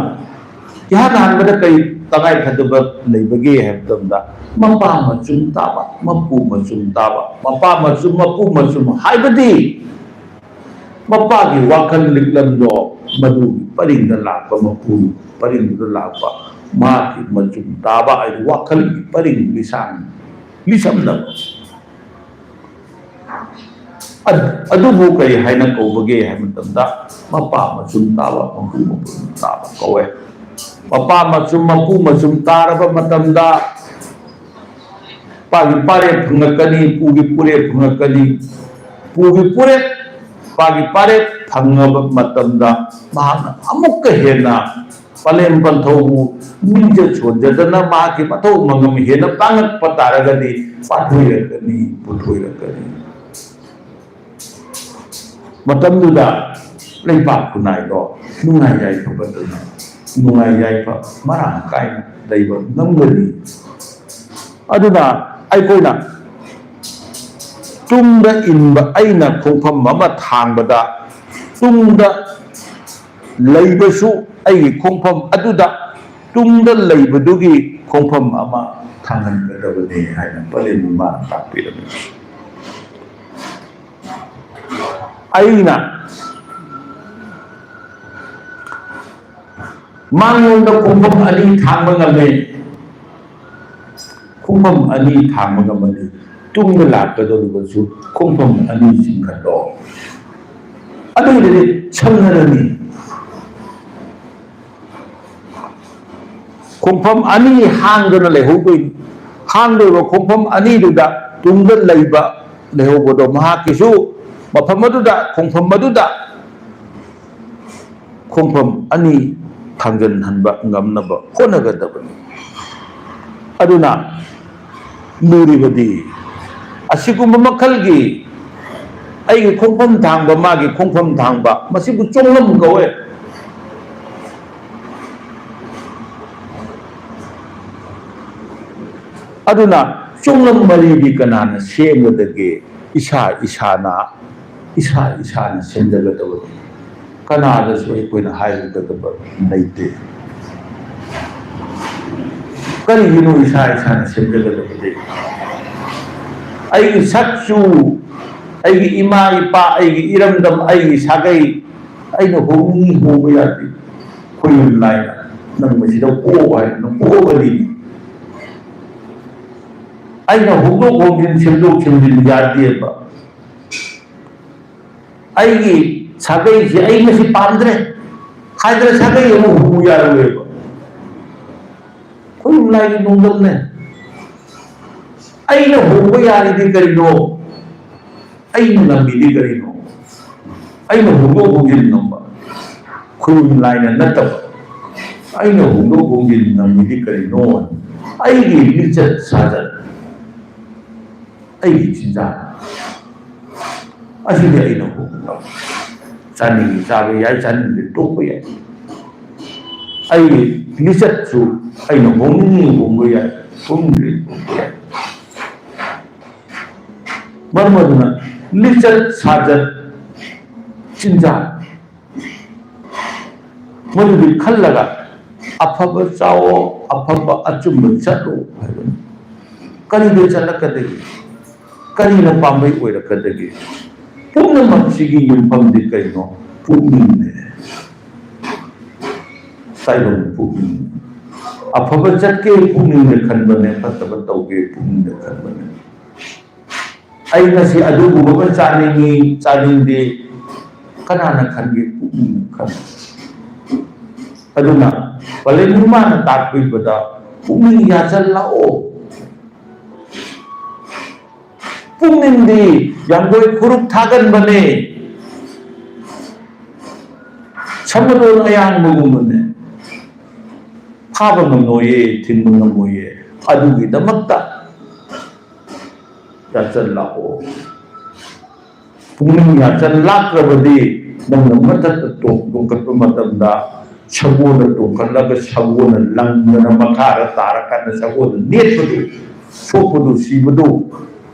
ꯏꯍꯥꯟ ꯍꯥꯟꯕꯗ ꯀꯔꯤ ꯇꯉꯥꯏ ꯐꯗꯕ ꯂꯩꯕꯒꯦ ꯍꯥꯏꯕ ꯃꯇꯝꯗ, ꯃꯄꯥ ꯃꯆꯨꯝ ꯇꯥꯕ, ꯃꯄꯨ ꯃꯆꯨꯝ ꯇꯥꯕ, ꯃꯄꯥ ꯃꯆꯨꯝ, ꯃꯄꯨ ꯃꯆꯨꯝ ꯍꯥꯏꯕꯗꯤ ꯃꯄꯥꯒꯤ ꯋꯥꯈꯜ ꯂꯤꯛꯂꯝꯗꯣ ꯃꯗꯨꯒꯤ ꯄꯔꯤꯡꯗ ꯂꯥꯛꯄ, ꯃꯄꯨ ꯄꯔꯤꯡꯗꯨꯗ ꯂꯥꯛꯄ, ꯃꯍꯥꯛꯀꯤ ꯃꯆꯨꯝ ꯇꯥꯕ ꯍꯥꯏꯗꯤ ꯋꯥꯈꯜꯒꯤ ꯄꯔꯤꯡ ꯂꯤꯁꯥꯡ ꯂꯤꯁꯝꯅꯕ꯫ ꯑꯗꯨꯕꯨ ꯀꯔꯤ ꯍꯥꯏꯅ ꯀꯧꯕꯒꯦ ꯍꯥꯏꯕ ꯃꯇꯝꯗ, ꯃꯄꯥ ꯃꯆꯨꯝ ꯇꯥꯕ, ꯃꯄꯨ ꯃꯆꯨꯝ ꯇꯥꯕ ꯀꯧꯋꯦ꯫ ꯃꯄꯥ ꯃꯆꯨꯝ, ꯃꯄꯨ ꯃꯆꯨꯝ ꯇꯥꯔꯕ ꯃꯇꯝꯗ, ꯄꯥꯒꯤ ꯄꯥꯔꯦꯞ ꯐꯪꯉꯛꯀꯅꯤ, ꯄꯨꯒꯤ ꯄꯨꯔꯦꯞ ꯐꯪꯉꯛꯀꯅꯤ꯫ ꯄꯨꯒꯤ ꯄꯨꯔꯦꯞ, ꯄꯥꯒꯤ ꯄꯥꯔꯦꯞ ꯐꯪꯉꯕ ꯃꯇꯝꯗ, ꯃꯍꯥꯛꯅ ꯑꯃꯨꯛꯀ ꯍꯦꯟꯅ ꯄꯂꯦꯝ ꯄꯟꯊꯧꯕꯨ ꯅꯤꯡꯖ ꯁꯣꯟꯖꯗꯅ ꯃꯍꯥꯛꯀꯤ ꯃꯊꯧ ꯃꯉꯝ ꯍꯦꯟꯅ ꯄꯥꯡꯉꯛꯄ ꯇꯥꯔꯒꯗꯤ, ꯄꯥꯊꯣꯏꯔꯛꯀꯅꯤ, ꯄꯨꯊꯣꯏꯔꯛꯀꯅꯤ꯫ ꯃꯇꯝꯗꯨꯗ ꯂꯩꯄꯥꯛ ꯈꯨꯟꯅꯥꯏꯗꯣ ꯅꯨꯡꯉꯥꯏ ꯌꯥꯏꯐꯕꯗꯨꯅ, ꯅꯨꯡꯉꯥꯏ ꯌꯥꯏꯐ ꯃꯔꯥꯡ ꯀꯥꯏꯅ ꯂꯩꯕ ꯉꯝꯒꯅꯤ꯫ ꯑꯗꯨꯅ ꯑꯩꯈꯣꯏꯅ ꯇꯨꯡꯗ ꯏꯟꯕ, ꯑꯩꯅ ꯈꯣꯡꯐꯝ ꯑꯃ ꯊꯥꯡꯕꯗ, ꯇꯨꯡꯗ ꯂꯩꯕꯁꯨ ꯑꯩꯒꯤ ꯈꯣꯡꯐꯝ ꯑꯗꯨꯗ, ꯇꯨꯡꯗ ꯂꯩꯕꯗꯨꯒꯤ ꯈꯣꯡꯐꯝ ꯑꯃ ꯊꯥꯡꯍꯟꯒꯗꯕꯅꯤ ꯍꯥꯏꯅ ꯄꯂꯦꯝ ꯃꯃꯥꯅ ꯇꯥꯛꯄꯤꯔꯝꯃꯤ꯫ ꯑꯩꯅ ꯃꯥꯡꯂꯣꯝꯗ ꯈꯣꯡꯐꯝ ꯑꯅꯤ ꯊꯥꯡꯕ ꯉꯝꯃꯦ꯫ ꯈꯣꯡꯐꯝ ꯑꯅꯤ ꯊꯥꯡꯕ ꯉꯝꯃꯗꯤ, ꯇꯨꯡꯗ ꯂꯥꯛꯀꯗꯧꯔꯤꯕꯁꯨ ꯈꯣꯡꯐꯝ ꯑꯅꯤ ꯆꯤꯡꯈꯠꯂꯣ꯫ ꯑꯗꯨ ꯑꯣꯏꯔꯗꯤ ꯁꯝꯅꯔꯅꯤ꯫ ꯈꯣꯡꯐꯝ ꯑꯅꯤ ꯍꯥꯡꯗꯨꯅ ꯂꯩꯍꯧꯗꯣꯏꯅꯤ꯫ ꯍꯥꯡꯗꯣꯏꯕ ꯈꯣꯡꯐꯝ ꯑꯅꯤꯗꯨꯗ ꯇꯨꯡꯗ ꯂꯩꯕ ꯂꯩꯍꯧꯕꯗꯣ, ꯃꯍꯥꯛꯀꯤꯁꯨ ꯃꯐꯝ ꯑꯗꯨꯗ, ꯈꯣꯡꯐꯝ ꯑꯗꯨꯗ ꯈꯣꯡꯐꯝ ꯑꯅꯤ ꯊꯥꯡꯖꯟꯍꯟꯕ ꯉꯝꯅꯕ ꯍꯣꯠꯅꯒꯗꯕꯅꯤ꯫ ꯑꯗꯨꯅ ꯂꯨꯔꯤꯕꯗꯤ, ꯑꯁꯤꯒꯨꯝꯕ ꯃꯈꯜꯒꯤ ꯑꯩꯒꯤ ꯈꯣꯡꯐꯝ ꯊꯥꯡꯕ, ꯃꯥꯒꯤ ꯈꯣꯡꯐꯝ ꯊꯥꯡꯕ, ꯃꯁꯤꯕꯨ ꯆꯣꯡꯂꯝ ꯀꯧꯋꯦ꯫ ꯑꯗꯨꯅ ꯆꯣꯡꯂꯝ ꯃꯔꯤꯗꯤ ꯀꯅꯥꯅ ꯁꯦꯝꯒꯗꯒꯦ? ꯏꯁꯥ ꯏꯁꯥꯅ, ꯏꯁꯥ ꯏꯁꯥꯅ ꯁꯦꯝꯖꯒꯗꯕꯅꯤ꯫ ꯀꯅꯥꯗꯁꯨ ꯑꯩꯈꯣꯏꯅ ꯍꯥꯏꯔꯨꯒꯗꯕ ꯂꯩꯇꯦ꯫ ꯀꯔꯤꯒꯤꯅꯣ ꯏꯁꯥ ꯏꯁꯥꯅ ꯁꯦꯝꯖꯒꯗꯕꯗꯤ? ꯑꯩꯒꯤ ꯁꯛꯆꯨ, ꯑꯩꯒꯤ ꯏꯃꯥ ꯏꯄꯥ, ꯑꯩꯒꯤ ꯏꯔꯝꯗꯝ, ꯑꯩꯒꯤ ꯁꯥꯒꯩ, ꯑꯩꯅ ꯍꯣꯡꯅꯤꯡꯏ ꯍꯣꯡꯕ ꯌꯥꯗꯦ꯫ ꯈꯨꯌꯨꯝ ꯂꯥꯏꯅ ꯅꯪ ꯃꯁꯤꯗ ꯄꯣꯛꯑꯣ ꯍꯥꯏꯗꯅ ꯄꯣꯛꯑꯕꯅꯤ꯫ ꯑꯩꯅ ꯍꯣꯡꯗꯣꯛ ꯍꯣꯡꯖꯤꯟ, ꯁꯦꯝꯗꯣꯛ ꯁꯦꯝꯖꯤꯟ ꯌꯥꯗꯦꯕ꯫ ꯑꯩꯒꯤ ꯁꯥꯒꯩꯁꯦ ꯑꯩ ꯃꯁꯤ ꯄꯥꯝꯗ꯭ꯔꯦ ꯍꯥꯏꯗꯅ ꯁꯥꯒꯩ ꯑꯃ ꯍꯣꯡꯕ ꯌꯥꯔꯣꯏꯕ꯫ ꯈꯨꯟ ꯂꯥꯏꯒꯤ ꯅꯣꯡꯗꯝꯅꯦ꯫ ꯑꯩꯅ ꯍꯣꯡꯕ ꯌꯥꯔꯤꯗꯤ ꯀꯔꯤꯅꯣ? ꯑꯩꯅ ꯉꯝꯃꯤꯗꯤ ꯀꯔꯤꯅꯣ? ꯑꯩꯅ ꯍꯣꯡꯗꯣꯛ ꯍꯣꯡꯖꯤꯟ ꯉꯝꯕ, ꯈꯨꯟ ꯂꯥꯏꯅ ꯅꯠꯇꯕ, ꯑꯩꯅ ꯍꯣꯡꯗꯣꯛ ꯍꯣꯡꯖꯤꯟ ꯉꯝꯃꯤꯗꯤ ꯀꯔꯤꯅꯣ? ꯑꯩꯒꯤ ꯂꯤꯆꯠ ꯁꯥꯖꯠ, ꯑꯩꯒꯤ ꯆꯤꯟꯖꯥꯛ ꯑꯁꯤꯗꯤ ꯑꯩꯅ ꯍꯣꯡꯕ ꯉꯝꯃꯤ꯫ ꯆꯥꯅꯤꯡꯉꯤ ꯆꯥꯕ ꯌꯥꯏ, ꯆꯥꯅꯤꯡꯗꯦ ꯇꯣꯛꯄ ꯌꯥꯏ꯫ ꯑꯩꯒꯤ ꯂꯤꯆꯠꯁꯨ ꯑꯩꯅ ꯍꯣꯡꯅꯤꯡꯉꯤ ꯍꯣꯡꯕ ꯌꯥꯏ, ꯍꯣꯡꯅꯤꯡꯗꯦ ꯇꯣꯛꯄ ꯌꯥꯏ꯫ ꯃꯔꯝ ꯑꯗꯨꯅ ꯂꯤꯆꯠ ꯁꯥꯖꯠ, ꯆꯤꯟꯖꯥꯛ, ꯃꯗꯨꯗꯤ ꯈꯜꯂꯒ ꯑꯐꯕ ꯆꯥꯎꯑꯣ, ꯑꯐꯕ ꯑꯆꯨꯝꯕ ꯆꯠꯂꯨ ꯍꯥꯏꯕꯅꯤ꯫ ꯀꯔꯤꯗ ꯆꯠꯂꯛꯀꯗꯒꯦ? ꯀꯔꯤꯅ ꯄꯥꯝꯕꯩ ꯑꯣꯏꯔꯛꯀꯗꯒꯦ? ꯄꯨꯝꯅꯃꯛꯁꯤꯒꯤ ꯌꯨꯝꯐꯝꯗꯤ ꯀꯩꯅꯣ? ꯄꯨꯛꯅꯤꯡꯅꯦ꯫ ꯇꯥꯏꯕꯪ ꯄꯨꯛꯅꯤꯡ꯫ ꯑꯐꯕ ꯆꯠꯀꯦ ꯄꯨꯛꯅꯤꯡꯗ ꯈꯟꯕꯅꯦ, ꯐꯠꯇꯕ ꯇꯧꯒꯦ ꯄꯨꯛꯅꯤꯡꯗ ꯈꯟꯕꯅꯦ꯫ ꯑꯩ ꯉꯁꯤ ꯑꯗꯨꯒꯨꯝꯕ ꯑꯃ ꯆꯥꯅꯤꯡꯉꯤ, ꯆꯥꯅꯤꯡꯗꯦ, ꯀꯅꯥꯅ ꯈꯟꯒꯦ? ꯄꯨꯛꯅꯤꯡꯅ ꯈꯟꯕ꯫ ꯑꯗꯨꯅ ꯄꯂꯦꯝ ꯏꯃꯥꯅ ꯇꯥꯛꯄꯤꯕꯗ ꯄꯨꯛꯅꯤꯡ ꯌꯥꯆꯜꯂꯛꯑꯣ꯫ ꯄꯨꯛꯅꯤꯡꯗꯤ ꯌꯥꯡꯒꯣꯏ ꯈꯨꯔꯨꯞ ꯊꯥꯒꯟꯕꯅꯦ, ꯁꯃꯗꯣꯟ ꯑꯌꯥꯡꯕꯒꯨꯝꯕꯅꯦ, ꯐꯥꯕ ꯉꯝꯂꯣꯏꯌꯦ, ꯊꯤꯡꯕ ꯉꯝꯃꯣꯏꯌꯦ꯫ ꯑꯗꯨꯒꯤꯗꯃꯛꯇ ꯌꯥꯆꯜ ꯂꯥꯛꯑꯣ꯫ ꯄꯨꯛꯅꯤꯡ ꯌꯥꯆꯜ ꯂꯥꯛꯇ꯭ꯔꯕꯗꯤ ꯅꯪꯅ ꯃꯊꯛꯇ ꯇꯣꯡ-, ꯇꯣꯡꯈꯠꯄ ꯃꯇꯝꯗ ꯁꯒꯣꯜꯅ ꯇꯣꯡꯈꯠꯂꯒ ꯁꯒꯣꯜꯅ ꯂꯪꯗꯅ ꯃꯈꯥꯗ ꯇꯥꯔꯀꯥꯟꯗ ꯁꯒꯣꯜꯅ ꯅꯦꯠꯄꯗꯨ, ꯁꯣꯛꯄꯗꯨ, ꯁꯤꯕꯗꯨ,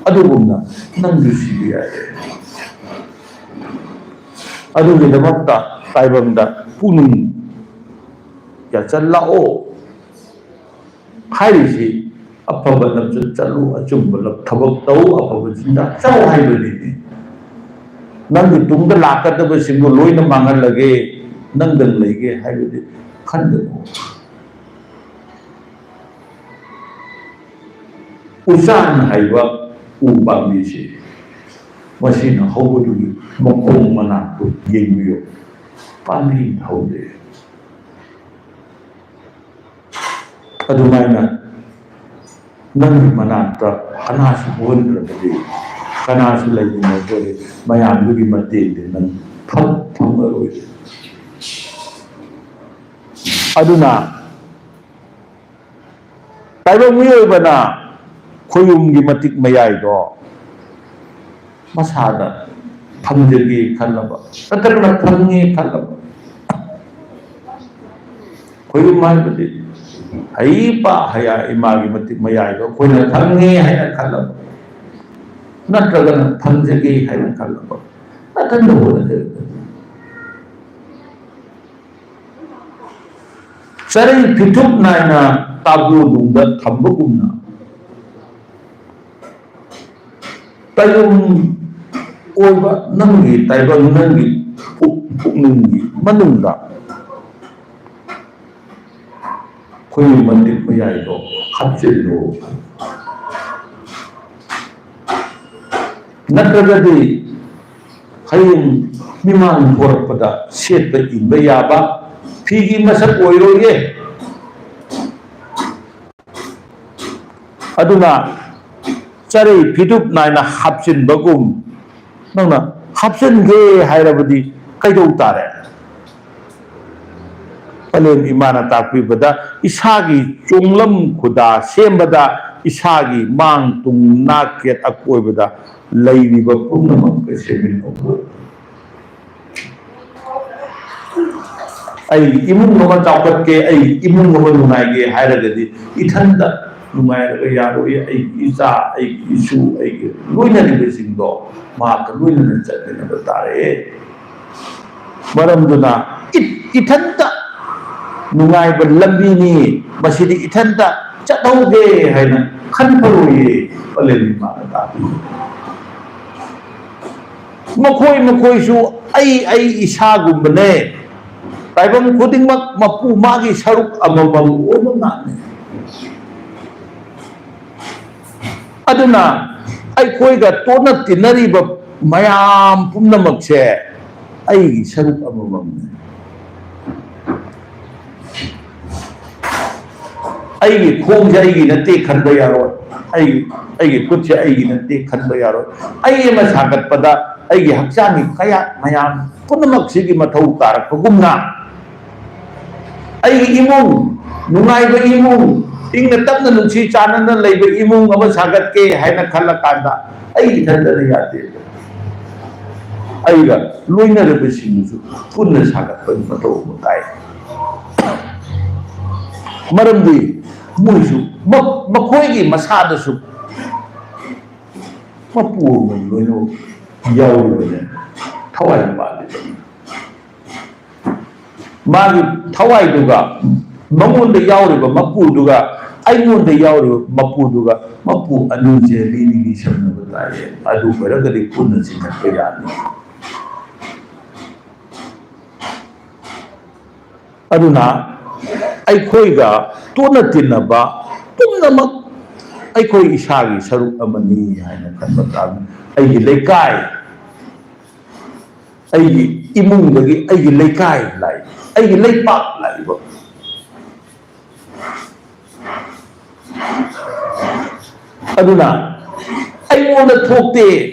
ꯑꯗꯨꯒꯨꯝꯅ ꯅꯪꯁꯨ ꯁꯤꯕ ꯌꯥꯏ꯫ ꯑꯗꯨꯒꯤꯗꯃꯛꯇ ꯇꯥꯏꯕꯪꯗ ꯄꯨꯛꯅꯤꯡ ꯌꯥꯆꯜ ꯂꯥꯛꯑꯣ ꯍꯥꯏꯔꯤꯁꯤ꯫ ꯑꯐꯕ ꯂꯝꯆꯠ ꯆꯠꯂꯨ, ꯑꯆꯨꯝꯕ ꯂꯝ-, ꯊꯕꯛ ꯇꯧ, ꯑꯐꯕ ꯆꯤꯟꯖꯥꯛ ꯆꯥꯎ ꯍꯥꯏꯕꯅꯤꯅꯦ꯫ ꯅꯪꯒꯤ ꯇꯨꯡꯗ ꯂꯥꯛꯀꯗꯕꯁꯤꯡꯗꯨ ꯂꯣꯏꯅ ꯃꯥꯡꯍꯜꯂꯒꯦ, ꯅꯪꯗꯪ ꯂꯩꯒꯦ ꯍꯥꯏꯕꯗꯤ ꯈꯟꯒꯅꯨ꯫ ꯎꯆꯥꯟ ꯍꯥꯏꯕ ꯎ ꯄꯥꯝꯕꯤꯁꯦ, ꯃꯁꯤꯅ ꯍꯧꯕꯗꯨꯒꯤ ꯃꯈꯣꯡ ꯃꯅꯥꯛꯇꯨ ꯌꯦꯡꯕꯤꯌꯨ, ꯄꯥꯝꯕꯤ ꯍꯧꯗꯦ꯫ ꯑꯗꯨꯃꯥꯏꯅ ꯅꯪꯒꯤ ꯃꯅꯥꯛꯇ ꯀꯅꯥꯁꯨ ꯍꯧꯍꯟꯗ꯭ꯔꯕꯗꯤ, ꯀꯅꯥꯁꯨ ꯂꯩꯃꯤꯟꯅꯗ꯭ꯔꯗꯤ, ꯃꯌꯥꯝꯗꯨꯒꯤ ꯃꯇꯦꯡꯗꯤ ꯅꯪ ꯐꯪ-, ꯐꯪꯉꯔꯣꯏ꯫ ꯑꯗꯨꯅ ꯇꯥꯏꯕꯪ ꯃꯤꯑꯣꯏꯕꯅ ꯈꯣꯌꯨꯝꯒꯤ ꯃꯇꯤꯛ ꯃꯌꯥꯏꯗꯣ ꯃꯁꯥꯗ ꯐꯪꯖꯒꯦ ꯈꯜꯂꯕ, ꯅꯠꯇ꯭ꯔꯒꯅ ꯐꯪꯉꯦ ꯈꯜꯂꯕ, ꯈꯣꯌꯨꯝ ꯍꯥꯏꯕꯗꯤ ꯍꯩꯄꯥ ꯍꯌꯥ ꯏꯃꯥꯒꯤ ꯃꯇꯤꯛ ꯃꯌꯥꯏꯗꯣ ꯑꯩꯈꯣꯏꯅ ꯐꯪꯉꯦ ꯍꯥꯏꯅ ꯈꯜꯂꯕ, ꯅꯠꯇ꯭ꯔꯒꯅ ꯐꯪꯖꯒꯦ ꯍꯥꯏꯅ ꯈꯜꯂꯕ, ꯅꯊꯟꯗ ꯍꯣꯠꯅꯖꯒꯗꯕꯅꯤ꯫ ꯆꯔꯩ ꯐꯤꯊꯨꯞ ꯅꯥꯏꯅ ꯇꯥꯕꯨ ꯅꯨꯡꯗ ꯊꯝꯕꯒꯨꯝꯅ, ꯇꯥꯏꯕꯪ ꯑꯣꯏꯕ ꯅꯪꯒꯤ ꯇꯥꯏꯕꯪ, ꯅꯪꯒꯤ ꯄꯨꯛ-, ꯄꯨꯛꯅꯤꯡꯒꯤ ꯃꯅꯨꯡꯗ ꯈꯣꯌꯨꯝ ꯃꯇꯤꯛ ꯃꯌꯥꯏꯗꯣ ꯍꯥꯞꯆꯤꯜꯂꯨ꯫ ꯅꯠꯇ꯭ꯔꯒꯗꯤ ꯍꯌꯦꯡ ꯃꯤꯃꯥꯡ ꯊꯣꯔꯛꯄꯗ ꯁꯦꯠꯄ ꯏꯟꯕ ꯌꯥꯕ ꯐꯤꯒꯤ ꯃꯁꯛ ꯑꯣꯏꯔꯣꯏꯌꯦ꯫ ꯑꯗꯨꯅ ꯆꯔꯩ ꯐꯤꯗꯨꯞ ꯅꯥꯏꯅ ꯍꯥꯞꯆꯤꯟꯕꯒꯨꯝ ꯅꯪꯅ ꯍꯥꯞꯆꯤꯟꯒꯦ ꯍꯥꯏꯔꯕꯗꯤ ꯀꯩꯗꯧ ꯇꯥꯔꯦ? ꯄꯂꯦꯝ ꯏꯃꯥꯅ ꯇꯥꯛꯄꯤꯕꯗ ꯏꯁꯥꯒꯤ ꯆꯣꯡꯂꯝ ꯈꯨꯗꯥ ꯁꯦꯝꯕꯗ, ꯏꯁꯥꯒꯤ ꯃꯥꯡ ꯇꯨꯡ ꯅꯥꯛ ꯌꯦꯠ ꯑꯀꯣꯏꯕꯗ ꯂꯩꯔꯤꯕ ꯄꯨꯝꯅꯃꯛ ꯑꯁꯤ ꯃꯤꯠꯃꯛꯄꯨ ꯑꯩꯒꯤ ꯏꯃꯨꯡ ꯑꯃ ꯆꯥꯎꯈꯠꯀꯦ, ꯑꯩꯒꯤ ꯏꯃꯨꯡ ꯑꯃ ꯅꯨꯡꯉꯥꯏꯒꯦ ꯍꯥꯏꯔꯒꯗꯤ ꯏꯊꯟꯇ ꯅꯨꯡꯉꯥꯏꯔꯒ ꯌꯥꯔꯣꯏ꯫ ꯑꯩꯒꯤ ꯏꯆꯥ, ꯑꯩꯒꯤ ꯏꯁꯨ, ꯑꯩꯒꯤ ꯂꯣꯏꯅꯔꯤꯕꯁꯤꯡꯗꯣ ꯃꯍꯥꯛꯀ ꯂꯣꯏꯅꯅ ꯆꯠꯃꯤꯟꯅꯕ ꯇꯥꯔꯦ꯫ ꯃꯔꯝꯗꯨꯅ ꯏ-, ꯏꯊꯟꯇ ꯅꯨꯡꯉꯥꯏꯕ ꯂꯝꯕꯤꯅꯤ, ꯃꯁꯤꯗꯤ ꯏꯊꯟꯇ ꯆꯠꯍꯧꯒꯦ ꯍꯥꯏꯅ ꯈꯟꯐꯔꯣꯏꯌꯦ꯫ ꯄꯂꯦꯝ ꯏꯃꯥꯅ ꯇꯥꯛꯄꯤ꯫ ꯃꯈꯣꯏ ꯃꯈꯣꯏꯁꯨ ꯑꯩ ꯑꯩ ꯏꯁꯥꯒꯨꯝꯕꯅꯦ꯫ ꯇꯥꯏꯕꯪ ꯈꯨꯗꯤꯡꯃꯛ ꯃꯄꯨ ꯃꯥꯒꯤ ꯁꯔꯨꯛ ꯑꯃꯃꯝ ꯑꯣꯏꯕ ꯉꯥꯛꯅꯤ꯫ ꯑꯗꯨꯅ ꯑꯩꯈꯣꯏꯒ ꯇꯣꯠꯅ ꯇꯤꯟꯅꯔꯤꯕ ꯃꯌꯥꯝ ꯄꯨꯝꯅꯃꯛꯁꯦ ꯑꯩꯒꯤ ꯁꯔꯨꯛ ꯑꯃꯃꯝꯅꯤ꯫ ꯑꯩꯒꯤ ꯈꯣꯡꯁꯦ ꯑꯩꯒꯤ ꯅꯠꯇꯦ ꯈꯟꯕ ꯌꯥꯔꯣꯏ꯫ ꯑꯩꯒꯤ, ꯑꯩꯒꯤ ꯈꯨꯠꯁꯦ ꯑꯩꯒꯤ ꯅꯠꯇꯦ ꯈꯟꯕ ꯌꯥꯔꯣꯏ꯫ ꯑꯩ ꯑꯃ ꯁꯥꯒꯠꯄꯗ ꯑꯩꯒꯤ ꯍꯛꯆꯥꯡꯒꯤ ꯀꯌꯥꯠ ꯃꯌꯥꯝ ꯄꯨꯝꯅꯃꯛꯁꯤꯒꯤ ꯃꯊꯧ ꯇꯥꯔꯛꯄꯒꯨꯝꯅ, ꯑꯩꯒꯤ ꯏꯃꯨꯡ, ꯅꯨꯡꯉꯥꯏꯕ ꯏꯃꯨꯡ, ꯏꯪꯅ ꯇꯞꯅ ꯅꯨꯡꯁꯤ ꯆꯥꯟꯅꯅ ꯂꯩꯕ ꯏꯃꯨꯡ ꯑꯃ ꯁꯥꯒꯠꯀꯦ ꯍꯥꯏꯅ ꯈꯜꯂꯀꯥꯟꯗ, ꯑꯩ ꯏꯊꯟꯇꯅ ꯌꯥꯗꯦ꯫ ꯑꯩꯒ ꯂꯣꯏꯅꯔꯕꯁꯤꯡꯗꯨꯁꯨ ꯄꯨꯟꯅ ꯁꯥꯒꯠꯄꯒꯤ ꯃꯊꯧ ꯑꯃ ꯇꯥꯏ꯫ ꯃꯔꯝꯗꯤ ꯃꯣꯏꯁꯨ ꯃ-, ꯃꯈꯣꯏꯒꯤ ꯃꯁꯥꯗꯁꯨ ꯃꯄꯨ ꯑꯃ ꯂꯣꯏꯅꯃꯛ ꯌꯥꯎꯔꯤꯕꯅꯦ, ꯊꯋꯥꯏ ꯄꯥꯜꯂꯤꯕꯅꯤ꯫ ꯃꯥꯒꯤ ꯊꯋꯥꯏꯗꯨꯒ ꯃꯉꯣꯟꯗ ꯌꯥꯎꯔꯤꯕ ꯃꯄꯨꯗꯨꯒ ꯑꯩꯉꯣꯟꯗ ꯌꯥꯎꯔꯤꯕ ꯃꯄꯨꯗꯨꯒ, ꯃꯄꯨ ꯑꯅꯤꯁꯦ ꯂꯤꯔꯤ ꯂꯤꯁꯝꯅꯕ ꯇꯥꯏꯌꯦ꯫ ꯑꯗꯨ ꯑꯣꯏꯔꯒꯗꯤ ꯄꯨꯟꯅ ꯆꯤꯡꯈꯠꯄ ꯌꯥꯅꯤ꯫ ꯑꯗꯨꯅ ꯑꯩꯈꯣꯏꯒ ꯇꯣꯠꯅ ꯇꯤꯟꯅꯕ ꯄꯨꯝꯅꯃꯛ ꯑꯩꯈꯣꯏ ꯏꯁꯥꯒꯤ ꯁꯔꯨꯛ ꯑꯃꯅꯤ ꯍꯥꯏꯅ ꯈꯟꯕ ꯇꯥꯕꯅꯤ꯫ ꯑꯩꯒꯤ ꯂꯩꯀꯥꯏ, ꯑꯩꯒꯤ ꯏꯃꯨꯡꯗꯒꯤ ꯑꯩꯒꯤ ꯂꯩꯀꯥꯏ ꯂꯥꯛꯏ, ꯑꯩꯒꯤ ꯂꯩꯄꯥꯛ ꯂꯥꯛꯏꯕ꯫ ꯑꯗꯨꯅ ꯑꯩꯉꯣꯟꯗ ꯊꯣꯛꯇꯦ,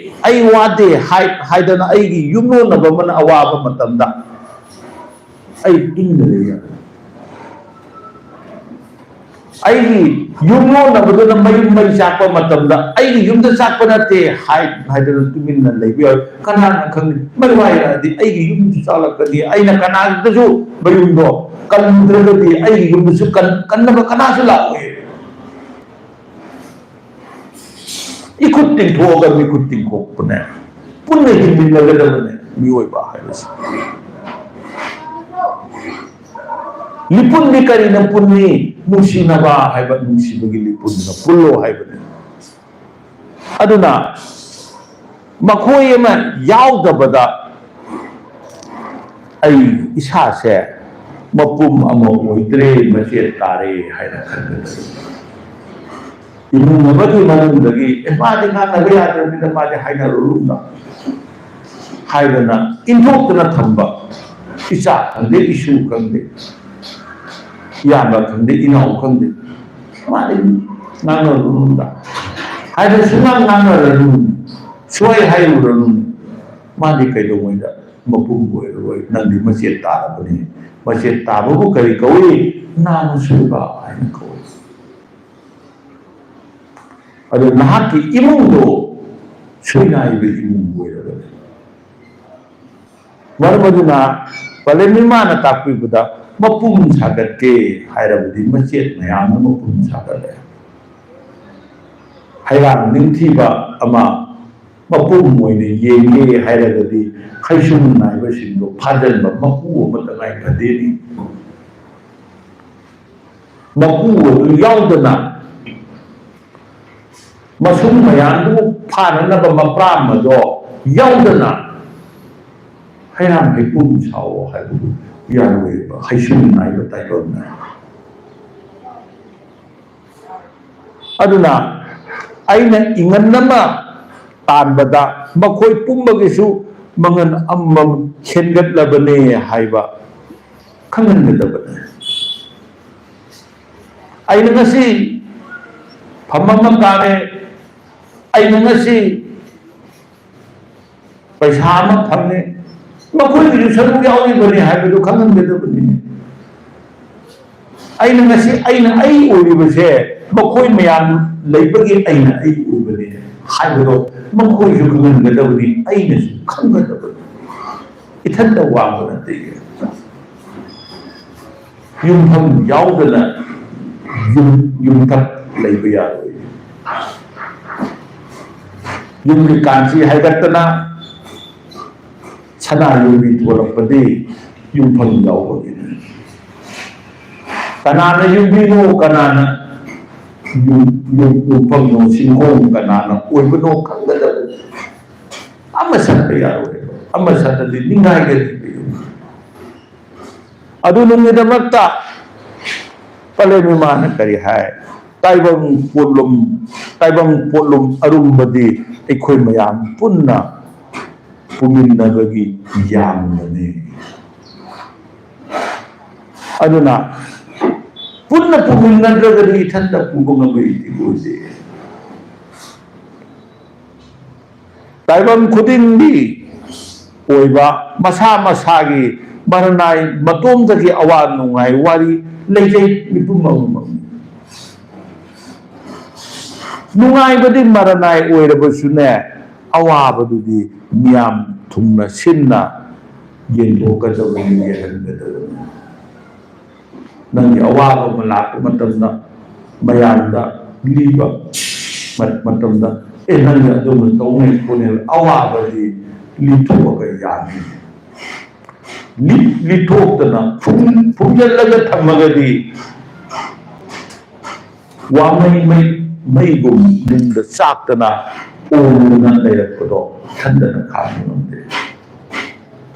ꯑꯩ ꯋꯥꯗꯦ ꯍꯥꯏ-, ꯍꯥꯏꯗꯅ ꯑꯩꯒꯤ ꯌꯨꯝꯂꯣꯟꯅꯕ ꯑꯃꯅ ꯑꯋꯥꯕ ꯃꯇꯝꯗ ꯑꯩ ꯇꯨꯃꯤꯟꯅ ꯂꯩ ꯌꯥꯗꯦ꯫ ꯑꯩꯒꯤ ꯌꯨꯝꯂꯣꯟꯅꯕꯗꯨꯅ ꯃꯌꯨꯝ ꯃꯩ ꯆꯥꯛꯄ ꯃꯇꯝꯗ ꯑꯩꯒꯤ ꯌꯨꯝꯗ ꯆꯥꯛꯄ ꯅꯠꯇꯦ ꯍꯥꯏ-, ꯍꯥꯏꯗꯅ ꯇꯨꯃꯤꯟꯅ ꯂꯩꯕ ꯌꯥꯎꯏ꯫ ꯀꯅꯥꯅ ꯈꯪꯅꯤ? ꯃꯩ ꯋꯥꯏꯔꯛꯑꯗꯤ ꯑꯩꯒꯤ ꯌꯨꯝꯁꯨ ꯆꯥꯛꯂꯛꯀꯅꯤ꯫ ꯑꯩꯅ ꯀꯅꯥꯗꯁꯨ ꯃꯌꯨꯝꯗꯣ ꯀꯟꯗ꯭ꯔꯒꯗꯤ ꯑꯩꯒꯤ ꯌꯨꯝꯗꯁꯨ ꯀꯟ-, ꯀꯟꯅꯕ ꯀꯅꯥꯁꯨ ꯂꯥꯛꯑꯣꯏ꯫ ꯏꯈꯨꯠ ꯇꯤꯡꯊꯣꯛꯑꯒ ꯃꯤꯈꯨꯠ ꯇꯤꯡꯊꯣꯛꯄꯅꯦ꯫ ꯄꯨꯟꯅ ꯍꯤꯡꯃꯤꯟꯅꯒꯗꯕꯅꯦ ꯃꯤꯑꯣꯏꯕ ꯍꯥꯏꯕꯁꯦ꯫ ꯂꯤꯄꯨꯟꯗꯤ ꯀꯔꯤꯅ ꯄꯨꯟꯅꯤ? ꯅꯨꯡꯁꯤꯅꯕ ꯍꯥꯏꯕ ꯅꯨꯡꯁꯤꯕꯒꯤ ꯂꯤꯄꯨꯟꯗꯨꯅ ꯄꯨꯜꯂꯣ ꯍꯥꯏꯕꯅꯦ꯫ ꯑꯗꯨꯅ ꯃꯈꯣꯏ ꯑꯃ ꯌꯥꯎꯗꯕꯗ ꯑꯩ ꯏꯁꯥꯁꯦ ꯃꯄꯨꯝ ꯑꯃ ꯑꯣꯏꯗ꯭ꯔꯦ, ꯃꯆꯦꯠ ꯇꯥꯔꯦ ꯍꯥꯏꯅ ꯈꯟꯒꯗꯕꯅꯤ꯫ ꯏꯃꯨꯡ ꯑꯃꯒꯤ ꯃꯅꯨꯡꯗꯒꯤ, "ꯑꯦ, ꯃꯥꯗꯤ ꯉꯥꯡꯅꯕ ꯌꯥꯗ꯭ꯔꯕꯅꯤꯅ ꯃꯥꯗꯤ ꯍꯥꯏꯅꯔꯨꯔꯅꯨ" ꯍꯥꯏꯗꯅ ꯏꯟꯊꯣꯛꯇꯅ ꯊꯝꯕ, ꯏꯆꯥ ꯈꯪꯗꯦ, ꯏꯁꯨ ꯈꯪꯗꯦ, ꯏꯌꯥꯝꯕ ꯈꯪꯗꯦ, ꯏꯅꯥꯎ ꯈꯪꯗꯦ, "ꯃꯥꯗꯤ ꯉꯥꯡꯅꯔꯨꯔꯅꯨꯗ" ꯍꯥꯏꯗꯅ ꯁꯨꯡꯉꯥꯡ ꯉꯥꯡꯅꯔꯅꯨ, ꯁꯨꯡꯍꯥꯏ ꯍꯥꯏꯔꯨꯔꯅꯨ꯫ ꯃꯥꯗꯤ ꯀꯩꯗꯧꯉꯩꯗ ꯃꯄꯨꯡ ꯑꯣꯏꯔꯔꯣꯏ꯫ ꯅꯪꯗꯤ ꯃꯆꯦꯠ ꯇꯥꯔꯕꯅꯤ꯫ ꯃꯆꯦꯠ ꯇꯥꯕꯕꯨ ꯀꯔꯤ ꯀꯧꯏ? ꯅꯥꯅ ꯁꯣꯏꯕ ꯍꯥꯏꯅ ꯀꯧꯏ꯫ ꯑꯗꯨ ꯅꯍꯥꯛꯀꯤ ꯏꯃꯨꯡꯗꯣ ꯁꯣꯏꯅꯥꯏꯕ ꯏꯃꯨꯡ ꯑꯣꯏꯔꯕꯅꯤ꯫ ꯃꯔꯝ ꯑꯗꯨꯅ ꯄꯂꯦꯝ ꯏꯃꯥꯅ ꯇꯥꯛꯄꯤꯕꯗ, ꯃꯄꯨꯝ ꯁꯥꯒꯠꯀꯦ ꯍꯥꯏꯔꯕꯗꯤ ꯃꯆꯦꯠ ꯃꯌꯥꯝꯅ ꯃꯄꯨꯝ ꯁꯥꯒꯠꯂꯦ꯫ ꯍꯩꯔꯥꯡ ꯅꯤꯡꯊꯤꯕ ꯑꯃ ꯃꯄꯨꯝ ꯑꯣꯏꯅ ꯌꯦꯡꯒꯦ ꯍꯥꯏꯔꯒꯗꯤ ꯈꯩꯁꯨꯝ ꯅꯥꯏꯕꯁꯤꯡꯗꯣ ꯐꯥꯖꯤꯟꯕ ꯃꯀꯨ ꯑꯃ ꯇꯉꯥꯏ ꯐꯗꯦꯅꯤ꯫ ꯃꯀꯨ ꯑꯗꯨ ꯌꯥꯎꯗꯅ, ꯃꯁꯨꯡ ꯃꯌꯥꯝꯗꯨ ꯐꯥꯅꯅꯕ ꯃꯄ꯭ꯔꯥꯝ ꯑꯗꯣ ꯌꯥꯎꯗꯅ ꯍꯩꯔꯥꯡ ꯍꯩꯄꯨꯝ ꯁꯥꯑꯣ ꯍꯥꯏꯕꯗꯨ ꯌꯥꯔꯣꯏꯕ, ꯈꯩꯁꯨꯝ ꯅꯥꯏꯕ ꯇꯥꯏꯕꯪꯅ꯫ ꯑꯗꯨꯅ ꯑꯩꯅ ꯏꯪꯉꯟ ꯑꯃ ꯇꯥꯟꯕꯗ ꯃꯈꯣꯏ ꯄꯨꯝꯕꯒꯤꯁꯨ ꯃꯉꯟ ꯑꯃꯃꯝ ꯍꯦꯟꯒꯠꯂꯕꯅꯦ ꯍꯥꯏꯕ ꯈꯪꯍꯟꯒꯗꯕꯅꯤ꯫ ꯑꯩꯅ ꯉꯁꯤ ꯐꯝ ꯑꯃ ꯀꯥꯔꯦ, ꯑꯩꯅ ꯉꯁꯤ ꯄꯩꯁꯥ ꯑꯃ ꯐꯪꯉꯦ, ꯃꯈꯣꯏꯒꯤꯁꯨ ꯁꯔꯨꯛ ꯌꯥꯎꯔꯤꯕꯅꯤ ꯍꯥꯏꯕꯗꯨ ꯈꯪꯍꯟꯒꯗꯕꯅꯤ꯫ ꯑꯩꯅ ꯉꯁꯤ, ꯑꯩꯅ ꯑꯩ ꯑꯣꯏꯔꯤꯕꯁꯦ ꯃꯈꯣꯏ ꯃꯌꯥꯝ ꯂꯩꯕꯒꯤ ꯑꯩꯅ ꯑꯩ ꯑꯣꯏꯕꯅꯤ ꯍꯥꯏꯕꯗꯣ ꯃꯈꯣꯏꯁꯨ ꯈꯪꯍꯟꯒꯗꯕꯅꯤ, ꯑꯩꯅꯁꯨ ꯈꯪꯒꯗꯕꯅꯤ꯫ ꯏꯊꯟꯇ ꯋꯥꯡꯕ ꯅꯠꯇꯦ꯫ ꯌꯨꯝꯐꯝ ꯌꯥꯎꯗꯅ ꯌꯨꯝ, ꯌꯨꯝꯊꯛ ꯂꯩꯕ ꯌꯥꯔꯣꯏ꯫ ꯌꯨꯝꯒꯤ ꯀꯥꯟꯆꯤ ꯍꯥꯏꯒꯠꯇꯅ ꯁꯅꯥ ꯌꯨꯝꯕꯤ ꯊꯣꯛꯂꯛꯄꯗꯤ ꯌꯨꯝꯐꯝ ꯌꯥꯎꯕꯒꯤꯅꯤ꯫ ꯀꯅꯥꯅ ꯌꯨꯝꯕꯤꯅꯣ, ꯀꯅꯥꯅ ꯌꯨꯝ, ꯌꯨꯝ, ꯌꯨꯝꯐꯝꯅꯣ, ꯁꯤꯡꯈꯣꯡ ꯀꯅꯥꯅ ꯑꯣꯏꯕꯅꯣ ꯈꯪꯒꯗꯕꯅꯤ꯫ ꯑꯃ ꯁꯠꯄ ꯌꯥꯔꯣꯏꯕ, ꯑꯃ ꯁꯠꯂꯗꯤ ꯅꯤꯡꯉꯥꯏꯒꯅꯤꯕ ꯌꯨꯝ꯫ ꯑꯗꯨ ꯅꯨꯃꯤꯠꯇꯃꯛꯇ ꯄꯂꯦꯝ ꯏꯃꯥꯅ ꯀꯔꯤ ꯍꯥꯏ? ꯇꯥꯏꯕꯪ ꯄꯣꯠꯂꯨꯝ, ꯇꯥꯏꯕꯪ ꯄꯣꯠꯂꯨꯝ ꯑꯔꯨꯝꯕꯗꯤ ꯑꯩꯈꯣꯏ ꯃꯌꯥꯝ ꯄꯨꯟꯅ ꯄꯨꯃꯤꯟꯅꯕꯒꯤ ꯌꯥꯝꯕꯅꯤ꯫ ꯑꯗꯨꯅ ꯄꯨꯟꯅ ꯄꯨꯃꯤꯟꯅꯗ꯭ꯔꯒꯗꯤ ꯏꯊꯟꯇ ꯄꯨꯕ ꯉꯝꯕ ꯏꯊꯤꯜ ꯑꯣꯏꯗꯦ꯫ ꯇꯥꯏꯕꯪ ꯈꯨꯗꯤꯡꯒꯤ ꯑꯣꯏꯕ ꯃꯁꯥ ꯃꯁꯥꯒꯤ ꯃꯔꯅꯥꯏ ꯃꯇꯣꯝꯗꯒꯤ ꯑꯋꯥ ꯅꯨꯡꯉꯥꯏ ꯋꯥꯔꯤ ꯂꯩꯖꯩ ꯃꯤꯄꯨꯝ ꯑꯃꯃꯝ꯫ ꯅꯨꯡꯉꯥꯏꯕꯗꯤ ꯃꯔꯅꯥꯏ ꯑꯣꯏꯔꯕꯁꯨꯅꯦ, ꯑꯋꯥꯕꯗꯨꯗꯤ ꯃꯤꯌꯥꯝ ꯊꯨꯡꯅ ꯁꯤꯟꯅ ꯌꯦꯡꯊꯣꯛꯀꯗꯕꯅꯤ, ꯌꯦꯡꯍꯟꯒꯗꯕꯅꯤ꯫ ꯅꯪꯒꯤ ꯑꯋꯥꯕ ꯑꯃ ꯂꯥꯛꯄ ꯃꯇꯝꯗ ꯃꯌꯥꯝꯗ ꯂꯤꯕ ꯃ-, ꯃꯇꯝꯗ, "ꯑꯦ, ꯅꯪꯒꯤ ꯑꯗꯨꯝꯅ ꯇꯧꯅꯤ ꯈꯣꯠꯅꯤ", ꯑꯋꯥꯕꯗꯤ ꯂꯤꯊꯣꯛꯑꯒ ꯌꯥꯅꯤ꯫ ꯂꯤ-, ꯂꯤꯊꯣꯛꯇꯅ ꯐꯨꯝ-, ꯐꯨꯝꯖꯤꯜꯂꯒ ꯊꯝꯃꯒꯗꯤ ꯋꯥꯃꯩ ꯃꯩ, ꯃꯩꯒꯨꯝ ꯅꯨꯡꯗ ꯆꯥꯛꯇꯅ ꯑꯣꯝꯗꯨꯅ ꯂꯩꯔꯛꯄꯗꯣ ꯈꯟꯗꯅ ꯈꯥꯡꯕ ꯉꯝꯗꯦ꯫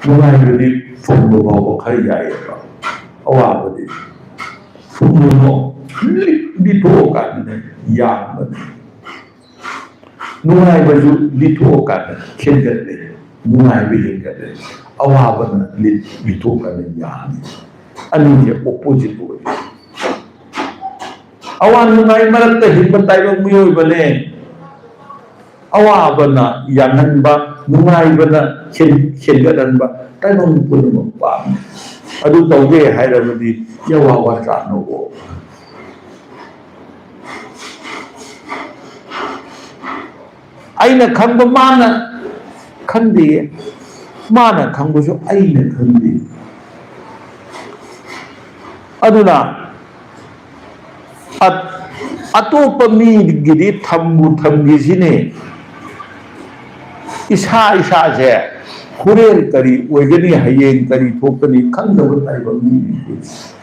ꯅꯨꯡꯉꯥꯏꯕꯗꯤ ꯐꯨꯝꯕ ꯐꯥꯎꯕ ꯈꯔ ꯌꯥꯏꯑꯕ, ꯑꯋꯥꯕꯗꯤ ꯐꯨꯝꯕꯗꯣ ꯂꯤ-, ꯂꯤꯊꯣꯛꯑꯀꯥꯟꯗꯅꯦ ꯌꯥꯝꯕꯅꯦ꯫ ꯅꯨꯡꯉꯥꯏꯕꯁꯨ ꯂꯤꯊꯣꯛꯑꯀꯥꯟꯗ ꯈꯦꯟꯒꯠꯂꯦ, ꯅꯨꯡꯉꯥꯏꯕ ꯍꯦꯟꯒꯠꯂꯦ꯫ ꯑꯋꯥꯕꯅ ꯂꯤ-, ꯂꯤꯊꯣꯛꯀꯥꯟꯗ ꯌꯥꯝꯃꯤ꯫ ꯑꯅꯤꯁꯦ opposite ꯑꯣꯏ꯫ ꯑꯋꯥ ꯅꯨꯡꯉꯥꯏ ꯃꯔꯛꯇ ꯍꯤꯡꯕ ꯇꯥꯏꯕꯪ ꯃꯤꯑꯣꯏꯕꯅꯦ꯫ ꯑꯋꯥꯕꯅ ꯌꯥꯡꯍꯟꯕ, ꯅꯨꯡꯉꯥꯏꯕꯅ ꯈꯦꯟ-, ꯈꯦꯟꯒꯠꯍꯟꯕ ꯇꯥꯏꯕꯪ ꯄꯨꯝꯅꯃꯛ ꯄꯥꯝꯃꯤ꯫ ꯑꯗꯨ ꯇꯧꯒꯦ ꯍꯥꯏꯔꯕꯗꯤ ꯌꯥꯋꯥ ꯋꯥꯆꯥꯠꯅꯧꯑꯣ꯫ ꯑꯩꯅ ꯈꯪꯕ ꯃꯥꯅ ꯈꯪꯗꯦ, ꯃꯥꯅ ꯈꯪꯕꯁꯨ ꯑꯩꯅ ꯈꯪꯗꯦ꯫ ꯑꯗꯨꯅ ꯑ-, ꯑꯇꯣꯞꯄ ꯃꯤꯒꯤꯗꯤ ꯊꯝꯕꯨ ꯊꯝꯈꯤꯁꯤꯅꯦ, ꯏꯁꯥ ꯏꯁꯥꯁꯦ ꯍꯣꯔꯦꯟ ꯀꯔꯤ ꯑꯣꯏꯒꯅꯤ, ꯍꯌꯦꯡ ꯀꯔꯤ ꯊꯣꯛꯀꯅꯤ ꯈꯪꯗꯕ ꯇꯥꯏꯕꯪ ꯃꯤꯅꯤ ꯑꯩꯈꯣꯏꯁꯦ꯫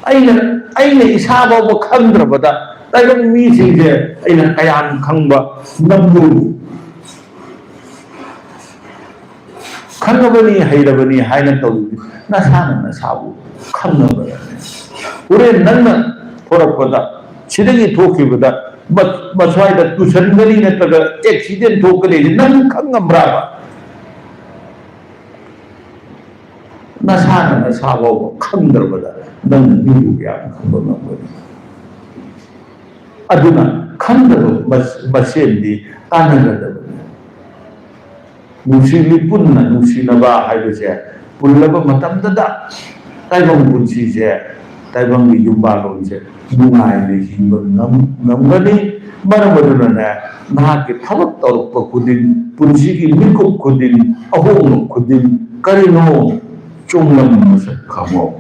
ꯑꯩꯅ, ꯑꯩꯅ ꯏꯁꯥ ꯐꯥꯎꯕ ꯈꯪꯗ꯭ꯔꯕꯗ ꯇꯥꯏꯕꯪ ꯃꯤꯁꯤꯡꯁꯦ ꯑꯩꯅ ꯀꯌꯥꯝ ꯈꯪꯕ ꯉꯝꯗꯣꯔꯤꯕꯅꯣ? ꯈꯪꯉꯕꯅꯤ, ꯍꯩꯔꯕꯅꯤ ꯍꯥꯏꯅ ꯇꯧꯔꯤꯗꯨ ꯅꯁꯥꯅ ꯅꯁꯥꯕꯨ ꯈꯪꯅꯕ ꯅꯠꯇꯦ꯫ ꯍꯣꯔꯦꯟ ꯅꯪꯅ ꯊꯣꯔꯛꯄꯗ ꯁꯤꯗꯒꯤ ꯊꯣꯛꯈꯤꯕꯗ ꯃ-, ꯃꯁ꯭ꯋꯥꯏꯗ ꯇꯨꯁꯟꯒꯅꯤ ꯅꯠꯇ꯭ꯔꯒ ꯑꯦꯛꯁꯤꯗꯦꯟ ꯊꯣꯛꯀꯅꯤ ꯍꯥꯏꯁꯦ ꯅꯪ ꯈꯪꯉꯝꯕ꯭ꯔꯥꯕ? ꯅꯁꯥꯅ ꯅꯁꯥ ꯐꯥꯎꯕ ꯈꯪꯗ꯭ꯔꯕꯗ ꯅꯪꯅ ꯃꯤꯕꯨ ꯀꯌꯥꯝ ꯈꯪꯕ ꯉꯝꯒꯅꯤ? ꯑꯗꯨꯅ ꯈꯪꯗꯕ ꯃꯁ-, ꯃꯁꯦꯟꯗꯤ ꯀꯥꯟꯅꯒꯗꯕꯅꯤ꯫ ꯅꯨꯡꯁꯤꯕꯤ ꯄꯨꯟꯅ ꯅꯨꯡꯁꯤꯅꯕ ꯍꯥꯏꯕꯁꯦ ꯄꯨꯜꯂꯕ ꯃꯇꯝꯗꯗ ꯇꯥꯏꯕꯪ ꯄꯨꯟꯁꯤꯁꯦ, ꯇꯥꯏꯕꯪꯒꯤ ꯌꯨꯝꯕꯥꯜꯂꯣꯟꯁꯦ ꯅꯨꯡꯉꯥꯏꯅ ꯍꯤꯡꯕ ꯉꯝ-, ꯉꯝꯒꯅꯤ꯫ ꯃꯔꯝ ꯑꯗꯨꯅꯅꯦ, ꯅꯍꯥꯛꯀꯤ ꯊꯕꯛ ꯇꯧꯔꯛꯄ ꯈꯨꯗꯤꯡ, ꯄꯨꯟꯁꯤꯒꯤ ꯃꯤꯀꯨꯞ ꯈꯨꯗꯤꯡ, ꯑꯍꯣꯡꯕ ꯈꯨꯗꯤꯡ ꯀꯔꯤꯅꯣ? ꯆꯨꯝꯂꯝ ꯃꯁꯛ ꯈꯪꯉꯣ꯫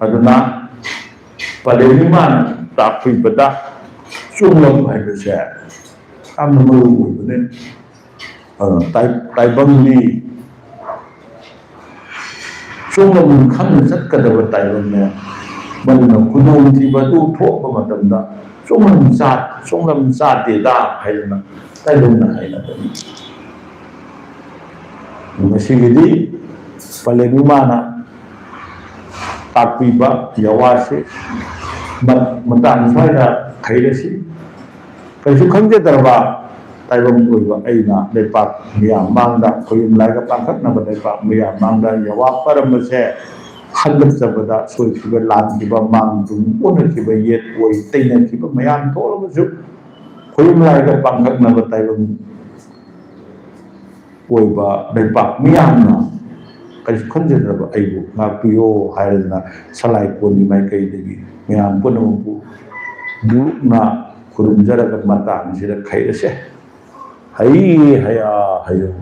ꯑꯗꯨꯅ ꯄꯂꯦꯝ ꯏꯃꯥꯅ ꯇꯥꯛꯄꯤꯕꯗ ꯆꯨꯝꯂꯝ ꯍꯥꯏꯕꯁꯦ ꯌꯥꯝꯅ ꯃꯔꯨ ꯑꯣꯏꯕꯅꯤ꯫ ꯑꯗꯨꯅ ꯇꯥꯏ-, ꯇꯥꯏꯕꯪꯗꯤ ꯆꯨꯝꯂꯝ ꯈꯪꯅ ꯆꯠꯀꯗꯕ ꯇꯥꯏꯕꯪꯅꯦ꯫ ꯃꯗꯨꯅ ꯈꯨꯗꯣꯡꯊꯤꯕ ꯑꯗꯨ ꯊꯣꯛꯄ ꯃꯇꯝꯗ ꯆꯨꯝꯂꯝ ꯆꯥ-, ꯆꯨꯝꯂꯝ ꯆꯥꯗꯦꯗ ꯍꯥꯏꯗꯅ ꯇꯥꯏꯕꯪꯅ ꯍꯥꯏꯅꯕꯅꯤ꯫ ꯉꯁꯤꯒꯤꯗꯤ ꯄꯂꯦꯝ ꯏꯃꯥꯅ ꯇꯥꯛꯄꯤꯕ ꯌꯥꯋꯥꯁꯤ ꯃ-, ꯃꯇꯥꯡ ꯁ꯭ꯋꯥꯏꯗ ꯍꯩꯔꯁꯤ꯫ ꯀꯩꯁꯨ ꯈꯪꯖꯗ꯭ꯔꯕ ꯇꯥꯏꯕꯪ ꯑꯣꯏꯕ ꯑꯩꯅ ꯂꯩꯄꯥꯛ ꯃꯤꯌꯥꯝ ꯃꯥꯡꯗ, ꯈꯣꯌꯨꯝ ꯂꯥꯏꯒ ꯄꯥꯡꯈꯛꯅꯕ ꯂꯩꯄꯥꯛ ꯃꯤꯌꯥꯝ ꯃꯥꯡꯗ ꯌꯥꯋꯥ ꯄꯥꯔꯝꯕꯁꯦ ꯍꯟꯗꯛꯆꯕꯗ ꯁꯣꯏꯈꯤꯕ ꯂꯥꯟꯈꯤꯕ ꯃꯥꯡ ꯇꯨꯡ ꯑꯣꯟꯅꯈꯤꯕ ꯌꯦꯠ ꯑꯣꯏ ꯇꯩꯅꯈꯤꯕ ꯃꯌꯥꯝ ꯊꯣꯛꯂꯕꯁꯨ ꯈꯣꯌꯨꯝ ꯂꯥꯏꯒ ꯄꯥꯡꯈꯛꯅꯕ ꯇꯥꯏꯕꯪ ꯑꯣꯏꯕ ꯂꯩꯄꯥꯛ ꯃꯤꯌꯥꯝꯅ ꯀꯔꯤꯁꯨ ꯈꯟꯖꯗ꯭ꯔꯕ ꯑꯩꯕꯨ ꯉꯥꯛꯄꯤꯌꯣ ꯍꯥꯏꯔꯗꯅ ꯁꯂꯥꯏ ꯀꯣꯟꯒꯤ ꯃꯥꯏꯀꯩꯗꯒꯤ ꯃꯌꯥꯝ ꯄꯨꯝꯅꯃꯛꯄꯨ ꯂꯨꯞꯅ ꯈꯨꯔꯨꯝꯖꯔꯒ ꯃꯇꯥꯡꯁꯤꯗ ꯈꯩꯔꯁꯦ꯫ ꯍꯩ ꯍꯌꯥ ꯍꯌꯨꯝ꯫